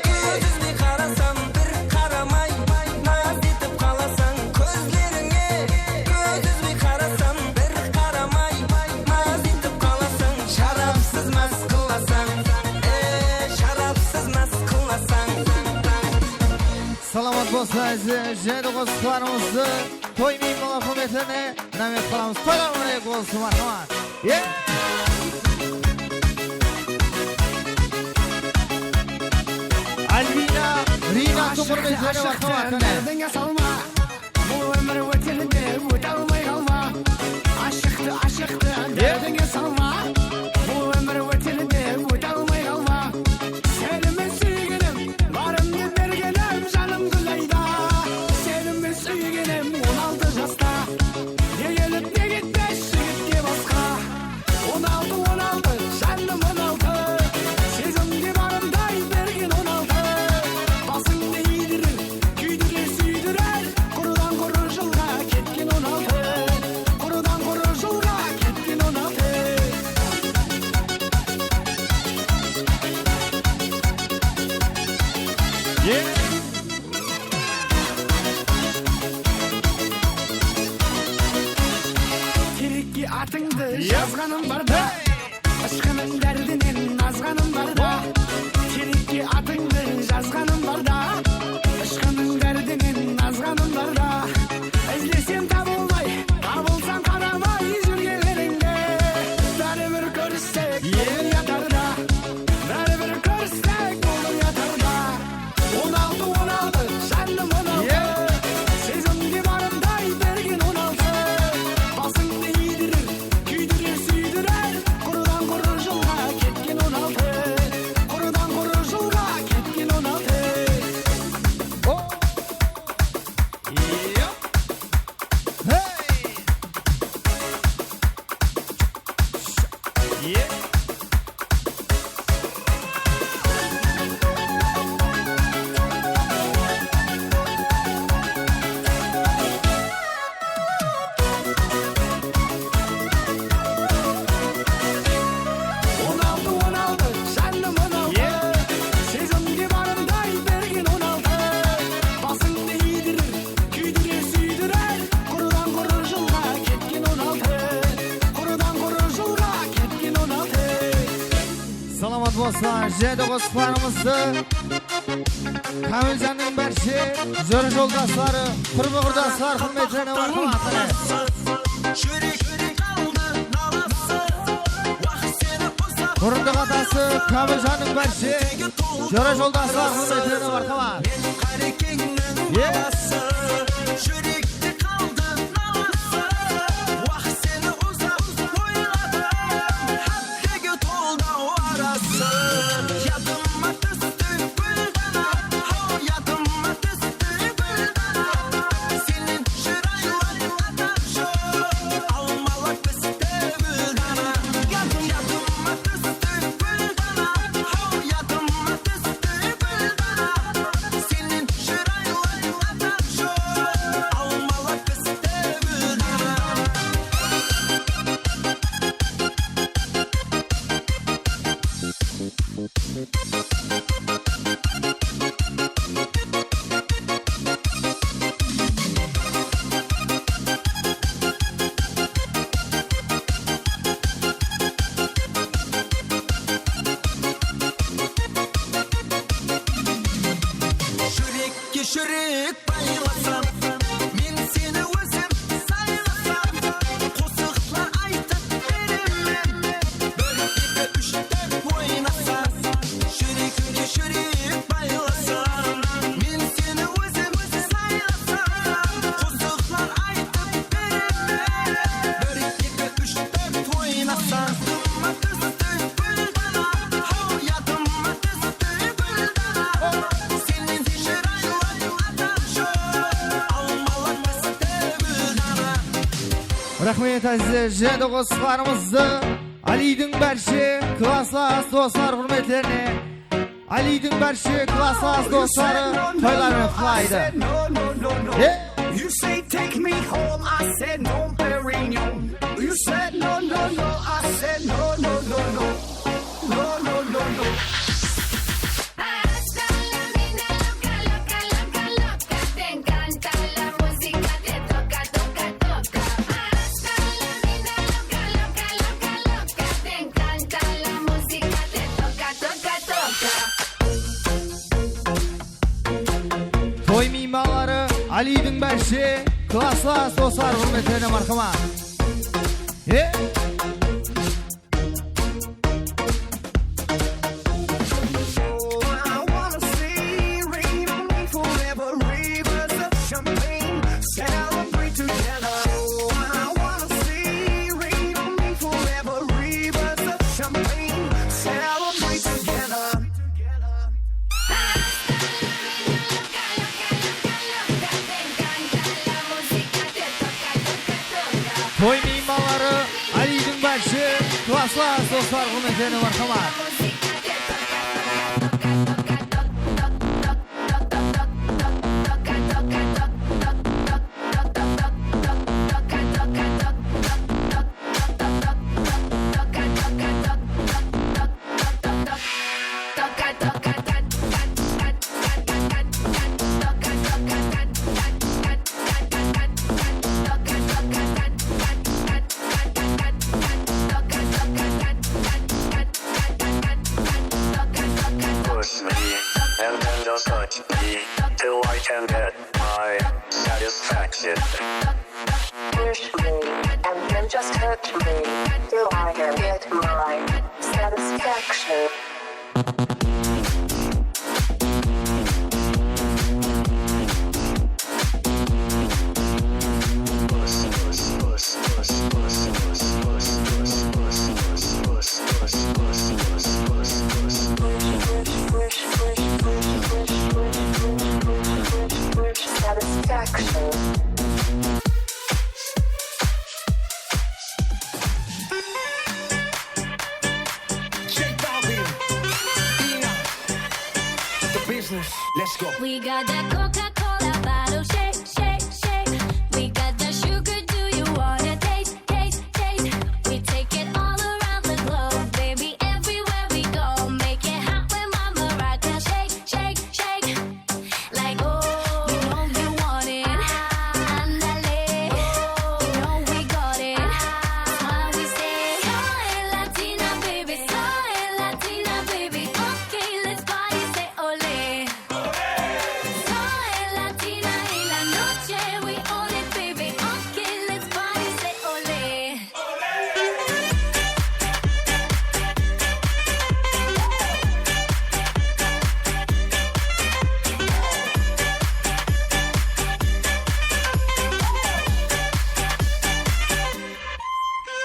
kóz úzbey qarasam, bir qaramay maz etip qalasań. Kózlerińe kóz úzbey qarasam, bir qaramay maz etip qalasań. Sharapsız más qılasań, e, sharapsız más qılasań. Salamat bolsın, áziz jaydı qosıqlarımızdı qoymayman húrmetlerine. Námet qalamız, toylarıńız qutlı bolsın, marhamat. Albina, Rina, Tuqırmezlere marhamat, qáne. Derdinge salma, bul ómir óter dep óte almay qalma. Ashıqtı, ashıqtı, derdinge salma, bul ómir óter dep óte almay qalma. Seni men súygenim, barımdı bergenim, janım Gúlayda. Seni men súygenim on altı jasta. Ne kelip, ne ketpes jigitke basqa. On altı, on altı, janım on altı. Sezimge barımday bergen on altı. Basıńdı iydirir, kúydirer, súydirer. Qurıdan qurı jılǵa ketken on altı. Qurıdan qurı jılǵa ketken on altı. Terekke atıńdı jazǵanım barda, ıshqınıń dárdinen nazǵanım barda. Terekke atıńdı jazǵanım barda, ıshqınıń dárdinen nazǵanım barda. Izlesem tabılmay, tabılsam qaramay júrgenlerińde. Báribir kórissek boldı yatarda, báribir kórissek boldı yatarda. On altı, on altı, janım on altı. Sezimge barımday bergen on altı. Basıńdı iydirir, kúydirer, súydirer. Qurıdan qurı jılǵa ketken on altı. Qurıdan qurı jılǵa ketken on altı. On altı, on altı, janım on altı. Sezimge barımday bergen on altı. Basıńdı iydirir, kúydirer, súydirer. Qurıdan qurı jılǵa ketken on altı. Qurıdan qurı jılǵa ketken on altı. Salamat bolsın, jaydı qosıqlarımızdı. Kámiljannıń bárshe júri joldasları, qurbi-qurdaslar, húrmetlerine marhamat. Júrekte qaldı nalası, waq seni uzaq. Murındı atası Kámiljannıń bárshe júri joldaslar, húrmetlerine marhamat. Men Qarekeńniń balası, júrekte qaldı nalası, waq seni uzaq oyladım. Tegi toldaw arası. Yadıma tústi gúldana, haw, yadıma tústi gúldana. Senen shıraylı adam joq, almalap pisti gúldana. Yadıma tústi gúldana, haw, yadıma tústi gúldana. Senen shıraylı adam joq, almalap pisti gúldana. Júrekke júrek baylasam, men seni Raxmet, ázizler, jáne de qosıqlarımızdı Áliydiń bárshe klasslas doslar húrmetlerine, Áliydiń bárshe klasslas dosları toyları menen qutlaydı. E? You say take me home, I said no, Perignon. You said no, no, no, I said no, no, no, no. No, no, no, no. Hasta la mina loca, loca, loca, loca. Te encanta la música, te toca, toca, toca. Hasta la mina loca, loca, loca, loca. Te encanta la música, te toca, toca, toca. Toy miymanları Áliydiń bárshe klasslas doslar húrmetlerine, marhamat. E? Oh, I wanna see rain on me forever, rivers of champagne, celebrate together. Oh, I wanna see rain on me forever, rivers of champagne, celebrate together. Toy miymanları Áliydiń bárshe klasslas doslar húrmetlerine, marhamat. Push me, and then just touch me, till I can get my satisfaction. Push me, and then just touch me, till I can get my satisfaction. Satisfaction. J Balvin, Ina, the business. Let's go. We got that Coca-Cola bottle, shake, shake, shake. We got that sugar, do you wanna taste, taste, taste? We take it all around the globe, baby. Everywhere we go, make it hot with my maraca, shake, shake, shake. Like, oh, you know you want it. Ándale, you know we got it. That's why we say, soy latina, baby, soy latina, baby. Okay, let's party, say ole. Soy latina y la noche, we own it, baby. Okay, let's party, say ole.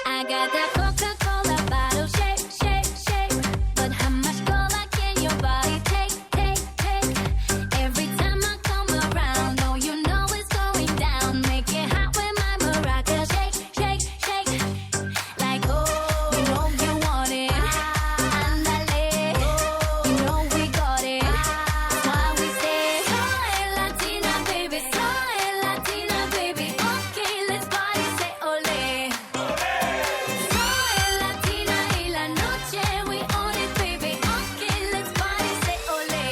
I got that Coca-Cola bottle, shake, shake, shake. But how much cola can your body take, take, take? Every time I come around, oh, you know it's going down. Make it hot with my maraca, shake, shake, shake. Like, oh, you know you want it. Ándale, you know we got it. That's why we say, soy latina, baby, soy latina, baby. Okay, let's party, say ole. Soy latina y la noche, we own it, baby. Okay, let's party, say ole.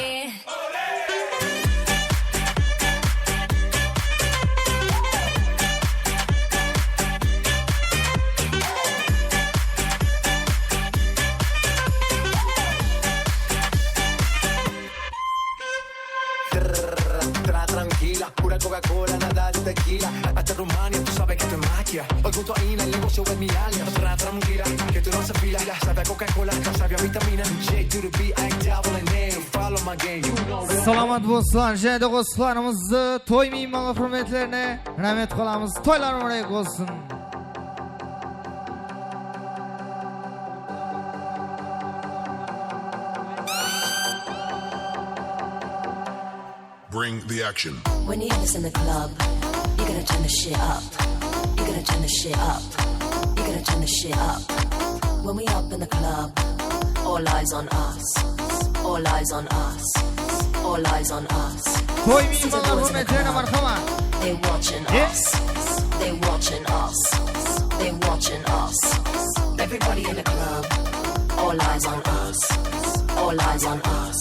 Tra, tranquila, pura Coca-Cola, nada de tequila. Hasta Rumania, tú sabes que esto es magia. Hoy junto a Ina, el negocio es mi alias. Tra, tranquila, que tú no haces fila. Sabe a Coca-Cola, sabe a vitamina. J to the B I double N A. Follow my game, you know. Salamat bolsınlar, jáne de qosıqlarımızdı toy miymanı húrmetlerine rámet qılamız. Toylar múbarek bolsın. Bring the action. When you have this in the club, you gotta turn the shit up. You Gotta turn the shit up. You gotta turn the shit up. When we up in the club, all eyes on us. All eyes on us. All eyes on us. Toy miymanları húrmetlerine marhamat. They watching us. They watching us. They watching us. Everybody in the club, all eyes on us. All eyes on us.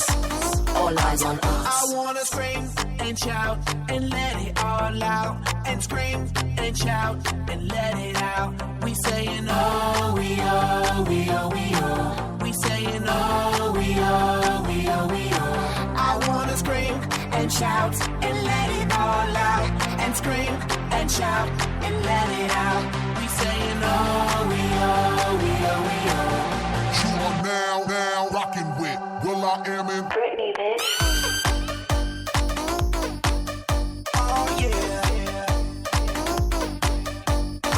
All eyes on us. I wanna scream and shout and let it all out. And scream and shout and let it out. We saying, oh, we, oh, we, oh, we, oh. We saying, oh, we, oh, we, oh, we, oh. I wanna scream and shout and let it all out. And scream and shout and let it out. We saying, oh, we, oh, we, oh, we, oh. You are now, now rocking with Will I Am in Britney, bitch. Oh yeah.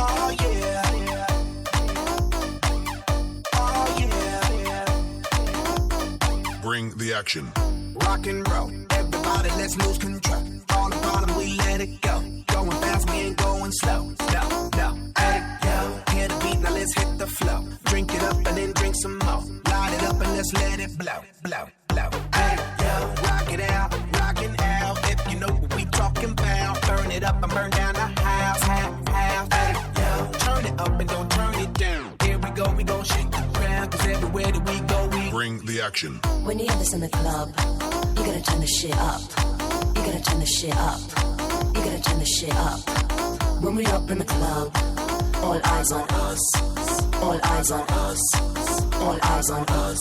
Oh yeah. Oh yeah. Bring the action. Rock and roll. Everybody, let's lose control. All the problem, we let it go. Going fast, we ain't going slow. No, no. Hey, yo, hear the beat, now let's hit the flow. Drink it up and then drink some more. Light it up and let's let it blow, blow, blow. Hey, yo, rock it out, rock it out. If you know what we talking about, burn it up and burn down the house, house, house. Hey, yo, turn it up and don't turn it down. Here we go, we gon' shake the ground, 'cause everywhere that we go, we bring the action. When you have this in the club, you gotta turn the shit up. You gotta turn the shit up. You gotta turn the shit up. When we up in the club, all eyes on us. All eyes on us. All eyes on us.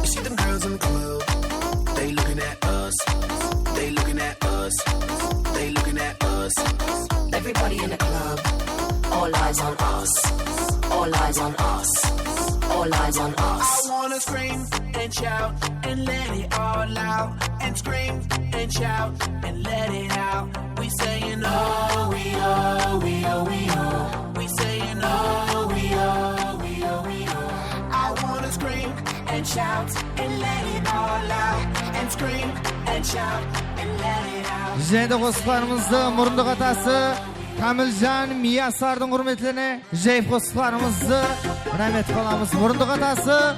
You see them girls in the club, they looking at us. They looking at us. They looking at us. Everybody in the club, all eyes on us. All eyes on us. All eyes on us. I wanna scream and shout and let it all out. And scream and shout and let it out. We saying, oh, we, oh, we, oh, we, oh. We saying, oh, we, oh, we, oh, we, oh. I wanna scream and shout and let it all out. And scream and shout and let it out. Jáne de qosıqlarımızdı murındıq atası Kamiljan Miyasardıń húrmetlerine jayıp qosıqlarımızdı mına etip alamız. Murındıq atası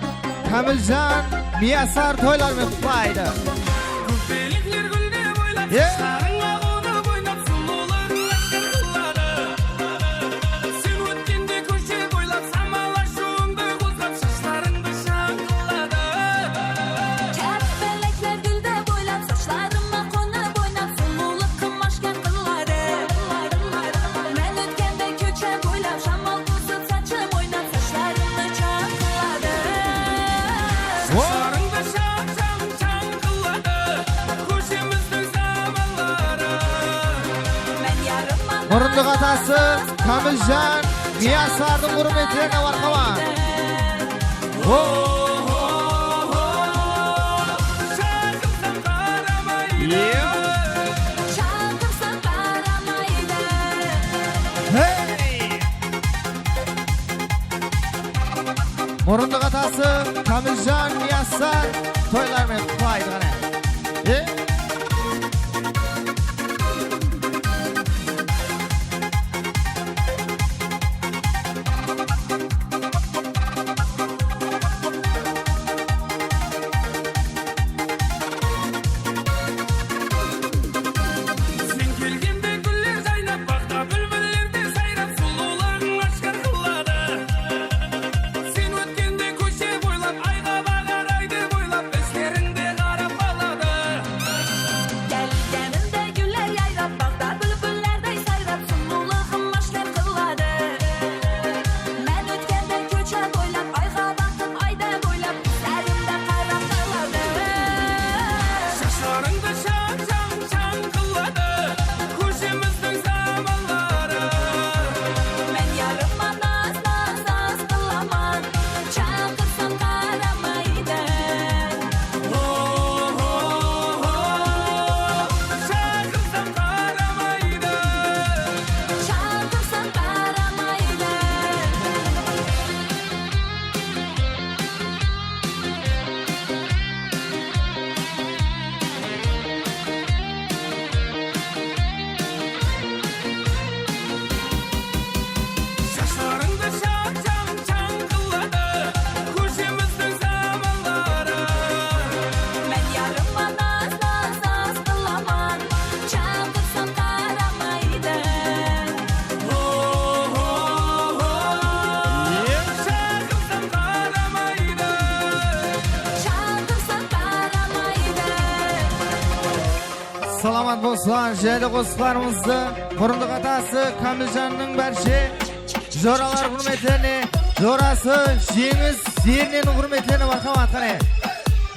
Kamiljan Miyasar toylar menen qutlaydı. Kóppelikler gúldep oylap, saslarıńa qonıp oynap, sulıwlıǵıń ashkar qıladı. Sen ótkende kóshe boylap, samal ashıwıńdı qozǵap, saslarıńdı shań qıladı. Kóppelikler gúldep oylap, saslarıma qonıp oynap, sulıwlıǵıń ashkar qıladı. Men ótkende kóshe boylap, samal qosıp, sashım oynap, saslarımdı shań qıladı. Saslarıńdı shań, shań, shań qıladı. Kóshemizdiń samalları. Men yarıma Murındıq atası Kamiljan Miyasardıń húrmetlerine marhamat. Chaqırsań qaramaydı. Chaqırsań qaramaydı. Hey! Murındıq atası Kamiljan Miyasar toylar menen qutlaydı qáne. E? Sen kelgende gúller jaynap, baǵda búlbiller de sayrap, sulıwlıǵıń ashkar qıladı. Sen ótkende kóshe boylap, ayǵa baǵar ay dep oylap, izlerińde qarap qaladı. Ruslan, jáne qosıqlarımızdı murındıq atası Kámiljannıń bárshe joralar húrmetlerine, jorası Jeńis Zerneniń húrmetlerine marhamat, qáne.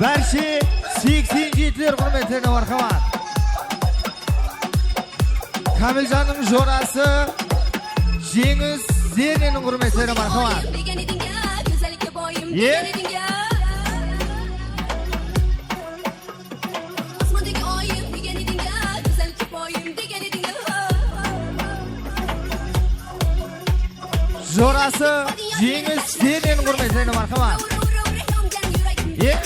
Bárshe seksen jetiler húrmetlerine marhamat. Kámiljannıń jorası Jeńis Zerneniń húrmetlerine marhamat. Ye? Jorası Jeńis Zerneniń húrmetlerine marhamat. Ye?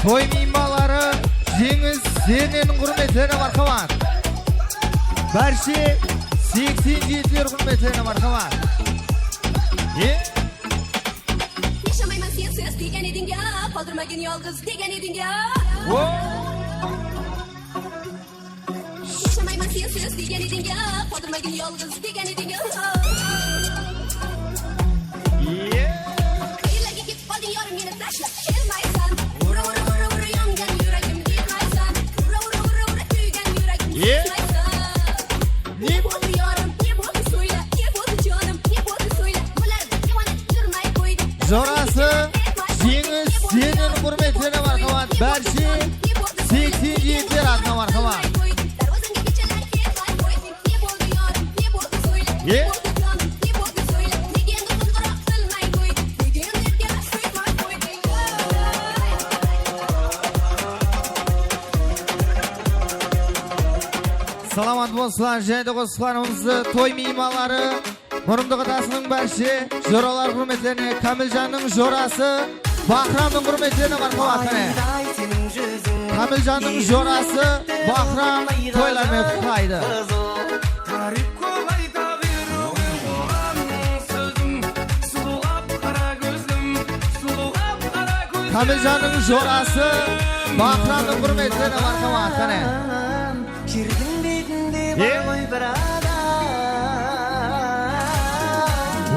Toy miymanları Jeńis Zerneniń húrmetlerine marhamat. Bárshe seksen jetiler húrmetlerine marhamat. E? Yashamayman sensiz degen ediń ya, qoldirmagin yolǵiz degen ediń ya. Wo! Yashamayman sensiz degen ediń ya, qoldirmagin yolǵiz degen ediń ya. Ye! Qayerlarga ketip qoldiń, yorım, meni tashlap kelmaysan. Ura, ura, ura, ura, yongan yuragim deymaysan. Ura, ura, ura, ura, kúygan yuragim Ye! Sezmaysan. Ne boldı, yorım, ne boldı, soyla, ne boldı, canım, ne boldı, soyla. Bular diwana jurmay qoydı. Jorası Jeńis Zerneniń húrmetlerine marhamat, bárshe seksen jetiler adına marhamat. Ye? Salamat bolsınlar, jáne de qosıqlarımızdı toy miymanları, murındıq atasınıń bárshe joralar húrmetlerine, Kámiljannıń jorası Bahramnıń húrmetlerine marhamat, qáne. Kámiljannıń jorası Bahram toylar menen qutlaydı. Kámiljannıń jorası Bahramnıń húrmetlerine marhamat, qáne. Jerdiń betinde bar ǵoy bir adam.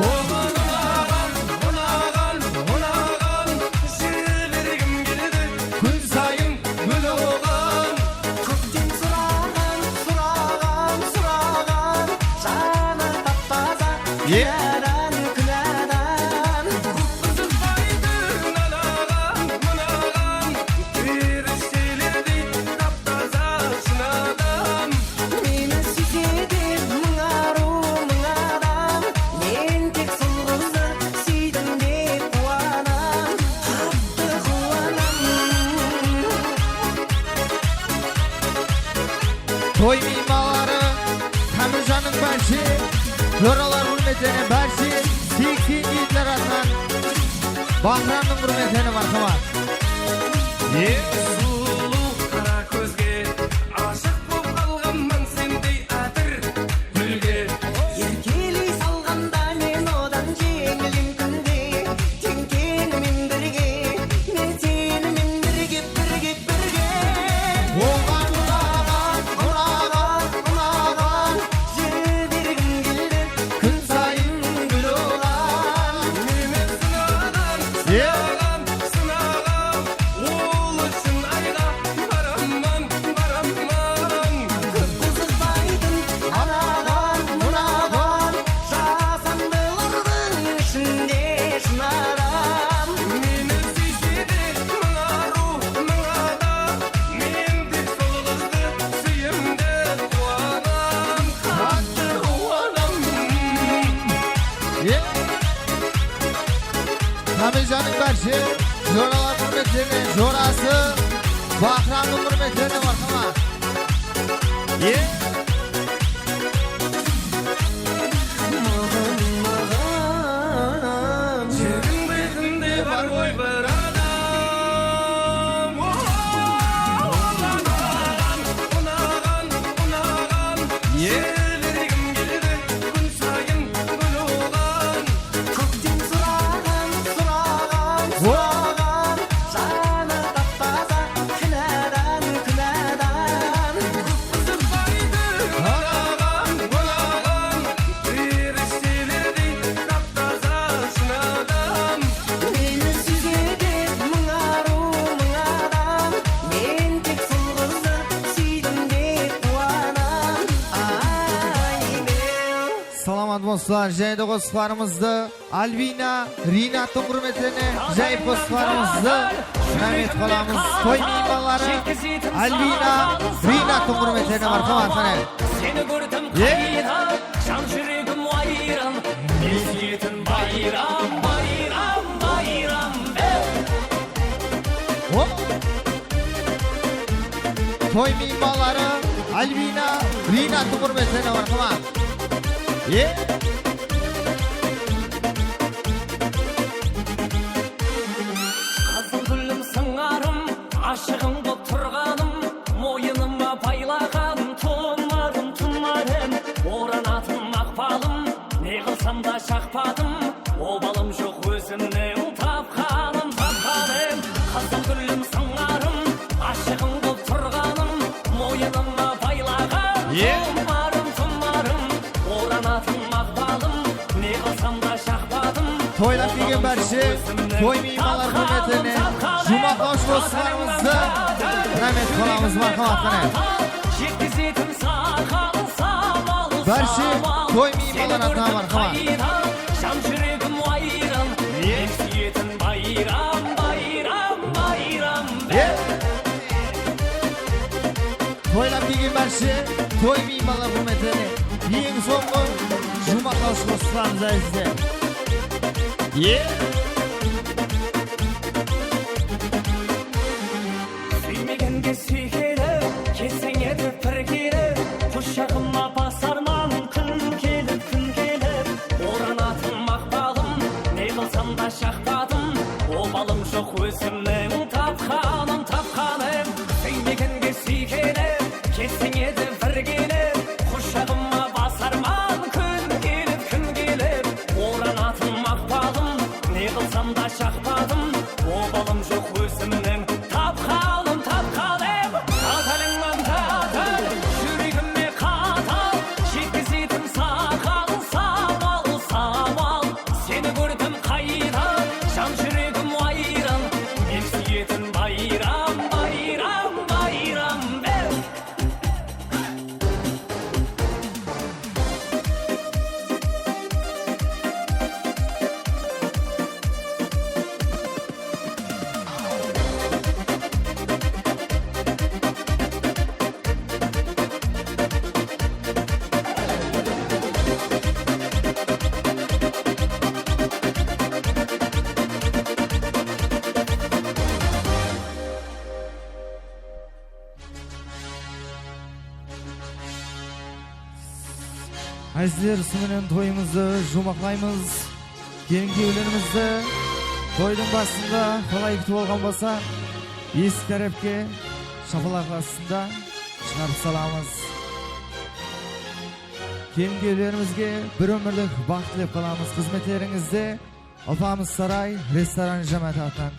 Oǵan unaǵan, unaǵan, unaǵan, jibergim keledi kún sayın gúl oǵan. Kókten suraǵan, suraǵan, suraǵan, janı tap-taza, kúnadan, kúnadan. Qızıqpaydı anaǵan, mınaǵan, perishteler dey tap-taza shın adam. Meni súyse de mıń arıw, mıń adam, men tek sol qızdı súydim dep quwanam, qattı quwanam. Toy miymanları, Kámiljannıń bárshe joralar húrmetlerine, bárshe seksen jetiler atınan Bahramnıń húrmetlerine marhamat. Eń sulıw qara kózge ashıq bolıp qalǵanman sendey átir gúlge. Erkeley salǵanda men odan jeńilim kúnde, teń-teńimen birge, men senimen birge, birge, birge. Oǵan unaǵan, unaǵan, unaǵan, jibergim keldi kún sayın gúl oǵan. Meni sınaǵan, sınaǵan, sınaǵan, ol ushın ayǵa baraman, baraman. Kóp qızıqpaytın anaǵan, mınaǵan, jasandılardıń ishinde shın adam. Meni súyse de mıń arıw, mıń adam, men tek sol qızdı súyem dep quwanam, qattı quwanam. Ye? Kámiljannıń bárshe joralar húrmetlerine, jorası Bahramnıń húrmetlerine marhamat. Ye? Maǵan, maǵan jerdiń betinde bar ǵoy bir adam. Unaǵan, unaǵan, unaǵan. Ye? Salamat bolsınlar, jáne de qosıqlarımızdı Albina, Rinattıń húrmetine jayıp qosıqlarımızdı rawayat qılamız. Toy miymanları Albina, Rinattıń húrmetine, marhamat, qáne. Seni kórdim qayda, jan júregim wayran, men súyetin bayram, bayram, bayram. Hop! Toy miymanları Albina, Rinattıń húrmetine, marhamat. E? Qızıl gúlim, sıńarım, ashıǵıń bolıp turǵanım, moyınıma baylaǵan tumarım, tumarım, oranatın maqpalım, ne qılsam da jaqpadım, obalım joq ózimniń tapqanım, tapqanım. Qızıl gúlim, sıńarım, ashıǵıń bolıp turǵanım, moyınıma baylaǵan tumarım, tumarım, oranatın maqpalım, ne qılsam da jaqpadım. Toylap kelgen bárshe toy miymanlar húrmetine juwmaqlawshı qosıqlarımızdı rawayat qılamız, marhamat, qáne. Jetkizetin saǵan samal, bárshe toy miymanlar atına marhamat. Jan júregim wayran, men súyetin bayram, bayram, bayram. Toylap kelgen bárshe toy miymanlar húrmetine eń sońǵı juwmaqlawshı qosıqlarımız, ázizler. Súymegenge súykelip, kelseń edi bir kelip, qushaǵıma basarman kún kelip, kún kelip. Oranatın maqpalım, ne qılsam da jaqpadım, obalım joq ózimniń tapqanım, tapqanım. Súymegenge súykelip, kelseń edi bir kelip, qushaǵıma basarman kún kelip, kún kelip. Oranatın maqpalım, ne qılsam da jaqpadım, obalım joq ózimniń tapqanım, tapqanım. Tatalıńnan tatal, júregime qatal, jetkizetin saǵan samal, samal. Seni kórdim qayda, jan júregim wayran, men súyetin bayram, bayram, bayram. Ázizler, usı menen toyımızdı juwmaqlaymız. Kelin-kúyewlerimizdi toydıń basında qalay kútip alǵan bolsa, esik tárepke shapalaq astında shıǵarıp salamız. Kelin-kúyewlerimizge bir ómirlik baxıt tilep qalamız. Xızmetlerińizde Alpamıs Saray restoran jámááti atınan.